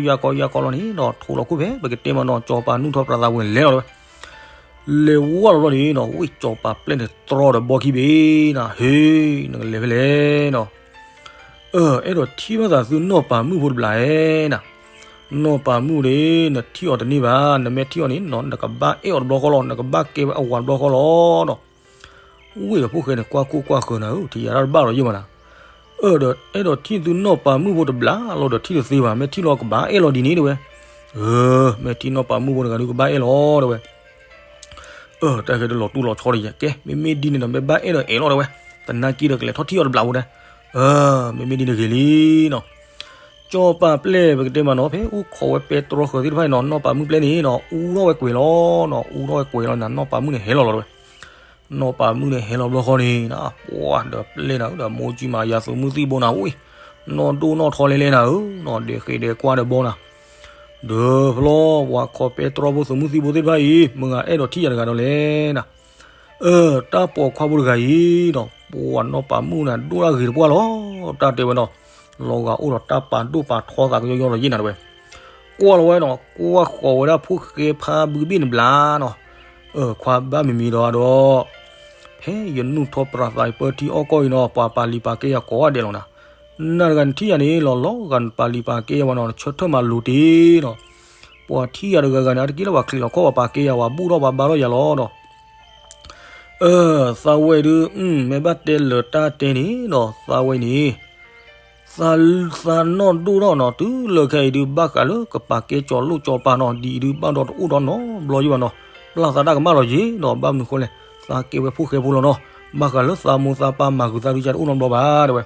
ယၢ်ခီ ယၢ်ခီလီၤန့ၣ်နီၤ ထိးလီၤခိၣ်ဖဲ ပကတဲမးနီၤ စီၤပၤနူၢ်ထီၣ်ပြးသးပူၤန့ၣ် လဲၤလီၤတဲဝဲ. လဲၤဝဲလီၤလီၤန့ၣ်နီၤ ဝ့ၢ်စီၤပၤပျဲၢ်န့ၣ်တြီဒီးဘီခံဘ့ၣ်နၤ ဟ့ၣ် နကလဲၤဖဲလဲၣ်နီၤ. အၢ အဲၣ်ဒိးထံၣ်လိာ်သးသုနီၢ်ပၤမုၣ်ဖိတဘျီဧဲနၤ. နီၢ်ပၤမုၣ်န့ၣ် နထံၣ်အီၤတန့ၢ်ဘၣ် နမ့ၢ်ထံၣ်အီၤန့ၣ်နီၤ နကဘၣ်အဲၣ်အီၤတဘျီဃီလီၤ နကဘၣ်ကဲဝဲအဝၤတဘျီဃီလီၤနီၤ. ဝ့ၢ်ဒီးဖိၣ်ဃဲန့ၣ် ကွၢ်ကိၢ်ကွၢ်ဃၢၤနၤဧၢ ထံၣ်ယၤတၢ်တဘၣ်လီၤယဲၢ်မးနၤ. အၢ ဒီးအဲၣ်ဒိးထံၣ်သုနီၢ်ပၤမုၣ်ဖိတဘျီလီၤဒီးထံၣ်တသ့ဘၣ် မ့ၢ်ထံၣ်လီၤကဘၣ်အဲၣ်လီၤဒ်န့ၣ်တဲဝဲ. အၢ မ့ၢ်ထံၣ်နီၢ်ပၤမုၣ်ဖိတဂၤဒုးကဘၣ်အဲၣ်လီၤ တဲဝဲ. အၢ တၢ်ဃဲဒီးလီၤတူၢ်လီၤဆီတယဲၢ် ကဲ မ့မ့ၢ်ဒ်န့ၣ်ဒီး မ့ၢ်ဘၣ်အဲၣ်ဒီးအဲၣ်လီၤ တဲဝဲ. သနာ်က့ဒီးကလဲၤထီၣ်ထံၣ်အီၤတဘျီဖိဒၣ်. အၢ မ့မ့ၢ်ဒ်န့ၣ်ဂ့ၤလံနီၤ. ကၠီၤပၤပျဲၢ်ပကတဲမးနီၤ ဖဲအူခိးဝဲပဲတြီဃၢၤသ့ၣ်တဖၣ်အံၤနီၤ နီၢ်ပၤမုၣ်ပျဲၢ်န့ၣ်နီၤ အူထီၣ်ဝဲကွဲၤလီၤနီၤ အူထီၣ်ဝဲကွဲၤလီၤန့ၣ် နီၢ်ပၤမုၣ်န့ၣ်ဟဲလီၤလီၤ တဲဝဲ. နီၢ်ပၤမုၣ်န့ၣ်ဟဲလီၤဘျီဃီန့ၣ် ပှၤဒီးပျဲၢ်နၤဧၢ ဒီးမိၢ်ကၠံမၤယၤသုးမုၢ်သံၣ်ဘိနၤဧၢ, နီၢ်ဒိၣ်နီၢ်ထီလဲလဲနၤဧၢနီၤ ဒဲးဃ့ဒဲးကွၢ်ဒီးဘီနၤ, ဒီးဖျီပှၤခိးပဲတြီဖိသုးမုၢ်သံၣ်ဘိသ့ၣ်တဖၣ်အံၤ မုၢ်ဂၤအဲၣ်ဒိးထံၣ်ယၤတဂၤဒီးလဲၣ်နၤ. အၢ တၢ်ပိာ်ခွါဖိတဂၤအံၤနီၤ ပှၤနီၢ်ပၤမုၣ်န့ၣ် ဒိၣ်ဒၣ်ဂ့ၤတပှၢ်လီၤ တၢ်တဲဝဲနီၤ, လီၤဂာ်အိၣ်ဒီးတၢ်ပာ်ဒိၣ်ပာ်ထီသးကယီယီလီၤယ့ၣ်နၤ တဲဝဲ. ကွၢ်လီၤဝဲနီၤ ကွၢ်ဃီၤဝဲဒၣ်ဖိၣ်ဃဲဖါဘုဘ့ၣ်န့ၣ်ဘျါနီၤ. အၢ ခွါဘၣ်မံၤမံၤဒီးဒီး ဖဲယနူၢ်ထီၣ်ပြးသးအံၤ ပၢထံအီၣ်ကီၢ်အံၤနီၤ ပှၤပာ်လံၤပာ်ကဲယၤကိးဂၤဒဲးလီၤနၤ. နၤတဂၤနထံၣ်ယၤန့ၣ် လီၤလီၤဂာ်နပာ်လံၤပာ်ကဲယၤဝဲနီၤ နဆၢထၢၣ်မၤလိၤတ့ၢ်နီၤ. ပှၤထံၣ်ယၤတဂၤဂၤန့ၣ် အါတက့ၢ်လၢပှၤချံးလီၤခီၣ်ပှၤပာ်ကဲယၤ ပှၤဘူၣ်ထီၣ်ပှၤဘါထီၣ်ယၤလီၤနီၤ. အၢ သးဝဲဒုး မ့ၢ်ဘၣ်တဲလၢာ်တၢ်တဲန့ၣ်နီၤ သးဝဲန့ၣ် သး သးနီၢ်ဒိၣ်ထီၣ်နီၤ တုၤလၢခဲအံၤဒုး ဘၣ်ဃးလၢကပာ်ကဲကၠီၤလိၣ်ကၠီၤပၤနီၤ ဒ်အံၤဒုး ဘၣ်ဒီးတအိၣ်ဒီးနီတဘျီယံၤဘၣ်နီၤ. ပျၢ်သးတၢ်ကမၣ်လီၤယ့ၣ်နီၤ ဘၣ်မနုၤဃိလဲၣ် သးကဲဝဲဖိၣ်ဃဲဖိလီၤနီၤ. ဘၣ်ဃးလၢသးမိၢ်သးပၢ်မၤဂုာ်သးဒုး ကတအိၣ်နီတဘျီဘၣ် တဲဝဲ.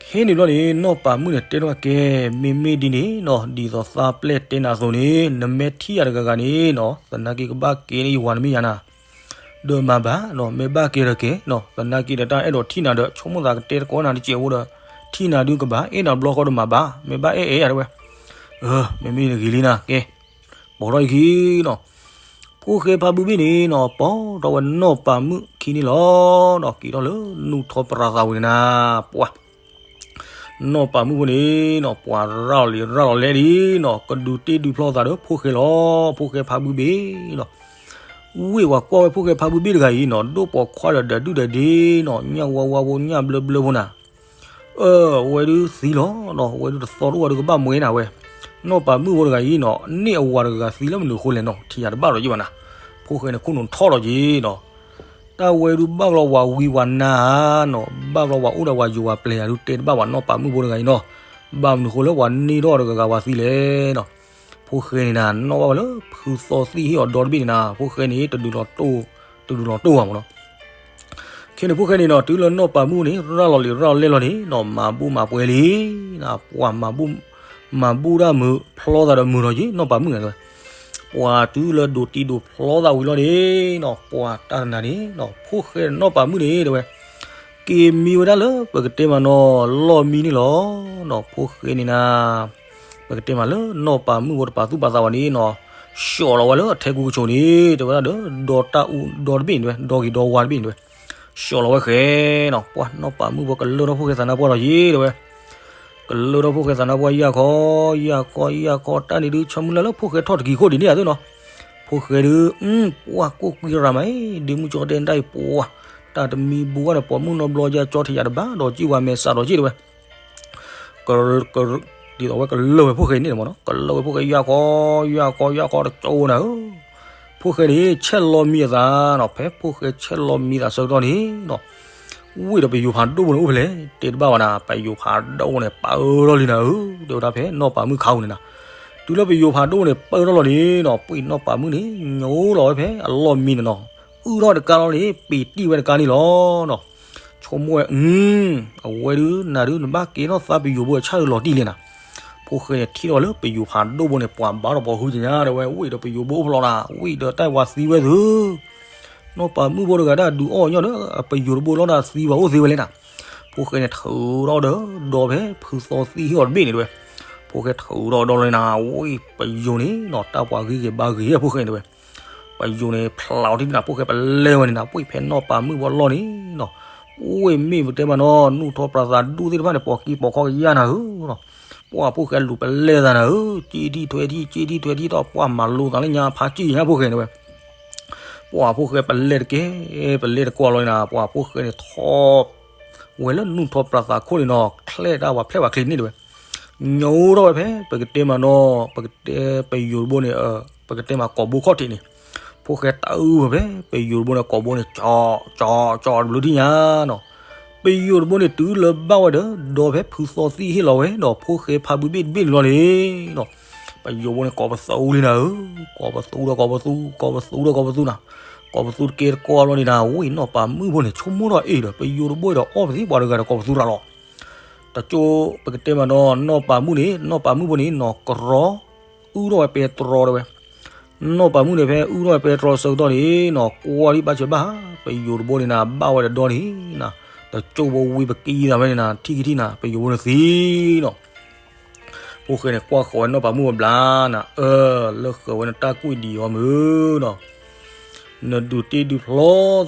ခဲန့ၣ်ဘျီန့ၣ် နီၢ်ပၤမုၣ်န့ၣ်တဲထီၣ်ကဲ မ့မ့ၢ်ဒ်န့ၣ်နီၤ ဒ်သိးသးပျဲၢ်တဲနၤအသိးန့ၣ် နမ့ၢ်ထံၣ်ယၤတဂၤဂၤန့ၣ်နီၤ သနာ်က့ကဘၣ်ကဲန့ၢ်ယဝၤနမ့ၢ်ယၤနၤ ဒီးမၤဘၣ်နီၤ မ့ၢ်ဘၣ်ကဲဒီးကဲနီၤ သနာ်က့ဒီးတၢ်အဲၣ်ဒိးထံၣ်နၤဒီး ဆိကမိၣ်သးကတဲသကိးနၤတစဲးဖိဒီး ထံၣ်နၤဒုးကဘၣ်အဲၣ်နၤတဘျီဃီဒီးမၤဘၣ် မ့ၢ်ဘၣ်အဲၣ်အဲၣ်ယၤ တဲဝဲ. အၢ မ့မ့ၢ်ဂ့ၤလံနၤ ကဲ ပိာ်ထီၣ်အံၤခံနီၤ ဖိၣ်ဃဲဖါဘုဘ့ၣ်န့ၣ်နီၤ ပိာ်ထီၣ်ဝဲနီၢ်ပၤမုၣ်ခံန့ၣ်လီၤနီၤ က့ၤထီၣ်လၢနူၢ်ထီၣ်ပြးသးဝံၤန့ၣ်နၤ ပှၤ နီၢ်ပၤမုၣ်ဖိန့ၣ်နီၤ ပှၤရၢ်လီၤလံၤရၢ်လီၤလဲလံနီၤ ကဒုးတ့ဒုးဖျီသးဒီးဖိၣ်ဃဲလီၤ ဖိၣ်ဃဲဖါဘုဘ့ၣ်နီၤ. ဝ့ၢ်ဝၤကွၢ်ဝဲဖိၣ်ဃဲဖါဘုဘ့ၣ်တဂၤအံၤနီၤ ဒိၣ်ပိာ်ခွါဒီးဒီဒုၣ်ဒီဒ့နီၤ ညၣ်ဝါဝါဖိညၣ်ဘျၢဘျၢဖိနၤ အၢ ဝဲဒုးသံလီၤနီၤ ဝဲဒုးတသီတအိၣ်ဝဲဒုးကဘၣ်မွဲနၤဝဲ. နီၢ်ပၤမုၣ်ဖိတဂၤအံၤနီၤ န့ၢ်အဝၤတဂၤသံလၢမနုၤအဃိလဲၣ်နီၤ ထံၣ်ယၤတဘၣ်ဒီးယံၤဘၣ်နၤ. ဖိၣ်ဃဲန့ၣ်ခိၣ်နူာ်ထီၣ်လီၤက့ၤနီၤ တၢ်ဝဲဒုးဘၣ်ဘျီဝၤဝံဝၤနါဧါနီၤ ဘၣ်ဘျီဝၤအိၣ်ဒီးဝၤယိၤဝၤပျဲၤယၤဒုးတဲတဘၣ်ဝဲနီၢ်ပၤမုၣ်ဖိတဂၤအံၤနီၤ. ဘၣ်မနုၤဃိလၢပှၤန့ၢ်ထီၣ်တဂၤဂၤဝၤသံလဲၣ်နီၤ. ဖိၣ်ဃဲန့ၣ်နၤ နီၣ်ဘၣ်ဝဲလၢဖုသီသံၣ်ဟ့ၣ်အီၤဒီတဘ့ၣ်န့ၣ်နၤ ဖိၣ်ဃဲန့ၣ် တဒုးလီၤတိၢ် တဒုးလီၤတိၢ်ဘၣ်မးနီၤ. ခဲန့ၣ်ဖိၣ်ဃဲန့ၣ်နီၤ တုၤလၢနီၢ်ပၤမုၣ်န့ၣ် ရၢ်လီၤလံၤရၢ်လီၤလဲလီၤန့ၣ်နီၤ မၤဘူၣ်မၤပှဲၤလံ ပှၤမၤဘူၣ် မၤဘူၣ်တၢ်မုာ် ဖျီသးဒီးမုာ်လီၤက့ၤ နီၢ်ပၤမုၣ်န့ၣ် ပှၤတုၤလၢဒိးတံၤဒိးဖျီသးဝံၤလီၤန့ၣ်နီၤ ပှၤတၢ်တနၤန့ၣ်နီၤ ဖိၣ်ဃဲနီၢ်ပၤမုၣ်န့ၣ် တဲဝဲ က့ၤမံဝဲဒၣ်လၢပကတဲမးနီၤ လီၢ်မံန့ၣ်လီၤနီၤ ဖိၣ်ဃဲန့ၣ်နၤ ပကတဲမးလၢနီၢ်ပၤမုၣ်ဖိတပာ်သူၣ်ပာ်သးဝဲန့ၣ်နီၤ ဆှီလီၤဝဲလၢအထဲကူကဆိးန့ၣ် တဲဝဲဒၣ်ဒီး ဒီတၢ်အူဒီတဘ့ၣ်န့ၣ်တဲဝဲ ဒီဂ့ၤဒီဝါတဘ့ၣ်န့ၣ်တဲဝဲ ဆှီလီၤဝဲဃဲနီၤ ပှၤနီၢ်ပၤမုၣ်ဖိကလၢထီၣ်ဖိၣ်ဃဲသးနါပှၢ်လီၤယ့ၤတဲဝဲ ကလၢထီၣ်ဖိၣ်ဃဲသးနါပှၢ်ယၢ်ခီ ယၢ်ခီ ယၢ်ခီ တၢ်န့ၣ်ဒုး ဆၢမုၢ်လၢ်လၢဖိၣ်ဃဲထီၣ်တကံၤခိၣ်ဒ်န့ၣ်ဧါသ့နီၤ ဖိၣ်ဃဲဒုး ပှၤကိၣ်ကွံရၤမး ဒ့မုၣ်ကၠီတဲတၢ်အံၤပှၤ တၢ်တမံဘိဘၣ်န့ၣ် ပိာ်မုၣ်နီတဘျီယါကၠီထံးယၤတဘၣ်ဒီးကံၣ်ဝါမဲာ်ဆှးဒီးက့ၣ်တဲဝဲ က က ဒ်သိးဝဲကလၢာ်ဝဲဖိၣ်ဃဲန့ၣ်မးနီၤ ကလၢာ်ဝဲဖိၣ်ဃဲယၢ်ခီ ယၢ်ခီ ယၢ်ခီတကၠိနၤဧၢ ဖိၣ်ဃဲန့ၣ် ဆဲးလီၤမံအသးနီၤ ဖဲဖိၣ်ဃဲဆဲးလီၤမံသးဆၢကတီၢ်န့ၣ်နီၤ ဝ့ၢ်ဒီးပယိၤဖးဒိၣ်ဘိန့ၣ်အိၣ်ဖဲလဲၣ် တဲတဘၣ်ဝဲနၤ ပယိၤဖးဒိၣ်ဘိန့ၣ် ပၢထီၣ်လံနၤဧၢ တဲဝဲဒၣ်ဖဲနီၢ်ပၤမုၣ်ခးဧိၤန့ၣ်နၤ တုၤလၢပယိၤဖးဒိၣ်ဘိန့ၣ် ပၢထီၣ်လီၤန့ၣ်နီၤ ပှ့ၤနီၢ်ပၤမုၣ်န့ၣ် ညိလီၤဝဲဖဲအလီၢ်မံန့ၣ်နီၤ အုၣ်ထီၣ်တကါလီၤန့ၣ် ပ့ၤတံၢ်ဝဲတကါန့ၣ်လီၤနီၤ ဆိကမိၣ်ဝဲ အဝဲဒုး နၤဒုး နဘၣ်ကဲထီၣ်သးပယိၤဘိအဆၣ်အုးလီၤတံၢ်လံနၤ ဖိၣ်ဃဲန့ၣ် ထံၣ်ထီၣ်လၢပယိၤဖးဒိၣ်ဘိန့ၣ် ပှၤဘါထီၣ်ပှၤဟုကညါတဲဝဲ ဝ့ၢ်ဒီးပယိၤဘိအိၣ်ဖျီနၤ ဝ့ၢ်ဒီးတၢ်ဝၤသံဝဲသု နီၢ်ပၤမုၣ်ဖိတဂၤဒၣ်ဒုးအီၣ်ညီဒီး ပယိၤတဘိလီၤနၤသံဝဲအိၣ်သ့ဝဲလဲၣ်နၤ ဖိၣ်ဃဲန့ၣ် ထုးထီၣ်ဒီး ဒီဖဲဖုသီသံၣ်ဟ့ၣ်အီၤတဘ့ၣ်န့ၣ်တဲဝဲ ဖိၣ်ဃဲထုးထီၣ်ဒီးလီၤနၤ ဝ့ၢ်ပယိၤန့ၣ်နီၤ တၢ်ပှၤဂ့ၤဂ့ၤဘါဂ့ၤဖိၣ်ဃဲန့ၣ်တဲဝဲ ပယိၤန့ၣ် ဖျါအီၤထံၣ်နၤ ဖိၣ်ဃဲပလဲဝဲန့ၣ်နၤ ပှ့ၤဖဲနီၢ်ပၤမုၣ်ဘိလီၢ်န့ၣ်နီၤ ပှ့ၤမ့ၢ်ပတဲမးနီၤ နူၢ်ထီၣ်ပြးသးဒူၣ်သ့ၣ်တဖၣ်န့ၣ် ပိာ်ကံပိာ်ခီကယၢ်နၤဧၢနီၤ ပှၤဖိၣ်ဃဲလူၤပလဲသးနၤဧၢ က့ထံၣ်ထွဲထံၣ် က့ထံၣ်ထွဲထံၣ်ဒီး ပှၤမၤလိသးလၢညါဖးက့ၢ်ညါဖိၣ်ဃဲန့ၣ်ဝဲ ပှၤဖိၣ်ဃဲပလဲတကဲ ပလဲတကွၢ်လီၤနၤ ပှၤဖိၣ်ဃဲန့ၣ်ထီၣ် ဝဲလၢနူၢ်ထီၣ်ပြးသးခိၣ်န့ၣ်နီၤ ချဲၣ်တၢ်ဝၤဖျဲၣ်ဝဲချ့န့ၣ်တဲဝဲ ညိထီၣ်ဝဲဖဲ ပကတဲမးနီၤ ပကတဲပယိၤတဘိန့ၣ် ပကတဲမးကိာ်ဘိခီၣ်ထံးန့ၣ် ဖိၣ်ဃဲတၢ်အုၣ်ဝဲဖဲ ပယိၤတဘိန့ၣ် ကိာ်ဘိန့ၣ် ကၠီ ကၠီ ကၠီတဘျုးထံၣ်ညါနီၤ ပယိၤတဘိန့ၣ် တုၤလၢဘၣ်ဝဲဒီး ဒီဖဲဖုသီသံၣ်ဟ့ၣ်လီၤဝဲဒီး ဖိၣ်ဃဲဖးဘုဘ့ၣ်တဘ့ၣ်န့ၣ်လီၤန့ၣ်နီၤ ပယိၤဘိန့ၣ်ကိးပသူလံနၤဧၢ, ကိးပသူဒီးကိးပသူ, ကိးပသူဒီးကိးပသူနၤ, ကိးပသူတကဲတကိးဘျီန့ၣ်နၤ, ဝံၤနီၢ်ပၤမုၣ်ဖိန့ၣ် ဆိကမိၣ်ထီၣ်အ့ၣ်ဒီး ပယိၤတဘိဒီး အီၣ်ပသံပှၤတဂၤဒီးကိးပသူရၤလီၤ. တကၠိပကတဲမးနီၤ နီၢ်ပၤမုၣ်န့ၣ် နီၢ်ပၤမုၣ်ဖိန့ၣ်နီၤ ကရီ အုၣ်ထီၣ်ဝဲပဲတြီတဲဝဲ နီၢ်ပၤမုၣ်န့ၣ် ဖဲအုၣ်ထီၣ်ဝဲပဲတြီဆၢကတီၢ်န့ၣ်နီၤ ကွၢ်ဒံးဘၣ်စၢၤဘၣ်ဧါ, ပယိၤတဘိန့ၣ်နၤ ဘၣ်ဝဲဒီးဒီန့ၣ်နၤ, တကၠိဖိဝံပကံသးဖဲန့ၣ်နၤ ထံၣ်ကထံၣ်နၤ ပယိၤဖိန့ၣ်သံနီၤ. ဖိၣ်ဃဲန့ၣ် ကွၢ်ဃီၤဝဲနီၢ်ပၤမုၣ်အဘျါနၤ, အၢ လၢဃၢၤဝဲနတၢ်ကွံာ်ဒံးအီၤမုၢ်နီၤ နဒုးတ့ဒုးဖျီ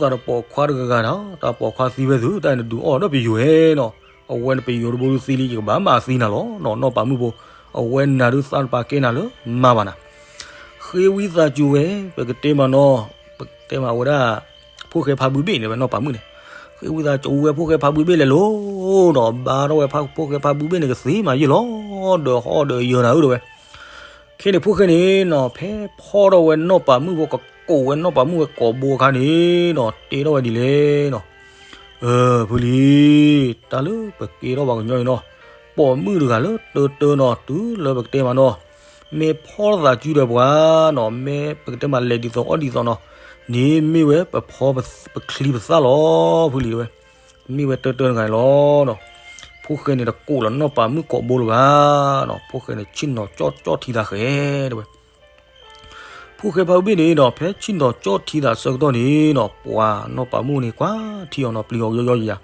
သးဒီးပိာ်ခွါတဂၤဂၤဒီး တၢ်ပိာ်ခွါသံဝဲသု တၢ်အံၤနဒုးအီၣ်ဒီးပယိၤဧါနီၤ, အဝဲန့ၣ်ပယိၤတဘိဒုးသံလံ ယကဘၣ်မၤသံနၤလီၤနီၤ, နီၢ်ပၤမုၣ်ဖိ အဝဲနၤဒုးသးတပာ်ကဲနၤလၢမၤဘၣ်နၤ, ဃ့ဝံသးစူၤဝဲ ပကတဲမးနီၤ, ပကတဲမးဝဲဒၣ် ဖိၣ်ဃဲဖးဘုဘ့ၣ်န့ၣ်ဝဲနီၢ်ပၤမုၣ်န့ၣ်, ဃ့ဝံသးစူၤဝဲဖိၣ်ဃဲဖးဘုဘ့ၣ်လဲၤလိၤနီၤ, ဘါထီၣ်ဝဲဖိၣ်ဃဲဖးဘုဘ့ၣ်န့ၣ် ကသ့မးယ့ၢ်လီၤ, ဒီးဟီၣ်ဒီးယၢၤနၤဧၢတဲဝဲ ခဲန့ၣ်ဖိၣ်ဃဲန့ၣ်နီၤ ဖဲဖီၣ်ထီၣ်ဝဲနီၢ်ပၤမုၣ်ဖိ ကကိးဝဲနီၢ်ပၤမုၣ်ဝဲကိာ်ဘိအခါန့ၣ်နီၤ တဲထီၣ်ဝဲဒ်လဲၣ်နီၤ, အၢ ဖုလံၤ, တၢ်လၢပကဲထီၣ်ပှၤကညီအံၤနီၤ, ပိာ်မုၣ်တဂၤလၢတၢတၢနီၤ တုၤလၢပကတဲမးနီၤ, မ့ၢ်ဖီၣ်သးစုဒီးပှၤနီၤ မ့ၢ်ပကတဲမးလဲၤဒ်သိးအီၣ်ဒ်သိးနီၤ, န့ၣ်မ့ၢ်ဝဲပဖီပချံပသၣ်လီၤ ဖုလံၤတဲဝဲ မ့ၢ်ဝဲတၢတၢတဂၤန့ၣ်လီၤနီၤ, ဖိၣ်ဃဲန့ၣ်တကိးလီၤနီၢ်ပၤမုၣ်ကိာ်ဘိလၢၤဘၣ်နီၤ, ဖိၣ်ဃဲန့ၣ် ဆ့ၣ်နီၤကၠီၣ်ကၠီၣ်ထံသးဃဲတဲဝဲ ဖိၣ်ဃဲဖးဘုဘ့ၣ်န့ၣ်နီၤ ဖဲဆ့ၣ်နီၤကၠီၣ်ထံသးဆၢကတီၢ်န့ၣ်နီၤ ပှၤနီၢ်ပၤမုၣ်န့ၣ် ကွၢ်ထံအီၤနီၤ ပျံၤအီၤယီယီယၤ,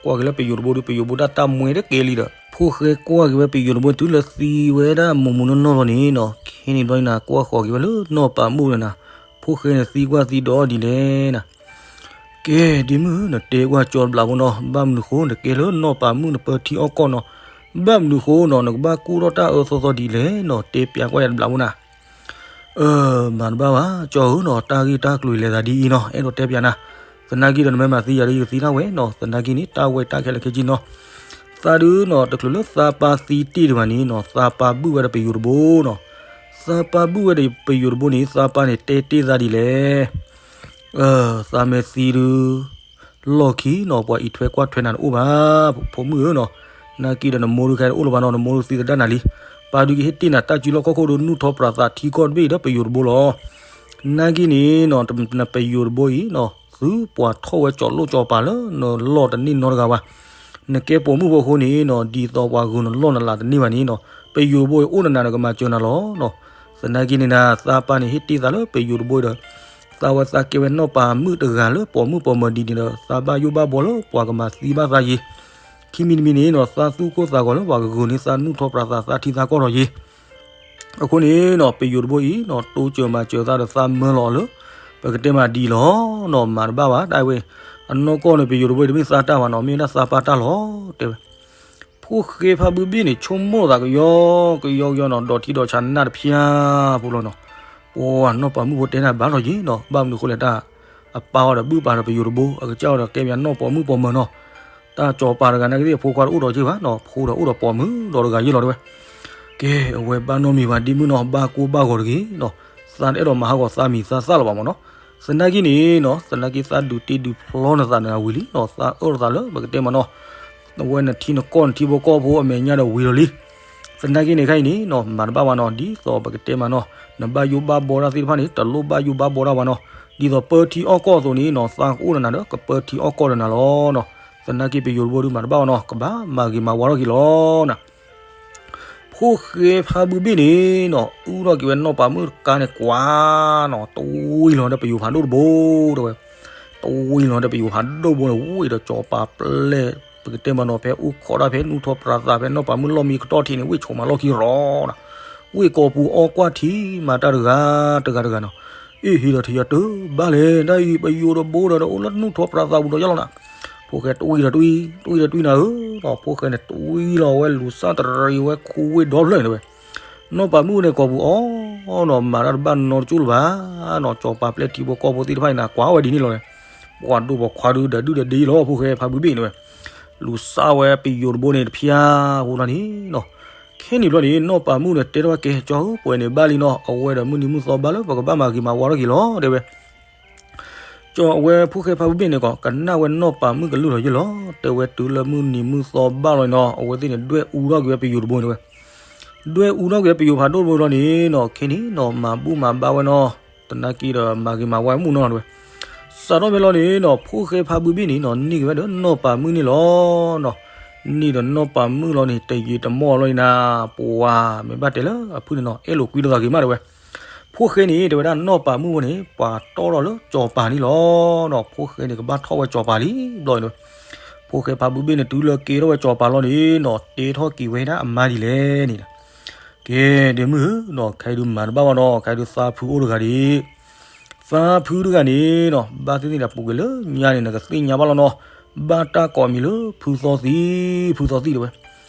ကွၢ်က့ၤလၢပယိၤတဘိဒီး ပယိၤဘိဒၣ်တၢ်မှဲတကဲလံဒီး ဖိၣ်ဃဲကွၢ်က့ၤဝဲပယိၤတဘိတုၤလၢသံဝဲဒၣ်မိၢ်မိၢ်နီၢ်နီၢ်လီၤန့ၣ်နီၤ, ခဲန့ၣ်ဘျီန့ၣ်နၤ ကွၢ်ဃီၤက့ၤဝဲလၢနီၢ်ပၤမုၣ်န့ၣ်နၤ, ဖိၣ်ဃဲန့ၣ်သံကွၢ်သံဒီးဒ်လဲၣ်နၤ ကဲ ဒ်မုၢ်နတဲကွၢ်ကၠီတဘျီဖိနီၤ, ဘၣ်မနုၤဃိနကဲလၢနီၢ်ပၤမုၣ်နပၢထံအီၣ်ကီၢ်နီၤ, ဘၣ်မနုၤဃိနီၤ နကဘၣ်ကူၣ်ထီၣ်တၢ်အၢသီသီဒ်လဲၣ်နီၤ, တဲပျးကွၢ်ယၤတဘျီဖိနၤ. အၢ မၤတဘၣ်ဘၣ် ကၠီဧၢနီၤ, တၢ်ဂ့ၢ်တၢ်ကျိၤလဲၤသးဒ်အံၤနီၤ, အဲၣ်ဒိးတဲပျးနၤ, သနာ်က့ဒီးနမ့ၢ်မၤသံယၤဒီးယကသံဒၣ်ဝဲနီၤ, သနာ်က့န့ၣ် တၢ်ဝဲတၢ်ခဲလၢာ်ခဲဆ့နီၤ, သးဒုနီၤ တချုးလၢသးပၢ်သံတ့ၢ်ဒံးဘၣ်န့ၣ်နီၤ သးပၢ်ဘုၣ်ဝဲဒီးပယိၤတဘိနီၤ, သးပၢ်ဘုၣ်ဝဲဒီးပယိၤတဘိန့ၣ် သးပၢ်န့ၣ်တဲတ့ၢ်သးဒ်လဲၣ် သးမ့ၢ်သံဒုး လီၢ်ခံနီၤ ပှၤအံးထွဲကွၢ်ထွဲနၤတအိၣ်ဘၣ်, ဖိမုၣ်ဧၢနီၤ, နာ်က့ဒီးနမိၢ်ဒုးခဲတအိၣ်လၢၤဘၣ်နီၤ, နမိၢ်ဒုးသံသဒၣ်နၤလံ, ပၢ်ဒုးကဟ့ၣ်တ့ၢ်နၤတၢ်စုလီၢ်ခီၣ်ခိၣ်ဒီးနူၢ်ထီၣ်ပြးသးထံကီၢ်တဘ့ၣ်ဒီးပယိၤတဘိလီၤ. နာ်က့န့ၣ်နီၤ နပယိၤတဘိအံၤနီၤ သုပှၤထီၣ်ဝဲကၠီၤလိၣ်ကၠီၤပၤလၢနလီၢ်တန့ၢ်နီတဂၤဘၣ်, နကဲပိာ်မုၣ်ဖိအဃိန့ၣ်နီၤ ဒ်သိးပှၤဂုာ်နလီၢ်နလၤတန့ၢ်ဘၣ်န့ၣ်နီၤ ပယိၤတဘိအံၤအိၣ်နနၤဒီးကမၤစၢၤနၤလီၤနီၤ. သနာ်က့န့ၣ်နၤ သးပၢ်န့ၣ်ဟ့ၣ်တ့ၢ်သးလၢပယိၤတဘိဒီး သးဝဲသးကဲဝဲနီၢ်ပၤမုၣ်တဂၤလၢပိာ်မုၣ်ပိာ်မၢၤဒ်န့ၣ်ဒီး သးဘၣ်ယိၣ်ဘၣ်ဘှီလၢပှၤကမၤသံဘၣ်သးယ့ၤ, ခံမံၤတမံၤန့ၣ်နီၤ သးသူၣ်ကိၢ်သးဂီၤလၢပှၤကဂုာ်န့ၢ်သးနူၢ်ထီၣ်ပြးသးသးထံသးကီၢ်ထီၣ်ယ့ၤ အဃိန့ၣ်နီၤ ပယိၤတဘိအံၤနီၤ တိစၢၤမၤစၢၤသးဒီးသးမၢလီၤအီၤလၢ ပကတဲမးဒ်အံၤလီၤနီၤ မၤတဘၣ်ဘၣ် တၢ်ဝဲ အနီၢ်ကီၢ်န့ၣ် ပယိၤတဘိအံၤတမ့ၢ်သးတၢ်ဘၣ်နီၤ မ့ၢ်ဝဲဒၣ်သးပၢ်တၢ်လီၤ တဲဝဲ ဖိၣ်ဃဲဖးဘုဘ့ၣ်န့ၣ် ဆိကမိၣ်သးကယီကယီကယီနီၤ ဒီးထံဒီးဆးနၢ်တဖၠါဖိလီၤနီၤ, ပှၤနီၢ်ပၤမုၣ်ဖိတဲနၤဘၣ်လီၤယ့ၤနီၤ ဘၣ်မနုၤဃိလဲၣ်တၢ် အပၢ်အီၤဒီးဘုၣ်ပာ်ဒီးပယိၤတဘိ အကစၢ်အီၤဒီးကဲပယီၤနီၢ်ပိာ်မုၣ်ပိာ်မၢၤနီၤ, တၢ်ကၠီၤပၤတဂၤနာ်က့သ့ၣ်အဖိခွါတအိၣ်ဒီးက့ဘၣ်နီၤ ဖိဒီးအိၣ်ဒီးပိာ်မုၣ်ဒီးတဂၤယ့ၢ်လီၤတဲဝဲ, ကဲ အဝဲဘၣ်နီတမံၤဘၣ်ဒ်မုၢ်နီၤ ဘၣ်ကိၢ်ဘၣ်ဂီၤတဂ့ၤနီၤ, သးတအဲၣ်ဒိးမၤဟးဂီၤသးမံၤသးသၣ်လၢၤဘၣ်မၢ်နီၤ, သနာ်က့န့ၣ်နီၤ သနာ်က့သးဒုးတ့ဒုးဖျီနသးနဝံၤလံနီၤ သးအၢၣ်လီၤသးလၢပကတဲမးနီၤ အဝဲနထံနကီၢ်နထံဖိကီၢ်ဖိအမဲာ်ညါဒီးဝံၤလီၤလံ သနာ်က့န့ၣ်ခဲအံၤန့ၣ်နီၤ မၤတဘၣ်ဘၣ်နီၤ ဒ်သိးပကတဲမးနီၤ နဘၣ်ယိၣ်ဘၣ်ဘှီတၢ်သ့ၣ်တဖၣ်န့ၣ် တလိၣ်ဘၣ်ယိၣ်ဘၣ်ဘှီတၢ်ဘၣ်နီၤ ဒ်သိးပၢထံအီၣ်ကီၢ်အသိးန့ၣ်နီၤ သးကအိၣ်ဒီးနၤဒီး ကပၢထံအီၣ်ကီၢ်ဒီးနၤလီၤနီၤ သနာ်က့ပယိၤတဘိဒုးမၤတဘၣ်ဘၣ်နီၤ ကဘၣ်မၤဂ့ၤမၤဝါထီၣ်က့ၤလီၤနၤ ဖိၣ်ဃဲဖးဘုဘ့ၣ်န့ၣ်နီၤ အုၣ်ထီၣ်က့ၤဝဲနီၢ်ပၤမုၣ်တကါန့ၣ်ကွၢ်နီၤ တဝံၤလီၤဒီးပယိၤဖးဒိၣ်တဘိတဲဝဲ တဝံၤလီၤဒီးပယိၤဖးဒိၣ်ဘိန့ၣ် ဝံၤဒီးကၠီၤပၤပျဲၢ် ပကတဲမးနီၤ ဖဲအူခိးတၢ်ဖဲနူၢ်ထီၣ်ပြးသးဖဲနီၢ်ပၤမုၣ်လီၢ်မံကတီၢ်ထံးန့ၣ် ဝံၤဆိးမးလီၢ်ခံရီနီၤ ဝံၤကိာ်ပူၤအီကွၢ်ထံမၤတၢ်တဂၤတဂၤတဂၤနီၤ အ့ၣ်ဟ့ၣ်ဒီးထံယီၤတဘၣ်လဲၣ် တၢ်အံၤပယိၤဒီးဘိဒီးအိၣ်လၢနူၢ်ထီၣ်ပြးသးပူၤဒီးယါလီၤနၤ ဖိၣ်ဃဲတဝံၤဒီးတဝံၤ တဝံၤဒီးတဝံၤနၤဧၢနီၤ ဖိၣ်ဃဲန့ၣ်တဝံၤလီၤဝဲလူၤစၢ်တရံးဝဲခူဝ့ၢ်ဒီဖျၢၣ်န့ၣ်ဝဲ နီၢ်ပၤမုၣ်န့ၣ်ကိာ်ပူၤအီနီၤ မၤတၢ်တဘၣ်နီတကၠိၢ်လၢၤဘၣ်နီၤ ကၠီၤပၤပျဲၢ်ထံဖိကီၢ်ဖိသ့ၣ်တဖၣ်အံၤနၤ ကွၢ်ဝဲဒ်န့ၣ်လီၤန့ၣ် ပှၤဒိၣ်ပှၤခွါဒုးဒီးဒုးဒီးဒ့လီၤ ဖိၣ်ဃဲဖးဘုဘ့ၣ်န့ၣ်ဝဲ လူၤစၢ်ဝဲပယိၤတဘိန့ၣ်တဖၠါဖိလီၤန့ၣ်နီၤ ခဲန့ၣ်ဘျီန့ၣ် နီၢ်ပၤမုၣ်န့ၣ်တဲထီၣ်ဝဲကဲ ကၠီဧၢ ပှဲၤန့ၣ်ဘၣ်လံနီၤ အဝဲဒီးမုၢ်နံၤမုၢ်သီဘၣ်လၢပကဘၣ်မၤဂ့ၤမၤဝါထီၣ်က့ၤလီၤ တဲဝဲ ကၠီအဝဲဖိၣ်ဃဲဖးဘုဘ့ၣ်န့ၣ်ကီး ကနၣ်ဝဲနီၢ်ပၤမုၣ်ကလုၢ်လီၤယ့ၢ်လီၤ တဲဝဲတုၤလၢမုၢ်နံၤမုၢ်သီဘၣ်လီၤနီၤ အဝဲသ့ၣ်န့ၣ် ဒွဲၣ်အူထီၣ်က့ၤဝဲပယိၤတဘိန့ၣ်ဝဲ ဒွဲၣ်အူထီၣ်က့ၤပယိၤဖးဒိၣ်တဘိလီၤန့ၣ်နီၤ, ခဲန့ၣ်နီၤ မၤဘူၣ်မၤဘါဝဲနီၤ, သနာ်က့ဒီးမၤဂ့ၤမၤဝါမုၣ်နီၤတဝဲ. စးထီၣ်ဖဲလီၤန့ၣ်နီၤ ဖိၣ်ဃဲဖါဘုဘ့ၣ်န့ၣ်နီၤ န့ၢ်က့ၤဝဲဒီးနီၢ်ပၤမုၣ်န့ၣ်လီၤနီၤ. န့ၢ်ဒီးနီၢ်ပၤမုၣ်လီၤန့ၣ် တယံာ်တမီၢ်လီၤန့ၣ်နၤ, ပှၤမ့ၢ်ဘၣ်တဲလၢအဖုၣ်န့ၣ်နီၤ အဲၣ်လိာ်ကွံလိာ်သးဂ့ၤမးတဝဲ. ဖိၣ်ဃဲန့ၣ် တဲဝဲဒၣ်နီၢ်ပၤမုၣ်ဖိန့ၣ် ပှၤတီၢ်ထီၣ်လၢစီၤပၤန့ၣ်လီၤနီၤ. ဖိၣ်ဃဲန့ၣ် ကဘၣ်ထီၣ်ဝဲစီၤပၤလံဘျီအံၤန့ၣ်, ဖိၣ်ဃဲဖါဘုဘ့ၣ်န့ၣ် တုၤလၢကဲထီၣ်ဝဲစီၤပၤလီၤန့ၣ်နီၤ တဲထီၣ်က့ၤဝဲဒၣ်အမါဒ်လဲၣ်န့ၣ်, ကဲ ဒ့မုၣ်ဧၢနီၤ ခဲအံၤဒုးမၤတဘၣ်ဘၣ်နီၤ, ခဲအံၤဒုးသးဖုအိၣ်တဂၤဒံး သးဖုတဂၤန့ၣ်နီၤ ဘၣ်သ့ၣ်သ့ၣ်ဒီးပူၤကွံာ်လၢညါန့ၣ် နကသ့ၣ်ညါဘၣ်လီၤနီၤ, ဘၣ်တၢ်ကိးမံၤလၢဖုသီသံ, ဖုသီသံတဲဝဲ.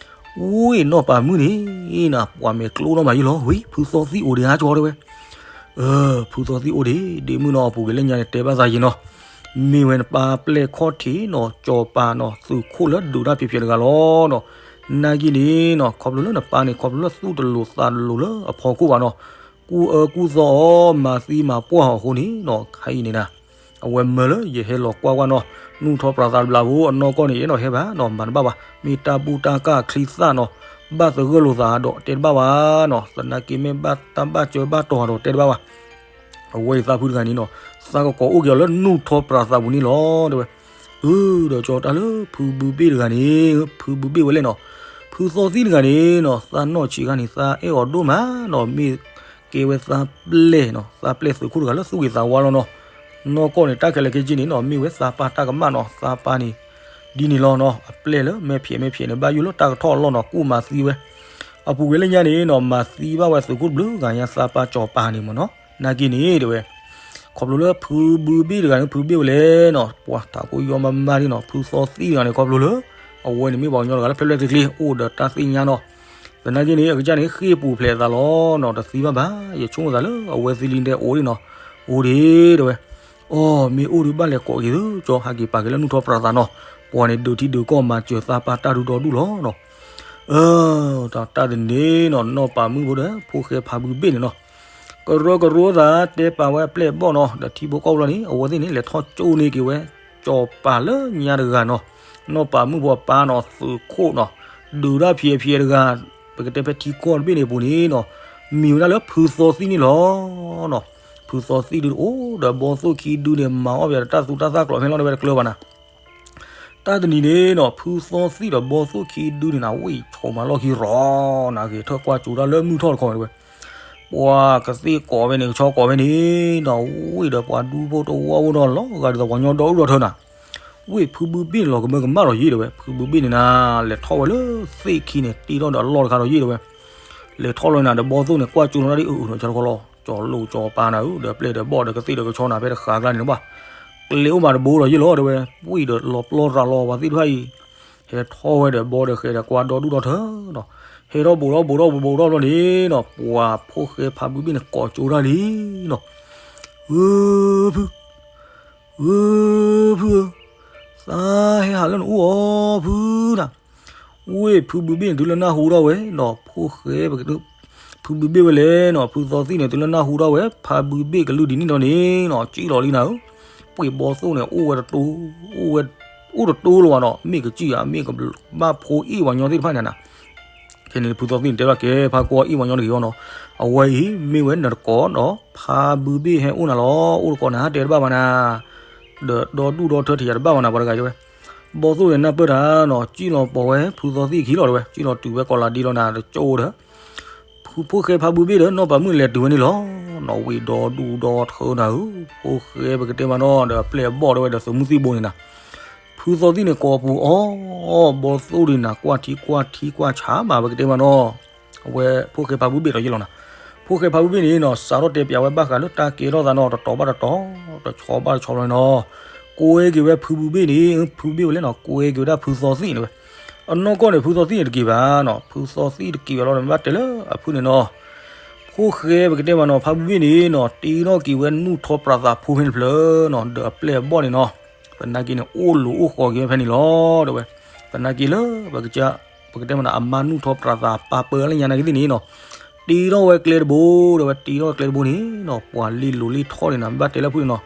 ဝ့ၢ်နီၢ်ပၤမုၣ်န့ၣ်နၤ ပှၤမဲာ်ကျိထီၣ်မးယံလီၤ, ဝ့ၢ်ဖုသီသံအိၣ်ဒံးဧါကၠီတဲဝဲ. ဖုသီသံအိၣ်ဒံး ဒ့မုၣ်နီၤ အပူၤကွံာ်လၢညါန့ၣ် တဲဘၣ်သးယံနီၤ, မ့ၢ်ဝဲနပၢ်ပျဲၢ်ခီၣ်ထံးနီၤ စီၤပၤနီၤ သုးခိၣ်လၢဒုးတၢ်ဖံးဖံးတဂၤလီၤနီၤ. နာ်က့န့ၣ်နီၤ ခီဖျိလၢနပၢ်န့ၣ် ခီဖျိလၢသူၣ်တလိၤသးတလိၤလၢအဖီခိၣ်ဘၣ်နီၤ, ကူၣ်အၢကူၣ်သီအီၤ မၤသံမၤပှၢ်အီၤအဃိန့ၣ်နီၤ ခဲအံၤန့ၣ်နၤ အဝဲမၢလၢယဟဲလီၤကွၢ်ကွၢ်နီၤ, နူၢ်ထီၣ်ပြးသးတဘျးဖိအနီၢ်ကီၢ်န့ၣ် အဲၣ်ဒိးဟဲဘၣ်နီၤ မၤတဘၣ်ဘၣ်, မ့ၢ်တၢ်ဘူၣ်တၢ်ကၢ်အချံသၣ်နီၤ, ဘၣ်သဂၢၢ်လိာ်သးဒီးတဲတဘၣ်ဘၣ်နီၤ, သနာ်က့မ့ၢ်ဘၣ်တၢ်ဘၣ်စၢၤဘၣ်တီၤဒီးတဲတဘၣ်ဘၣ်. အဝဲအံၤသးဖုတဂၤန့ၣ်နီၤ, သးကကိးအိၣ်က့ၤအီၤလၢနူၢ်ထီၣ်ပြးသးပူၤန့ၣ်လီၤတဲဝဲ. အၢ ဒီးကၠီတၢ်လၢဖုဘုဘ့ၣ်တဂၤန့ၣ် ဖုဘုဘ့ၣ်ဝဲလဲၣ်နီၤ, ဖုသီသံတဂၤန့ၣ်နီၤ သးနီၢ်ဆံးခါန့ၣ် သးအဲၣ်အီၤဒိၣ်မးနီၤ, မ့ၢ်ကဲဝဲသးပျဲၢ်နီၤ, သးပျဲၢ်သုးခိၣ်တဂၤလၢသူၣ်ဂ့ၤသးဝါလီၤနီၤ. နီၢ်ကီၢ်န့ၣ် တၢ်ခဲလၢာ်ခဲဆ့န့ၣ်နီၤ မ့ၢ်ဝဲသးပၢ်တၢ်ကမၣ်နီၤ, သးပၢ်န့ၣ် ဒ်န့ၣ်လီၤနီၤ, အပျဲၢ်လၢမဲာ်ဖျဲးမဲာ်ဖျဲးန့ၣ် ဘၣ်ယိၣ်လၢတၢ်ကထီၣ်အလီၢ်နီၤ ကူၣ်မၤသံဝဲ. အပူၤကွံာ်လၢညါန့ၣ်နီၤ မၤသံဘၣ်ဝဲသုးခိၣ်တဘျုးဂၤညါ သးပၢ်စီၤပၤန့ၣ်မ့ၢ်နီၤ, နာ်က့န့ၣ်တဲဝဲ ခီဖျိလၢဖုဘုဘ့ၣ်တဂၤန့ၣ် ဖုဘ့ၣ်ဝဲလဲၣ်နီၤ, ပှၤထးခိၣ်ယီမးမးဒ်နီၤ, ဖုသီသံတဂၤန့ၣ် ခီဖျိလၢ အဝဲန့ၣ်မ့ၢ်ပှၤကညီတဂၤလၢဖဲလဲၣ်တကျ့ အိၣ်ဒီးတၢ်သ့ၣ်ညါနီၤ. သနာ်က့န့ၣ် အကစၢ်န့ၣ် ဃ့ၢ်ပူၤဖျဲးအသးလီၤနီၤ, တသံဘၣ်ဘၣ်, ယဆိကမိၣ်သးလၢအဝဲသ့ၣ်လံတဲအိၣ်ဒံးနီၤ, အိၣ်ဒံးတဲဝဲ. အီ မ့ၢ်အိၣ်ဒုးဘၣ်လဲၤကိးက့ၤသုကၠီ ဟးက့ၤပာ်က့ၤလၢနူၢ်ထီၣ်ပြးသးနီၤ, ပှၤန့ၣ်ဒုးထံဒုးကီၢ်မၤစၢၤသးပၢ်တၢ်ဒူဒီဒူၣ်လီၤနီၤ. အၢ တၢ်တနံၤန့ၣ်နီၤ နီၢ်ပၤမုၣ်ဖိဒီး ဖိၣ်ဃဲဖါဘုဘ့ၣ်န့ၣ်နီၤ ကရၢကရိသးတဲပာ်ဝဲအပျဲၢ်အဘီၣ်နီၤ, ဒီးထံဖိကီၢ်ဖိလီၤန့ၣ် အဝဲသ့ၣ်န့ၣ် လဲၤထီၣ်ကၠိန့ၢ်က့ၤဝဲ စီၤပၤလၢညါတဂၤနီၤ, နီၢ်ပၤမုၣ်ဖိအပၢ်နီၤ သုးခိၣ်နီၤ, ဒုးတၢ်ဖံးအဖံးတဂၤ, ပကတဲဖဲထံကီၢ်တဘ့ၣ်န့ၣ်အပူၤန့ၣ်နီၤ, မံၤဝဲဒၣ်လၢဖုသီသံန့ၣ်လီၤနီၤ. ဖုသီသံဒုးအိၣ်ဒီးဘီသိၣ်ခံဒုန့ၣ် မၤအီၣ်ပယၤဒီးတၢ်သူတၢ်သၣ်ကျိးဖဲလီၤန့ၣ်ဝဲတကျၢၤဘၣ်နၤ တၢ်တနံၤန့ၣ်နီၤ ဖုသီသံဒီးဘီသိၣ်ခံဒုန့ၣ်နၤ ဝံၣ်ဆိးမးလီၢ်ခံရီၤနၤ ဂဲၤထၢၣ်ကွၢ်ကၠိတၢ်လၢမုၢ်ထီၣ်တခီဝဲ, ပှၤကသ့ၣ်ကိးဝဲန့ၣ် ကဆီကိးဝဲန့ၣ်နီၤ ဝံၣ်ဒီးပှၤဒူဖိတဝီဖိနီၤ လီၤဂာ်ဒ်သိးပှၤကညီဒီဒူၣ်ဒီထၢနၤ, ဝံၣ်ဖုဘုဘ့ၣ်န့ၣ်လီၤကမၢကမၣ်ဒီးယ့ၣ်တဲဝဲ, ဖုဘုဘ့ၣ်န့ၣ်နၤ လဲၤထီၣ်ဝဲလၢသ့ၣ်ခံန့ၣ် တ့ထီၣ်ဒီးအလီၢ်တခါဒီးယ့ၣ်တဲဝဲ, လဲၤထီၣ်လီၤနၤဒီးဘီသိၣ်န့ၣ် ကွၢ်ကၠိလီၤဒ်အုးအုးနီၤ ကၠီတခီလီၤ ကၠီလိာ်ကၠီပၤနၤဧၢ ဒီးပျဲၢ်ဒီးဘီၣ်ဒီးကသ့ၣ်ဒီးကဆီနၤ ဖဲတဃာ်ကျါန့ၣ်ဘၣ်, ကျဲအိၣ်မးတဘိဒီးယ့ၣ်လီၤတဲဝဲ, ဝံၣ်ဒီးလီၤပျီရၤလီၤပှၤသ့ၣ်တဖၣ်အံၤ, ဟဲထီၣ်ဝဲဒီးဘီဒီးဃဲဒီးကွၢ်ဒီဒူၣ်ဒီထၢနီၤ, ဟဲထီၣ်ဘူးထီၣ်ဘူးထီၣ်ဘူးထီၣ်ဘျီန့ၣ်နီၤ ပှၤဖိၣ်ဃဲဖါဘုဘ့ၣ်န့ၣ် ကိးကၠိတၢ်လံနီၤ, ဧၢ ဖု ဧၢ ဖုဧၢ, သးဟဲဟးလၢနအိၣ်အီၤဖုနၤ, ဝ့ၢ်ဖုဘုဘ့ၣ်န့ၣ် တုၤလၢနၢ်ဟူထီၣ်ဝဲနီၤ ဖိၣ်ဃဲ ဖုဘုဘ့ၣ်ဝဲလဲၣ်နီၤ ဖုသီသံန့ၣ် တုၤလၢနၢ်ဟူထီၣ်ဝဲ ဖါဘုဘ့ၣ်ကလုၢ်ဒ်န့ၣ်ဒီးန့ၣ်နီၤ ကံၣ်လီၤလံနၤဧၢ, ပှ့ၤဘီသိၣ်န့ၣ် အိၣ်ဝဲတတိၤ အိၣ်ဝဲ အိၣ်တတိၤလၢၤဘၣ်နီၤ မ့ၢ်ကစံၣ်ဧါ မ့ၢ်ကဘၣ်ဖိအ့ၣ်ပှၤညီသ့ၣ်တဖၣ်န့ၣ်နၤ ခဲန့ၣ် ဖုသီသံန့ၣ် တဲဘၣ်ကဲ ဖါကွၢ်အ့ၣ်ပှၤညီတဂ့ၤအီၤနီၤ, အဝဲအံၤ မ့ၢ်ဝဲနတကိးဒီး ဖါဘုဘ့ၣ်ဟဲအိၣ်နၤလီၤ အိၣ်တကိးနၤ တဲတဘၣ်ဘၣ်နၤ, ဒီးဒီဒူၣ်ဒီထၢထံးယၤတဘၣ်ဘၣ်နၤ ပှၤတဂၤယဝဲ, ဘီသိၣ်န့ၣ် နၢ်ပၢၢ်တၢ်နီၤ ကံၣ်လီၤပိာ်ဝဲ ဖုသီသံခံလီၤတဲဝဲ ကံၣ်လီၤတုၤဝဲကိးလၤဒ့လီၤနၤ တကၠိဒီး ဖုဖိၣ်ဃဲဖါဘုဘ့ၣ်ဒီး နီၢ်ပၤမုၣ်လဲၤတုၤဝဲန့ၣ်လီၤ, နီၣ်ဝံၤဒီဒူၣ်ဒီထၢနၤဧၢ, ဖိၣ်ဃဲပကတဲမးနီၤ ဒီးအပျဲၢ်အဘီၣ်တဲဝဲဒီးသုးမုၢ်သံၣ်ဘိန့ၣ်နၤ ဖုသီသံန့ၣ် ကိးပူၤအီၤ, ဘီသိၣ်ဒံးနၤ ကွၢ်ထံကွၢ်ထံကွၢ်ဆါမး ပကတဲမးနီၤ, အဝဲဖိၣ်ဃဲဖါဘုဘ့ၣ်ဒီးယ့ၣ်လီၤနၤ, ဖိၣ်ဃဲဖါဘုဘ့ၣ်န့ၣ်နီၤ စးထီၣ်တဲပျးဝဲဘၣ်ဃးလၢတၢ်ကဲထီၣ်သးနီၤ တတီၤဘၣ်တတီၤ, တဆီဘၣ်တဆီလီၤန့ၣ်နီၤ, ကွဲက့ၤဝဲဖုဘုဘ့ၣ်န့ၣ် ဖုဘုဘ့ၣ်ဝဲလဲၣ်နီၤ ကွဲက့ၤဝဲဒၣ်ဖုသီသံန့ၣ်ဝဲ, အနီၢ်ကီၢ်န့ၣ် ဖုသီသံန့ၣ်တက့ၤဘၣ်နီၤ ဖုသီသံတက့ၤဘၣ်လီၤန့ၣ် မ့ၢ်ဘၣ်တဲလၢအဖုန့ၣ်နီၤ ဖိၣ်ဃဲပကတဲမးနီၤ ဖါဘုဘ့ၣ်န့ၣ်နီၤ တ့ထီၣ်က့ၤဝဲနူၢ်ထီၣ်ပြးသးဖိဖဲန့ၣ်တဖျၢၣ်နီၤ ဒီးအပျဲၢ်အဘီၣ်န့ၣ်နီၤ, သနာ်က့န့ၣ် အိၣ်လူၤအိၣ်ဃီၤက့ၤဝဲဖဲန့ၣ်လီၤ တဲဝဲ, သနာ်က့လၢ ပကတဲမးနီၤ အမါနူၢ်ထီၣ်ပြးသးပာ်ပၢလၢညါနာ်က့သ့ၣ်န့ၣ်နီၤ, တ့ထီၣ်ဝဲကျဲတဘိ တဲဝဲ တ့ထီၣ်ဝဲကျဲတဘိန့ၣ်နီၤ ပှၤလ့လိၤလ့ထီၣ်န့ၣ်နၤ မ့ၢ်ဘၣ်တဲလၢအဖုန့ၣ်နီၤ,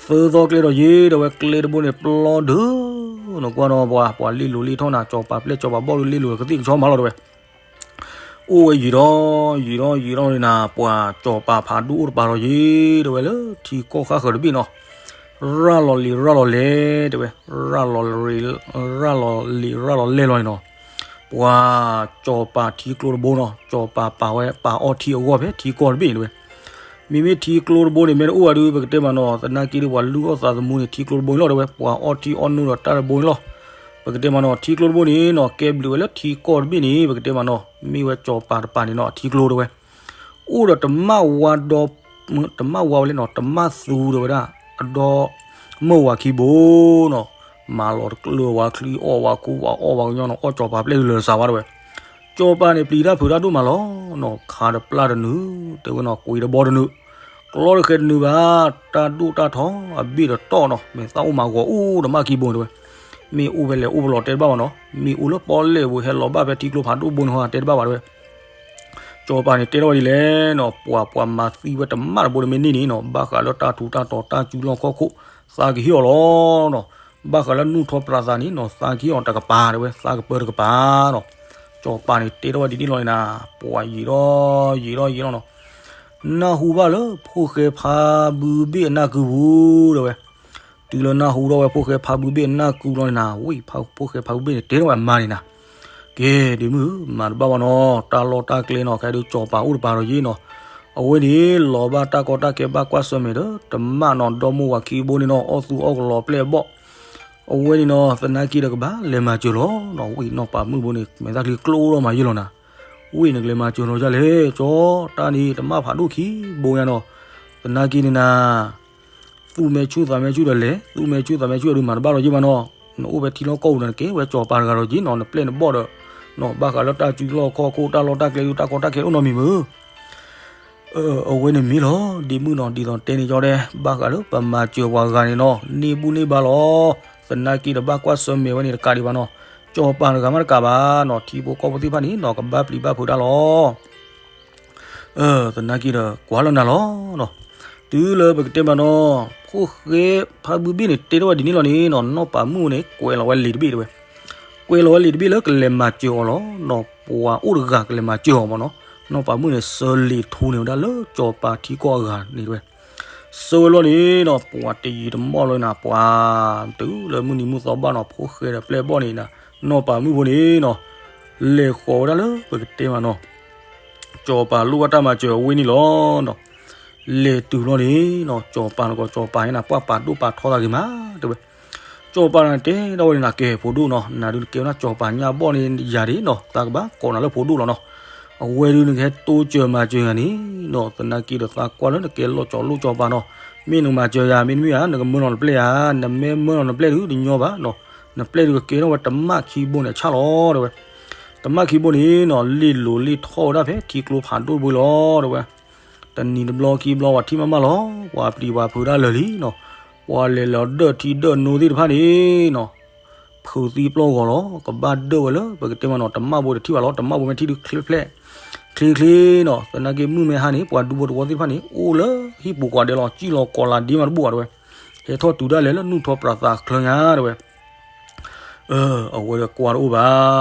သၢသီကျဲဒီးယ့ၣ် တဲဝဲ ကျဲတဘိန့ၣ် ပျီဒုး နကွၢ်နီၤ ပှၤ ပှၤလ့လိၤလ့ထီၣ်နၤ ကၠီၤပၤပျဲၢ်ကၠီၤပၤဘီၣ်ဒုးလ့လိၤကသ့ၣ်ကဆီမးလီၤ တဲဝဲ အိၣ်ဝဲယံာ်ဒီး ယံာ်ဒီး ယံာ်ဒီးန့ၣ်နၤ ပှၤကၠီၤပၤဖးဒိၣ်အိၣ်တပၤဒီးယ့ၣ် တဲဝဲလၢထံကီၢ်ဃၣ်ဃၢၤတဘ့ၣ်နီၤ, ရၤလီၤလံၤ ရၤလီၤလဲၤ တဲဝဲ, ရၤလီၤလံၤ ရၤလီၤလဲၤလီၤန့ၣ်နီၤ, ပှၤကၠီၤပၤထံကျိတဘိနီၤ, ကၠီၤပၤပာ်ဝဲ ပာ်အီထံအဂီၢ်ဖဲထံကီၢ်တဘ့ၣ်န့ၣ်တဲဝဲ. မ့မ့ၢ်ထံကျိတဘိန့ၣ် မ့ၢ်တအိၣ်ဘၣ်ဒီး ပကတဲမးနီၤ သနာ်က့ဒီး ပှၤလုၢ်အီၣ်သးသမူန့ၣ် ထံကျိတဘိန့ၣ်လီၤ တဲဝဲ, ပှၤအီထံအီနိဒီးတၢ်တဘိန့ၣ်လီၤ. ပကတဲမးနီၤ ထံကျိတဘိန့ၣ်နီၤ ကဲဘျုးဝဲလၢထံကီၢ်တဘ့ၣ်န့ၣ် ပကတဲမးနီၤ မ့ၢ်ဝဲကၠီၤပၤတပၤန့ၣ်နီၤ အထံကျိတဲဝဲ အိၣ်ဒီးတမၣ်ဝါဒီး တမၣ်ဝါဝဲလဲၣ်နီၤ တမၣ်သူတဲဝဲဒၣ် အဒီမုၢ်ဝၤခံဘိနီၤ, မၤလီၤတကျၢၤဝဲချံ အီၣ်ဝဲခူ ဝဲအီၣ်ဝဲကညီနီၤ အီၣ်ကၠီၤပၤပျဲၢ်လၢာ်စးဝါတဲဝဲ. ကၠီၤပၤန့ၣ် ပျံၤတၢ်ဖုးတၢ်ဒိၣ်မးလီၤနီၤ, ခးတပျၢ်တနုာ် တဲဝဲနီၤ ကွံာ်တဘီတနုာ် ကျီတဃဲတနုာ်ဘၣ်, တၢ်ဒိၣ်တၢ်ထီအဘ့ၣ်တတီၢ်နီၤ မ့ၢ်သၣ်အိၣ်မၤဂီၤအိၣ်တမၣ်ခံဘိတဲဝဲ. မ့ၢ်အိၣ်ဖဲလဲၣ်အိၣ်ဖဲလဲၣ်တဲတဘၣ်ဘၣ်နီၤ, မ့ၢ်အိၣ်လၢပီၣ်လဲၣ်ပူၤ ဟဲလီၤဘၣ်ဖဲထံကျိဖးဒိၣ်ဘိန့ၣ်ဟီ တဲတဘၣ်ဘၣ်တဲဝဲ. ကၠီၤပၤန့ၣ်တဲထီၣ်ဝဲဒ်လဲၣ်နီၤ, ပှၤပှၤမၤသံဝဲတမၣ်တဘိန့ၣ်မ့ၢ်န့ၢ်န့ၣ်နီၤ ဘၣ်ဃးလၢတၢ်ထူးတၢ်တီၤတၢ်စုလီၢ်ခီၣ်ခိၣ် သးကဟ့ၣ်အီၤလီၤနီၤ, ဘၣ်ဃးလၢနူၢ်ထီၣ်ပြးသးန့ၣ်နီၤ သးကဟ့ၣ်အီၤတကပၤတဲဝဲ သးကပၢတကပၤနီၤ. ကၠီၤပၤန့ၣ်တဲထီၣ်ဝဲဒ်န့ၣ်လီၤန့ၣ်နၤ, ပှၤယံာ်ဒီးယံာ်ဒီးယံာ်လီၤနီၤ, နၢ်ဟူဘၣ်လၢဖိၣ်ဃဲဖးဘုဘ့ၣ်အနၢ်ကုပူၤတဲဝဲ. တုၤလၢနၢ်ဟူထီၣ်ဝဲဖိၣ်ဃဲဖးဘုဘ့ၣ်အနၢ်ကုလီၤန့ၣ်နၤ, ဝံၣ်ဖိၣ်ဃဲဖးဘုဘ့ၣ်န့ၣ် တဲထီၣ်ဝဲအမါန့ၣ်နၤ, ကဲ ဒ့မုၣ်ဧၢ မၤတဘၣ်ဘၣ်နီၤ, တၢ်လီၢ်တၢ်ကျဲနီၤ ခဲဒုးကၠီၤပၤအိၣ်တပၤဒီးယ့ၣ်နီၤ, အဝဲန့ၣ် လီၤဘၣ်တၢ်ကီတၢ်ခဲဘၣ်ကွၢ်ဆၢၣ်မဲာ်ဒီး တမၣ်နီၤ ဒီမုၢ်ဝၤခံဘိန့ၣ်နီၤ အီၣ်သူအီၣ်ကလီၤပျဲၢ်ဘီၣ်, အဝဲန့ၣ်နီၤ သနာ်က့ဒီးကဘၣ်လဲၤမၤစၢၤလီၤနီၤ, ဝံၣ်နီၢ်ပၤမုၣ်ဘိန့ၣ် မဲာ်သၣ်ချံကျိထီၣ်မးယ့ၣ်လီၤနၤ, ဝံၣ်နကလဲၤမၤစၢၤလီၤဒ်လဲၣ် ကၠီ, တၢ်န့ၣ် တမၣ်ဖးဒိၣ်ခံဘိညါနီၤ, သနာ်က့န့ၣ်နၤ သူၣ်မဲာ်ဆူၣ်သးမဲာ်ဆူၣ်ဒီးလဲၤ, သူၣ်မဲာ်ဆူၣ်သးမဲာ်ဆူၣ်ဒီးမၤတဘၣ်လီၤယ့ၣ်မးနီၤ, နအိၣ်ဖဲထံလီၢ်ကီၢ်ပူၤဒီးနကဲဝဲကၠီၤပၤတဂၤဒီးယ့ၣ်နီၤ, နပျဲၢ်နဘီၣ်ဒီး နီၤ ဘၣ်ဃးလၢတၢ်စုလီၢ်ခီၣ်ခိၣ် တၢ်လီၢ်တၢ်ကျဲဒုး တၢ်ကီတၢ်ခဲအိၣ်နီတမံၤမုၢ် အဝဲန့ၣ်မ့ၢ်လီၤ ဒ့မုၣ်နီၤ, ဒ်သိးတဲန့ၣ်ကၠီတဲ ဘၣ်ဃးလၢပမၤစၢၤပှၤဂၤန့ၣ်နီၤ န့ၢ်ဘူၣ်န့ၢ်ဘါလီၤ, သနာ်က့ဒီးဘၣ်ကွၢ်ဆၢၣ်မဲာ်ဝဲန့ၣ်တကးဒံးဘၣ်နီၤ, ကၠီၤပၤတဂၤမးတကးဘၣ်နီၤ, ထံဖိကီၢ်ဖိသ့ၣ်တဖၣ်န့ၣ်နီၤ ကဘၣ်ပျံၤဘၣ်ဖုးတၢ်လီၤ သနာ်က့ဒီးကွၢ်လၢနၤလီၤနီၤ, တုၤလၢပကတဲမးနီၤ, ဖိၣ်ဃဲဖးဘုဘ့ၣ်န့ၣ် တဲထီၣ်ဝဲဒ်န့ၣ်လီၤန့ၣ်နီၤ, နီၢ်ပၤမုၣ်န့ၣ် ကွဲးလီၤဝဲလံာ်တဘ့ၣ်တဲဝဲ, ကွဲးလီၤဝဲလံာ်တဘ့ၣ်လၢကလဲၤမၤစၢၤအီၤလီၤနီၤ, ပှၤအိၣ်တဂၤကလဲၤမၤစၢၤအီၤမးနီၤ, နီၢ်ပၤမုၣ်န့ၣ် ဆှၢလံာ်ထူန့ၣ်ဝဲဒၣ်လၢကၠီၤပၤထံကီၢ်အဂၤန့ၣ်တဲဝဲ ဆှၢဝဲလီၤန့ၣ်နီၤ, ပှၤတယံာ်တမီၢ်လီၤနၤ, ပှၤတုၤလၢမုၢ်နံၤမုၢ်သီဘၣ်နီၤ, ဖိၣ်ဃဲဒီးပျဲၢ်ဘီၣ်န့ၣ်နၤ, နီၢ်ပၤမုၣ်ဖိန့ၣ်နီၤ, လဲၤဃီၤဝဲဒၣ်လၢပကတဲမးနီၤ ကၠီၤပၤလိၣ်ဘၣ်တၢ်မၤစၢၤအဝ့ၢ်န့ၣ်လီၤနီၤ, လဲၤတုၤလီၤန့ၣ်နီၤ, ကၠီၤပၤနကီး ကၠီၤပၤန့ၣ်နၤ ပှၤပာ်ဒိၣ်ပာ်ထီသးဂ့ၤမးတဲဝဲ, ကၠီၤပၤန့ၣ်တဲထီၣ်ဝဲန့ၣ်နၤ, ကဲဖိဒိၣ်နီၤ, နၤဒုးနကဲဝဲဒၣ်ကၠီၤပၤညၣ်ဘီၣ်န့ၣ်ယၤဒၣ်နီၤ, သးကဘၣ်ကိးနၤလၢဖိဒိၣ်လီၤနီၤ, အဝဲဒုးနကဟဲတိစၢၤမၤစၢၤယၤန့ၣ်နီၤ, သနာ်က့ဒီးသးကွၢ်လၢနကဲလီၤကၠီၤလိၣ်ကၠီၤပၤနီၤ, မ့ၢ်နကမၤစၢၤယၤ မ့တမ့ၢ်ဧါ နကမၢလီၤနပျဲၢ်ဧါ, နမ့ၢ်မၢလီၤနပျဲၢ်ဒုးတညီဘၣ်နီၤ, နပျဲၢ်ဒုးကကဲထီၣ်ဝဲတမၣ်ခံဘိန့ၣ်အဆၣ်လီၤတဲဝဲ တမၣ်ခံဘိန့ၣ်နီၤ လ့ၣ်လိၤလ့ၣ်ထီၣ်ဝဲဒၣ်ဖဲထံကျိဖးဒိၣ်တဘိလီၤတဲဝဲ, တနံၤတဘျီခံဘျီပှၤထံၣ်မးမးလီၤ, ပှၤပျံၤပှၤဖုးတၢ်လၢာ်လံနီၤ, ပှၤလဲၤလီၤဒၢၣ်ထံဒၢၣ်နိသ့ၣ်တဖၣ်န့ၣ်နီၤ, ဖုးသံပျီၢ်ဂီၤလီၤ, ကဘၣ်ဒၢၣ်ဝဲလၢ ပကတဲမးနီၤ တမၣ်ဘိတထံၣ်ဘၣ်လီၤ, တမၣ်ဘိမ့ၢ်ထံၣ်ဒုးချ့ဖျဲး, ချ့ချ့နီၤ, သနာ်က့မုၢ်မ့ၢ်ဟါန့ၣ် ပှၤဒူဖိတဝီသ့ၣ်တဖၣ်န့ၣ် အိၣ်လၢဟံၣ်ပူၤကွၢ်ဒဲးလီၤ, စံၣ်လီၤကီးလၢဒ့မးတဘူၣ်ဘၣ်တဲဝဲ, ဟဲထီၣ်တုၤဒၣ်လဲာ်လၢနူၢ်ထီၣ်ပြးသးချၢညါတဲဝဲ အဝဲဒီးကွၢ်တအိၣ်ဘၣ်,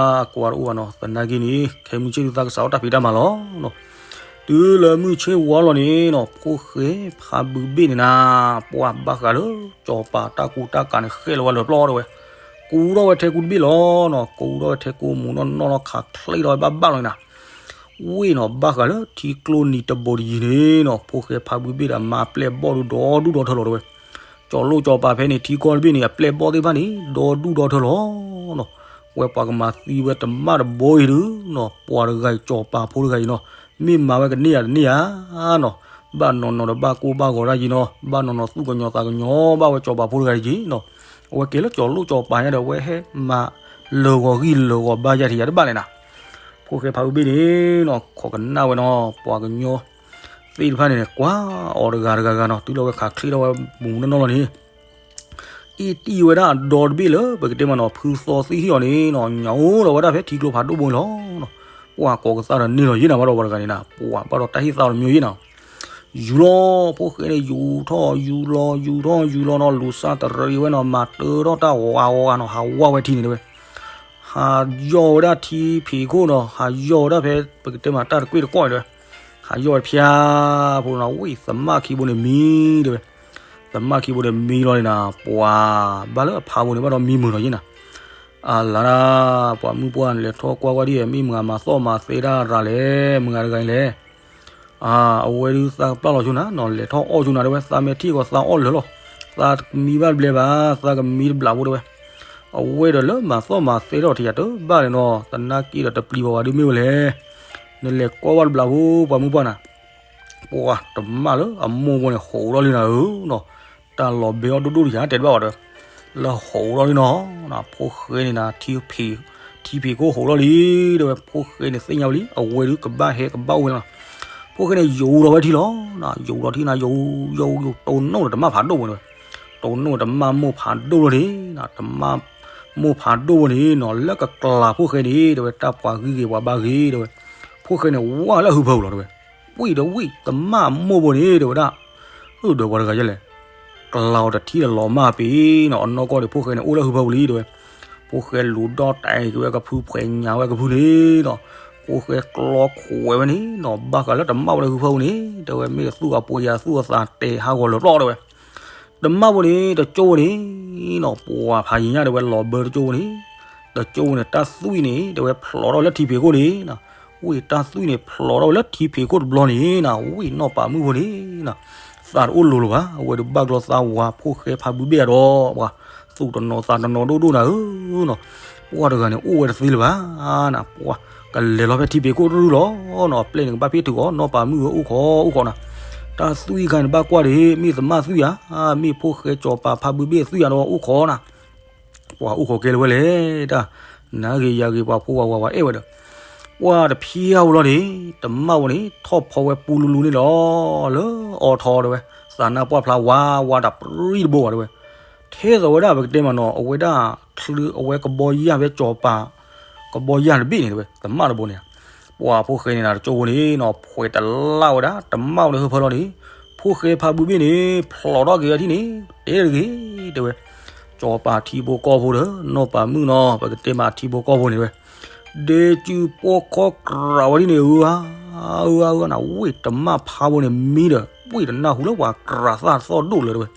ကွၢ်တအိၣ်ဘၣ်နီၤ, သနာ်က့န့ၣ် ခဲမုၢ်ဆ့ၣ်ဒုးသးကစးထီၣ်တၢ်ဖံးတၢ်မၤလီၤနီၤ, တုၤလၢမုၢ်ဆ့ၣ်ဝါလီၤန့ၣ်နီၤ ဖိၣ်ဃဲဖးဘုဘ့ၣ်န့ၣ်နၤ, ပှၤဘၣ်ဃးလၢကၠီၤပၤတၢ်ကူတၢ်ကၤန့ၣ် ဃဲၣ်လီၤဝဲလၢပျီတဲဝဲ, ကူထီၣ်ဝဲထဲကူတဘ့ၣ်လီၤနီၤ, ကူထီၣ်ဝဲထဲကူမူးနီၢ်နီၢ်လီၤ ခးချ့ထီၣ်ဝဲဘၣ်ဘၣ်လီၤန့ၣ်နၤ ဝ့ၢ်နီၤ ဘၣ်ဃးလၢထံကျိနံၤတဘိတယံၤန့ၣ်နီၤ ဖိၣ်ဃဲဖးဘုဘ့ၣ်ဒီးမါပျဲၢ်ဘီၣ်ဒုးဒီဒူၣ်ဒီထၢလီၤတဲဝဲ, ကၠီၤလိၣ်ကၠီၤပၤဖဲန့ၣ် ထံကီၢ်တဘ့ၣ်န့ၣ် အပျဲၢ်ဘီၣ်သ့ၣ်တဖၣ်န့ၣ် ဒီဒူၣ်ဒီထၢလီၤနီၤ, ဝဲပှၤကမၤသံဝဲတမၣ်တဘိအံၤဒုးနီၤ ပှၤတဂၤအံၤ ကၠီၤပၤဖိတဂၤအံၤနီၤ မ့ၢ်မၤဝဲကန့ၢ်ယၤတန့ၢ်ဧါနီၤ, ဘၣ်နီၢ်နီၢ်ဒီးဘၣ်ကိၢ်ဘၣ်ဂီၤတၢ်ယံၤနီၤ ဘၣ်နီၢ်နီၢ်သူၣ်ကညီၤသးကညီၤဘၣ်ဝဲကၠီၤပၤဖိတဂၤအံၤက့ၤနီၤ, အဝဲကဲလၢကၠီၤလိၣ်ကၠီၤပၤညါဒီး အဝဲဟဲမၤလၢာ်ဂီၤဂံၢ်လၢာ်ဂီၤဘါယၤထံးယၤတဘၣ်လဲၣ်နၤ ဖိၣ်ဃဲဖးဘုဘ့ၣ်န့ၣ်နီၤ ခိးကနၣ်ဝဲနီၤ ပှၤကညီသ့ၣ်တဖၣ်န့ၣ် ကွၢ်အီၤတဂၤတဂၤဂၤနီၤ တုၤလီၤဝဲခးချ့ထီၣ်ဝဲမူးနီၢ်နီၢ်လီၤန့ၣ် အ့ၣ်တံၢ်ဝဲဒၣ်အဒီတဘ့ၣ်လၢ ပကတဲမးနီၤ ဖုသီသ့ၣ်ဟ့ၣ်အီၤန့ၣ်နီၤ ညၣ်အိၣ်လီၤဝဲဒၣ်ဖဲထံကျိဖးဒိၣ်ဘိန့ၣ်လီၤ. ပှၤကိးကသၣ်ဒီးန့ၢ်လီၤယ့ၣ်နၤ ဘၣ်ဒီးပှၤတဂၤန့ၣ်နၤ ပှၤဘၣ်ဒီးတၢ်ဟ့ၣ်သါလီၤမ့ၢ်ယ့ၣ်နၤ ယူၤလီၤ ဖိၣ်ဃဲန့ၣ် ယူၤထီၣ်ယူၤလီၤ ယူၤထီၣ်ယူၤလီၤနီၤ လူၤစၢ်တရံးဝဲနီၤ မၤတၢထီၣ်တၢ်ဝးဝးနီၤ ဟးဝးဝဲထံန့ၣ်တဲဝဲ ဟ ဟးယီၢ်ဝဲဒၣ်ထံဖံးခိၣ်နီၤ, ဟးယီၢ်ဝဲဒၣ်ဖဲပကတဲမးတၢ်တကွ့ၢ်တကွီၢ်အံၤတဲဝဲ, ဟးယီၢ်ဝဲဖၠါဖိနီၤ, ဝံၣ် သမၣ်ခံဘိန့ၣ်မံတဲဝဲ, သမၣ်ခံဘိန့ၣ်မံလီၤန့ၣ်နၤ, ပှၤဘၣ်လၢအဖးဘိန့ၣ် ဘၣ်ဒီးမံမုာ်နီၤယ့ၣ်နၤ, အလါဒၣ် ပှၤမုၣ်ပှၢ်လဲၤထီၣ်ကွၢ်ကွၢ်ဒ် မ့ၢ်မတၤမၤသီၣ်မၤသဲတၢ်ရၤလဲၣ်, မတၤတဂၤအံၤလဲၣ် အဝဲဒုးသးကပျၢ်လီၤဆိနၤနီၤ, လဲၤထီၣ်အီၣ်ဆိနၤတဲဝဲ, သးမ့ၢ်ထံၣ်ကီးသးအီၣ်လၢာ်လီၤ, သးတမံဘၣ်တဘျဲဘၣ်, သးကမံတဘျီဖိတဲဝဲ, အဝဲဒီးလၢမၤသီၣ်မၤသဲထီၣ်တယၤတဘၣ်လဲၣ်နီၤ, သနာ်က့ဒီးတပျံၤဘၣ်ဝဲဒုးမ့ၢ်ဝဲလဲၣ်, နလဲၤကွၢ်ဝဲတဘျီဖိ ပှၤမုၣ်ပှၢ်နၤ ပှၤတမၣ်လၢအမိၢ်ဘိန့ၣ် ဟးထီၣ်လံနၤဧၢနီၤ, တၢ်လီၤဘဲအီၣ်ဒိၣ်ဒိၣ်တယၤတဲတဘၣ်ဘၣ်ဒီး, လၢဟးထီၣ်လံနီၤ, ဖိၣ်ဃဲန့ၣ်နၤ ထံဖံးခိၣ်ဟးထီၣ်လံတဲဝဲ, ဖိၣ်ဃဲန့ၣ်သ့ၣ်ညါဝဲလံ, အဝဲဒုးကဘၣ်ဟဲကဘၣ်အိၣ်ဝဲလီၤ, ဖိၣ်ဃဲန့ၣ်ယိၤဒီးဝဲထံလီၤ, ယိၤဒီးထံနၤ ယိၤ ယိၤ ယိၤ တိၢ်နီၣ်ဒီးတမၣ်ဖးဒိၣ်ဘိန့ၣ်ဝဲ, တိၢ်နီၣ်တမၣ်မိၢ်ဖးဒိၣ်လီၤန့ၣ်, တမၣ်မိၢ်ဖးဒိၣ်ဘိန့ၣ်နီၤ လၢကကျးဖိၣ်ဃဲန့ၣ် တဲဝဲ တၢ်ပှၤဂံၢ်ဂ့ၤပှၤဘါဂ့ၤတဲဝဲ, ဖိၣ်ဃဲန့ၣ်ဝၢ်လၢအဟုဖၢပူၤလီၤတဲဝဲ, ဝံၣ်ဒီးဝံၣ် တမၣ်မိၢ်ဘိန့ၣ် တဲဝဲဒၣ်, အၢ ဒီးပှၤတဂၤယဲလဲၣ်, ကျးအီၤတထံၣ်ဒီးလီၤမၢ်ပ့ၤနီၤ, အနီၢ်ကီၢ်ဒီးဖိၣ်ဃဲန့ၣ် အိၣ်လၢဟုဖၢပူၤလံတဲဝဲ, ဖိၣ်ဃဲလူၤဒီၣ်တဲာ်က့ၤဝဲကဖု ဖှဲးညါဝဲကဖုန့ၣ်နီၤ, ဖိၣ်ဃဲကျီခွဲးဝဲန့ၣ်နီၤ ဘၣ်ဃးလၢတမၣ်ဝဲလၢဟုဖၢပူၤန့ၣ် တဲဝဲ မ့ၢ်သူၣ်အပှ့ၤယၤသူၣ်အသးတဲာ်ဟးဂီၤလၢာ်ပျီၢ်တဲဝဲ တမၣ်ဖိန့ၣ် တကၠိဖိန့ၣ်နီၤ ပှၤဖးယံၤညါတဲဝဲ လီၤဘၢတကၠိဖိန့ၣ်, တကၠိဖိန့ၣ် တၢ်သွံၣ်န့ၣ် တဲဝဲဖျိးထီၣ်လၢထံဖံးခိၣ်န့ၣ်နီၤ, ဝံၣ်တၢ်သွံၣ်န့ၣ် ဖျိးထီၣ်ဝဲလၢထံဖံးခိၣ်တဘျီန့ၣ်နီၤ, ဝံၣ်နီၢ်ပၤမုၣ်ဖိန့ၣ်နီၤ, သးတအိၣ်လိၤလၢၤဘၣ်, အဝဲဒုးဘၣ်ကလီသးဝၤ ဖိၣ်ဃဲဖးဘုဘ့ၣ်အဒီး ပှၤသူၣ်တနီၤသးတနီၤဒိၣ်ဒိၣ်နၤဧၢနီၤ, ပှၤတဂၤန့ၣ် အိၣ်ဝဲတသ့လၢၤဘၣ်နၤ, ပှၤကလဲၤလီၤဖဲထံဖံးခိၣ်တရုၢ်လီၤနီၤ, အပျဲၢ်န့ၣ်ကဘၣ်ဖ့ၣ်ထုးအီၤ နီၢ်ပၤမုၣ်ဧၢ အိၣ်ခိး အိၣ်ခိးနၤ, တၢ်သွံၣ်ခါန့ၣ် ဘၣ်ကွၢ်ဒံး မ့ၢ်သမၣ်သွံၣ်ဧါ, မ့ၢ်ဖိၣ်ဃဲစီၤပၤဖးဘုဘ့ၣ်သွံၣ်ဧါဒီး အိၣ်ခိးနၤ, ပှၤအိၣ်ခိးကဲလၢၤဝဲလဲၣ်, တၢ် နၤဂ့ၤယၤဂ့ၤ ပှၤဖိဝၤဝၤဝၤအဲၣ်ဝဲဒီး, ပှၤတဖျါဝဲလီၤန့ၣ် တမၣ်ဝဲန့ၣ် ထီၣ်ဖီဝဲပူလူလူန့ၣ်လီၤ, လၢအီထီတဲဝဲ, သးနါပှၢ်ဖျါဝါ ဝါတၢ်ပြံတဘိဝဲတဲဝဲ, ထဲသိးဝဲဒၣ်ပကတဲမးနီၤ အဝဲဒၣ် ချုးအဝဲကဘီယၢ်ဖဲစီၤပၤ ကဘီယၢ်တဘ့ၣ်န့ၣ်တဲဝဲ တမၣ်တဘိန့ၣ်, ပှၤဖိၣ်ဃဲန့ၣ်နၤ တကၠိဖိန့ၣ်နီၤ ဖှဲးတလၢ်ဝဲဒၣ် တမၣ်ဝဲန့ၣ် ဟုဖၢလီၤန့ၣ်, ဖိၣ်ဃဲဖးဘုဘ့ၣ်န့ၣ် ဖျိးထီၣ်က့ၤအထံၣ်န့ၣ် တဲတဂ့ၤ တဲဝဲ, စီၤပၤထံဖိကီၢ်ဖိဒီး နီၢ်ပၤမုၣ်နီၤ ပကတဲမးထံဖိကီၢ်ဖိန့ၣ်တဲဝဲ, ဒ့စုပိာ်ခီၣ်ကြးဝဲဒ်န့ၣ် အၢ အၢ အၢ နၤ ဝ့ၢ်တမၣ်ဖးဘိန့ၣ်မံဒီး ဝ့ၢ်တနၢ်ဟူလၢပှၤကြးသၣ်သီၣ်ဒိၣ်လၢၤတဲဝဲ,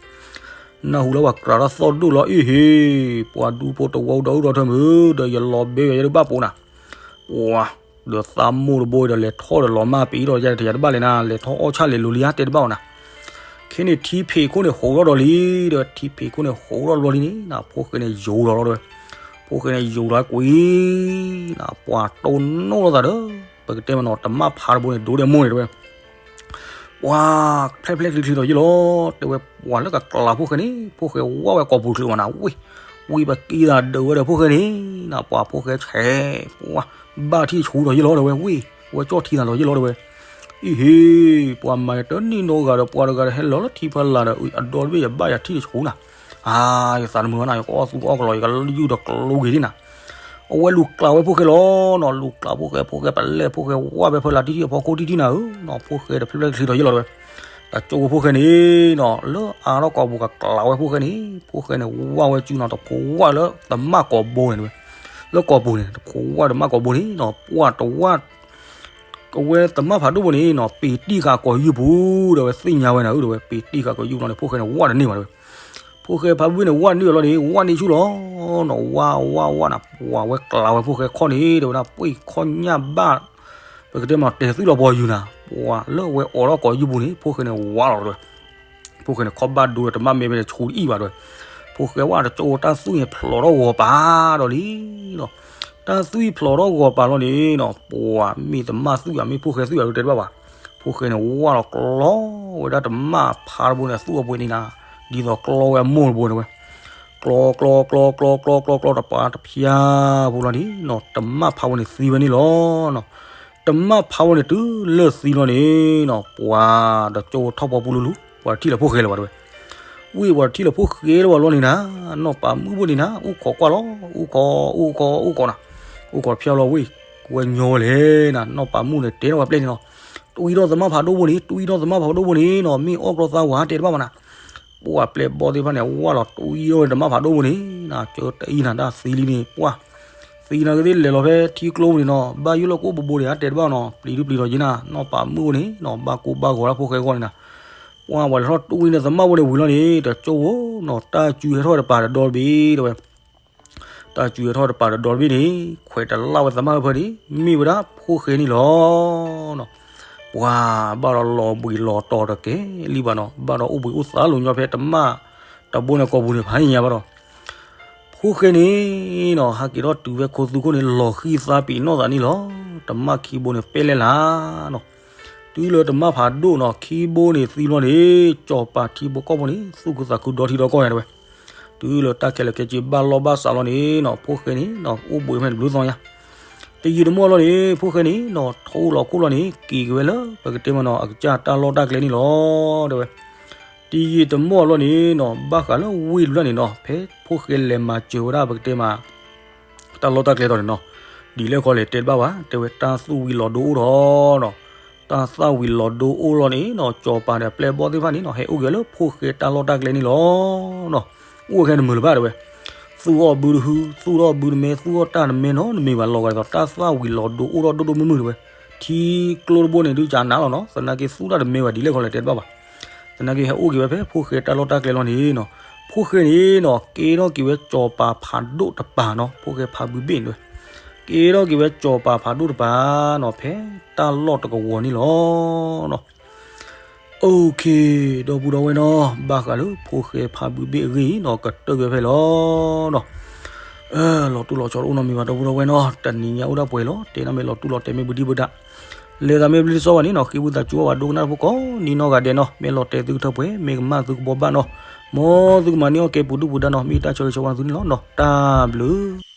နၢ်ဟူလၢပှၤကြးတၢ်သီၣ်ဒိၣ်လီၤ အ့ၣ်ဟ့ၣ်, ပှၤဒူဖိတဝီဒီးအုၣ်ဒီးထၢမုၢ် ဒီးယလီၤဘဲယၤယဲတဘၣ်ပိာ်နၤ, ပှၤ ဒီးသးမိၢ်တဘိဒီးလဲၤထီၣ်ဒီးလီၤမၢ်ပံၤဒီးယဲတယၤတဘၣ်လဲၣ်နၤ လဲၤထီၣ်အီၣ်ဆၣ်လဲၤလိၤလံဧါ တဲတဘၣ်အီၤနၤ, ခဲန့ၣ်ထံဖံးခိၣ်န့ၣ်ဟးထီၣ်ဒီးလံ, ဒီးထံဖံးခိၣ်န့ၣ်ဟးထီၣ်လီၤလံန့ၣ်နၤ ဖိၣ်ဃဲန့ၣ်ယိၤလီၤလီၤတဲဝဲ, ဖိၣ်ဃဲန့ၣ်ယိၤလီၤကွံာ်နၤ ပှၤတိၢ်နီၣ်လိာ်သးဒီး ပကတဲမးနီၤ တမၣ်ဖးတဘိန့ၣ် ဒိၣ်ဒဲးမိၢ်န့ၣ်တဲဝဲ ပှၤဖျဲၣ်ဖျဲၣ်ချံချံဒီးယ့ၢ်လီၤ တဲဝဲ ပှၤလၢကကျးဖိၣ်ဃဲန့ၣ် ဖိၣ်ဃဲဝၢ်ဝဲကိာ်ပူၤချုးမးနၤ ဝ့ၢ် ဝံၣ်ပက့သးဒုးဝဲဒီးဖိၣ်ဃဲန့ၣ်နၤ ပှၤဖိၣ်ဃဲဆဲး ပှၤဘၣ်ထံၣ်ဆှူဒီးယ့ၢ်လီၤတဲဝဲ ဝ့ၢ် ဝဲကၠီၣ်ထံသးဒီးယ့ၢ်လီၤတဲဝဲ အံၤဟ့ၣ် ပှၤမၤယတနံၣ်နီဂၤဒီး ပှၤတဂၤဒီးဟဲလီၤလၢထံဖီလာ်ဒီး အဒီတဘ့ၣ်ယဘၣ်ယထံၣ်တဆှူနၤ, အါ ယသးတမုာ်ဘၣ်နၤ ယကအီၣ်သူကအီၣ်ကလီၤ ယကယူၢ်ဒီးကျိဂ့ၤဒ်နၤ, အဝဲလူၤကျးဝဲဖိၣ်ဃဲလီၤနီၤ လူၤကျးဖိၣ်ဃဲ ဖိၣ်ဃဲပလဲၣ် ဖိၣ်ဃဲဝၢ်ဝဲဖဲလၢထံထံၣ်အဖီခိၣ်ထံထံၣ်နၤဧၢနီၤ ဖိၣ်ဃဲတဖျဲၣ်ဖျဲၣ်ချံချံဒီးယ့ၢ်လီၤတဲဝဲ, တကၠိဖိၣ်ဃဲန့ၣ်နီၤ လၢအါထီၣ်ကိာ်ပူၤကကျးဝဲဖိၣ်ဃဲန့ၣ် ဖိၣ်ဃဲန့ၣ်ဝၢ်ဝဲစုနီၤ တဖိဝၢ်လၢသမၣ်ကိာ်ဘိန့ၣ်တဲဝဲ, လၢကိာ်ပူၤန့ၣ် တဖိဝၢ်တမၣ်ကိာ်ဘိန့ၣ်နီၤ ပှၢ်တဝၢ် အဝဲသမၣ်ဖးဒိၣ်ဘိန့ၣ်နီၤ ပ့ၤတံၢ်ဃာ်ကိာ်ယူၢ်ပူၤ ဒီးအဝဲသ့ၣ်ညါဝဲနၤဧၢ ဒီးအဝဲပ့ၤတံၢ်ဃာ်ကိာ်ယူၢ်ပူၤန့ၣ် ဖိၣ်ဃဲန့ၣ်ဝၢ်တန့ၢ်ဘၣ်တဲဝဲ, ဖိၣ်ဃဲဖးဘုန့ၣ်ဝၢ်တန့ၢ်အီၤလီၤန့ၣ် ဝၢ်န့ၢ်ဆူၣ်လီၤနီၤ ဝၢ်ဝၢ်ဝၢ်နၤ ပှၤဝဲကျးဝဲဖိၣ်ဃဲခီၣ်န့ၣ် တဲဝဲဒၣ် ပှ့ၤခီၣ်ညၣ်ဘၣ် ပကတဲမးတဲာ်သွံၣ်လီၤပှီၤယူၤနၤ ပှၤလၢအဝဲအိးထီၣ်ကိာ်ယူၢ်ပူၤန့ၣ် ဖိၣ်ဃဲန့ၣ်ဝၢ်လီၤတဲဝဲ ဖိၣ်ဃဲန့ၣ်ခီၣ်ဘၣ်ဒိဒီးတမၣ်မဲဘဲန့ၣ်ဆူတအံၣ်ဘၣ်တဲဝဲ, ဖိၣ်ဃဲဝၢ်တကၠိတၢ်သွံၣ်န့ၣ်ဖျိးထီၣ်ဂီၤပၤဒီးလံနီၤ, တၢ်သွံၣ်ဖျိးထီၣ်ဂီၤပၤလီၤန့ၣ်နီၤ ပှၤမ့ၢ်သမၣ်သွံၣ်ဧါ မ့ၢ်ဖိၣ်ဃဲသွံၣ်ဧါတဲတဘၣ်ဘၣ်, ဖိၣ်ဃဲန့ၣ်ဝၢ်လီၤကျီဝဲဒၣ်တမၣ်ဖးတဘိန့ၣ် အသူၣ်အပှ့ၤန့ၣ်နၤ ဒ်သိးကျီဝဲအမိၢ်တဘိန့ၣ်ဝဲ ကျီကျီကျီကျီကျီကျီကျီ တပၤတဖျါဖိလီၤန့ၣ်နီၤ တမၣ်ဖးဝဲန့ၣ်သံဝဲန့ၣ်လီၤနီၤ, တမၣ်ဖးဝဲန့ၣ်တုၤလၢသံလီၤန့ၣ်နီၤ ပှၤတကၠိထီၣ်ဖီပူလူလူ ပှၤတထံၣ်လၢၤဖိၣ်ဃဲလၢၤဘၣ်တဲဝဲ, ဝံၣ်ပှၤတထံၣ်လၢၤဖိၣ်ဃဲလၢၤဘၣ်လီၤန့ၣ်နၤ, နီၢ်ပၤမုၣ်ဘိန့ၣ်နၤ အူၣ်ခိးကွၢ်လီၤ အူၣ်ခိး အူၣ်ခိး အူၣ်ခိးနၤ, အူၣ်ခိးတဖျါလီၤဝံၣ် ဝဲညီဝဲလဲၣ်နၤ နီၢ်ပၤမုၣ်န့ၣ်တဲထီၣ်ဝဲပျဲၢ်န့ၣ်လီၤ, တွံၢ်ထီၣ်သမၣ်ဖးဒိၣ်ဘိန့ၣ် တွံၢ်ထီၣ်သမၣ်ဖးဒိၣ်ဘိန့ၣ်နီၤ မ့ၢ်အီၣ်ကျီသးဝၤတဲတဘၣ်ဘၣ်နၤ ပှၤပျဲၢ်ဘီသ့ၣ်တဖၣ်န့ၣ် ဝၢ်လီၤတွံၢ်ထီၣ်ဝဲတမၣ်ဖးဒိၣ်ဘိန့ၣ် ကၢတအံၤနၤ တၢ်သံလံန့ၣ် ပှၤ သံနာ်က့သ့ၣ်လဲၤလီၤဖဲထံကျိပူၤန့ၣ်နီၤ, ဘၣ်ယိၣ်လၢကိၣ်ဘိဘိန့ၣ် အတဲတဘၣ်နီၤ, ပျံၤဒုပျံၤထီၣ်က့ၤနၤ, နီၢ်ပာ်မုၣ်အိၣ်န့ၣ်နီၤ, ဘၣ်ကိၢ်ဘၣ်ဂီၤလၢဖိၣ်ဃဲအဂီၢ်န့ၣ်နၤ, ပှၢ်ပှၤလဲၤထီၣ်တူၢ်ဝံၤန့ၣ်သမၣ်ဖိန့ၣ်ဝံၤလီၤန့ၣ် တကၠိဖိနီၤ, တၢ်စူၤဟဲထီၣ်ဝဲတပၤတဒီတဘ့ၣ်တဲဝဲ တၢ်စူၤဟဲထီၣ်တပၤတဒီတဘ့ၣ်န့ၣ် ခွဲးတလၣ်ဝဲသမၣ်ဖၢဖၢန့ၣ် မ့ၢ်ဝဲဒၣ်ဖိၣ်ဃဲန့ၣ်လီၤ. ပှၤဘၣ်ဒီးလီၤဘှံးလီၤတီၤတကဲလံဘၣ်နီၤ, ဘၣ်ဒီးအိၣ်ဘှံးအိၣ်သါလိာ်ညီဖဲတမၣ်တဘိန့ၣ်ကိာ်ပူၤန့ၣ်ဖးယံၤညါဘၣ်ဒီး ဖိၣ်ဃဲန့ၣ်နီၤ ဟဲက့ၤထီၣ်တုၤဖဲခိသူခိၣ်န့ၣ် လီၤဃံသါပံးနီၣ်သးန့ၣ်လီၤ. တမၣ်ခံဘိန့ၣ်ပဲလဲၣ်လၢနီၤ, တုၤလၢတမၣ်ဖးဒိၣ်နီၤ ခံဘိန့ၣ်သံဘျီန့ၣ် ကၠီၤပၤထံဖိကီၢ်ဖိန့ၣ် သူၣ်ခုသးခုဒီထံဒီကီၢ်ညါတဲဝဲ တုၤလၢတၢ်ခဲလၢာ်ခဲဆ့ဘၣ်လီၢ်ဘၣ်စးလီၤန့ၣ်နီၤ ဖိၣ်ဃဲန့ၣ်နီၤ အိၣ်ဘှံးဖဲန့ၣ်တဘျုးသီညါ, တယံာ်တမီၢ်လီၤန့ၣ် ဖိၣ်ဃဲန့ၣ်နီၤ ထီၣ်အိၣ်လီၤခိၣ်လီၤန့ၣ် က့ၤက့ၤဝဲလၢပကတဲမးနီၤ အကစၢ်တၢ်လီၢ်တၢ်ကျဲန့ၣ်လီၤ တဲဝဲ. တယံာ်တမီၢ်လီၤန့ၣ်နီၤ ဘၣ်ဃးလၢဝ့ၢ်တဖျၢၣ်န့ၣ်နီၤ ဖဲဖိၣ်ဃဲလဲၤမၤစၢၤဝဲဒၣ်ပကတဲမး တၢ်လီၢ်တၢ်ကျဲထီၣ်န့ၣ်နီၤ, ဒ်လဲၣ်ခီလဲၣ်တဲတဘၣ်ဘၣ် တဲဝဲတၢ်သူၣ်ဝံၤလီၤဒိအိၣ်ထီၣ်နီၤ, တၢ်သၣ်ဝံၤလီၤဒိအိၣ်လီၤန့ၣ်နီၤ ကၠီၤပၤဒီးအပျဲၢ်အဘီၣ်သ့ၣ်တဖၣ်န့ၣ်နီၤ ဟဲအိၣ်က့ၤလၢဖိၣ်ဃဲတၢ်လီၢ်တၢ်ကျဲန့ၣ်လီၤနီၤ, အိၣ်ဝဲခဲန့ၣ်တမုာ်လၢၤဘၣ်တဲဝဲ သူၣ်အီၣ်ဘုတဟူ သူၣ်ထီၣ်ဘုတမဲ သူၣ်အီၣ်တၢ်တမဲနီတမံၤဘၣ် လီၤဂာ်ဒ်သိးတၢ်သၣ်ဝံၤလီၤဒိအိၣ်ထီၣ်ဒိၣ်ဒိၣ်မုၢ်မုၢ်တဲဝဲ, ထံကျိတဘိန့ၣ်ဒုးကနးလီၤနီၤ သနာ်က့သူၣ်တၢ်တမဲဘၣ်ဒ်လဲၣ်ခီလဲၣ်တဲတဘၣ်ဘၣ် သနာ်က့ဟဲအိၣ်က့ၤဝဲဖဲဖိၣ်ဃဲတၢ်လီၢ်တၢ်ကျဲလီၤန့ၣ်နီၤ, ဖိၣ်ဃဲန့ၣ်နီၤ ကဲထီၣ်က့ၤဝဲကၠီၤပၤဖးဒိၣ်တပၤနီၤ ဖိၣ်ဃဲဖးဘုဘ့ၣ်န့ၣ်တဲဝဲ, ကဲထီၣ်က့ၤဝဲကၠီၤပၤဖးဒိၣ်တပၤနီၤ ဖဲတၢ်လီၢ်တကဝီၤန့ၣ်လီၤနီၤ. အိၣ်ခ့ ဒီပုၢ်ဒီဝဲၢ်နီၤ ဘၣ်ဃးလၢဖိၣ်ဃဲဖးဘုဘ့ၣ်အဂ့ၢ်အံၤနီၤ ကတၢၢ်က့ၤဖဲလီၤနီၤ. လီၤတူၢ်လီၤဆီတအိၣ်နီတမံၤဘၣ် ဒီပုၢ်ဒီဝဲၢ်နီၤ တနံၤညါအိၣ်ဒၣ်ပှဲၤလီၤ တဲနမ့ၢ်လီၤတူၢ်လီၤတဲာ်မ့ၢ်ဘုဒံၣ်ဘုဒၣ် လဲၤသးမ့ၢ်ဘျုးဒ်သိးဘၣ်န့ၣ်နီၤ ဃ့ဝံသးစူၤဘၣ်ဒိကနၣ်တၢ်ဖိကိးနံၤနီၢ်ဂၤဒဲးနီၤ မ့ၢ်လီၤတဲာ်သုကထၢၣ်ပှဲၤ မ့ၢ်ကမၣ်သုကဘှီဘၣ်နီၤ မ်သုကမၤန့ၢ်အီၣ်ကဲပူၤဒုၣ်ပူၤဒါနီၤ မ့ၢ်တၢ်ဆၢဂ့ၤဆၢဝါသုန့ၣ်လီၤနီၤ တၢ်ဘျုး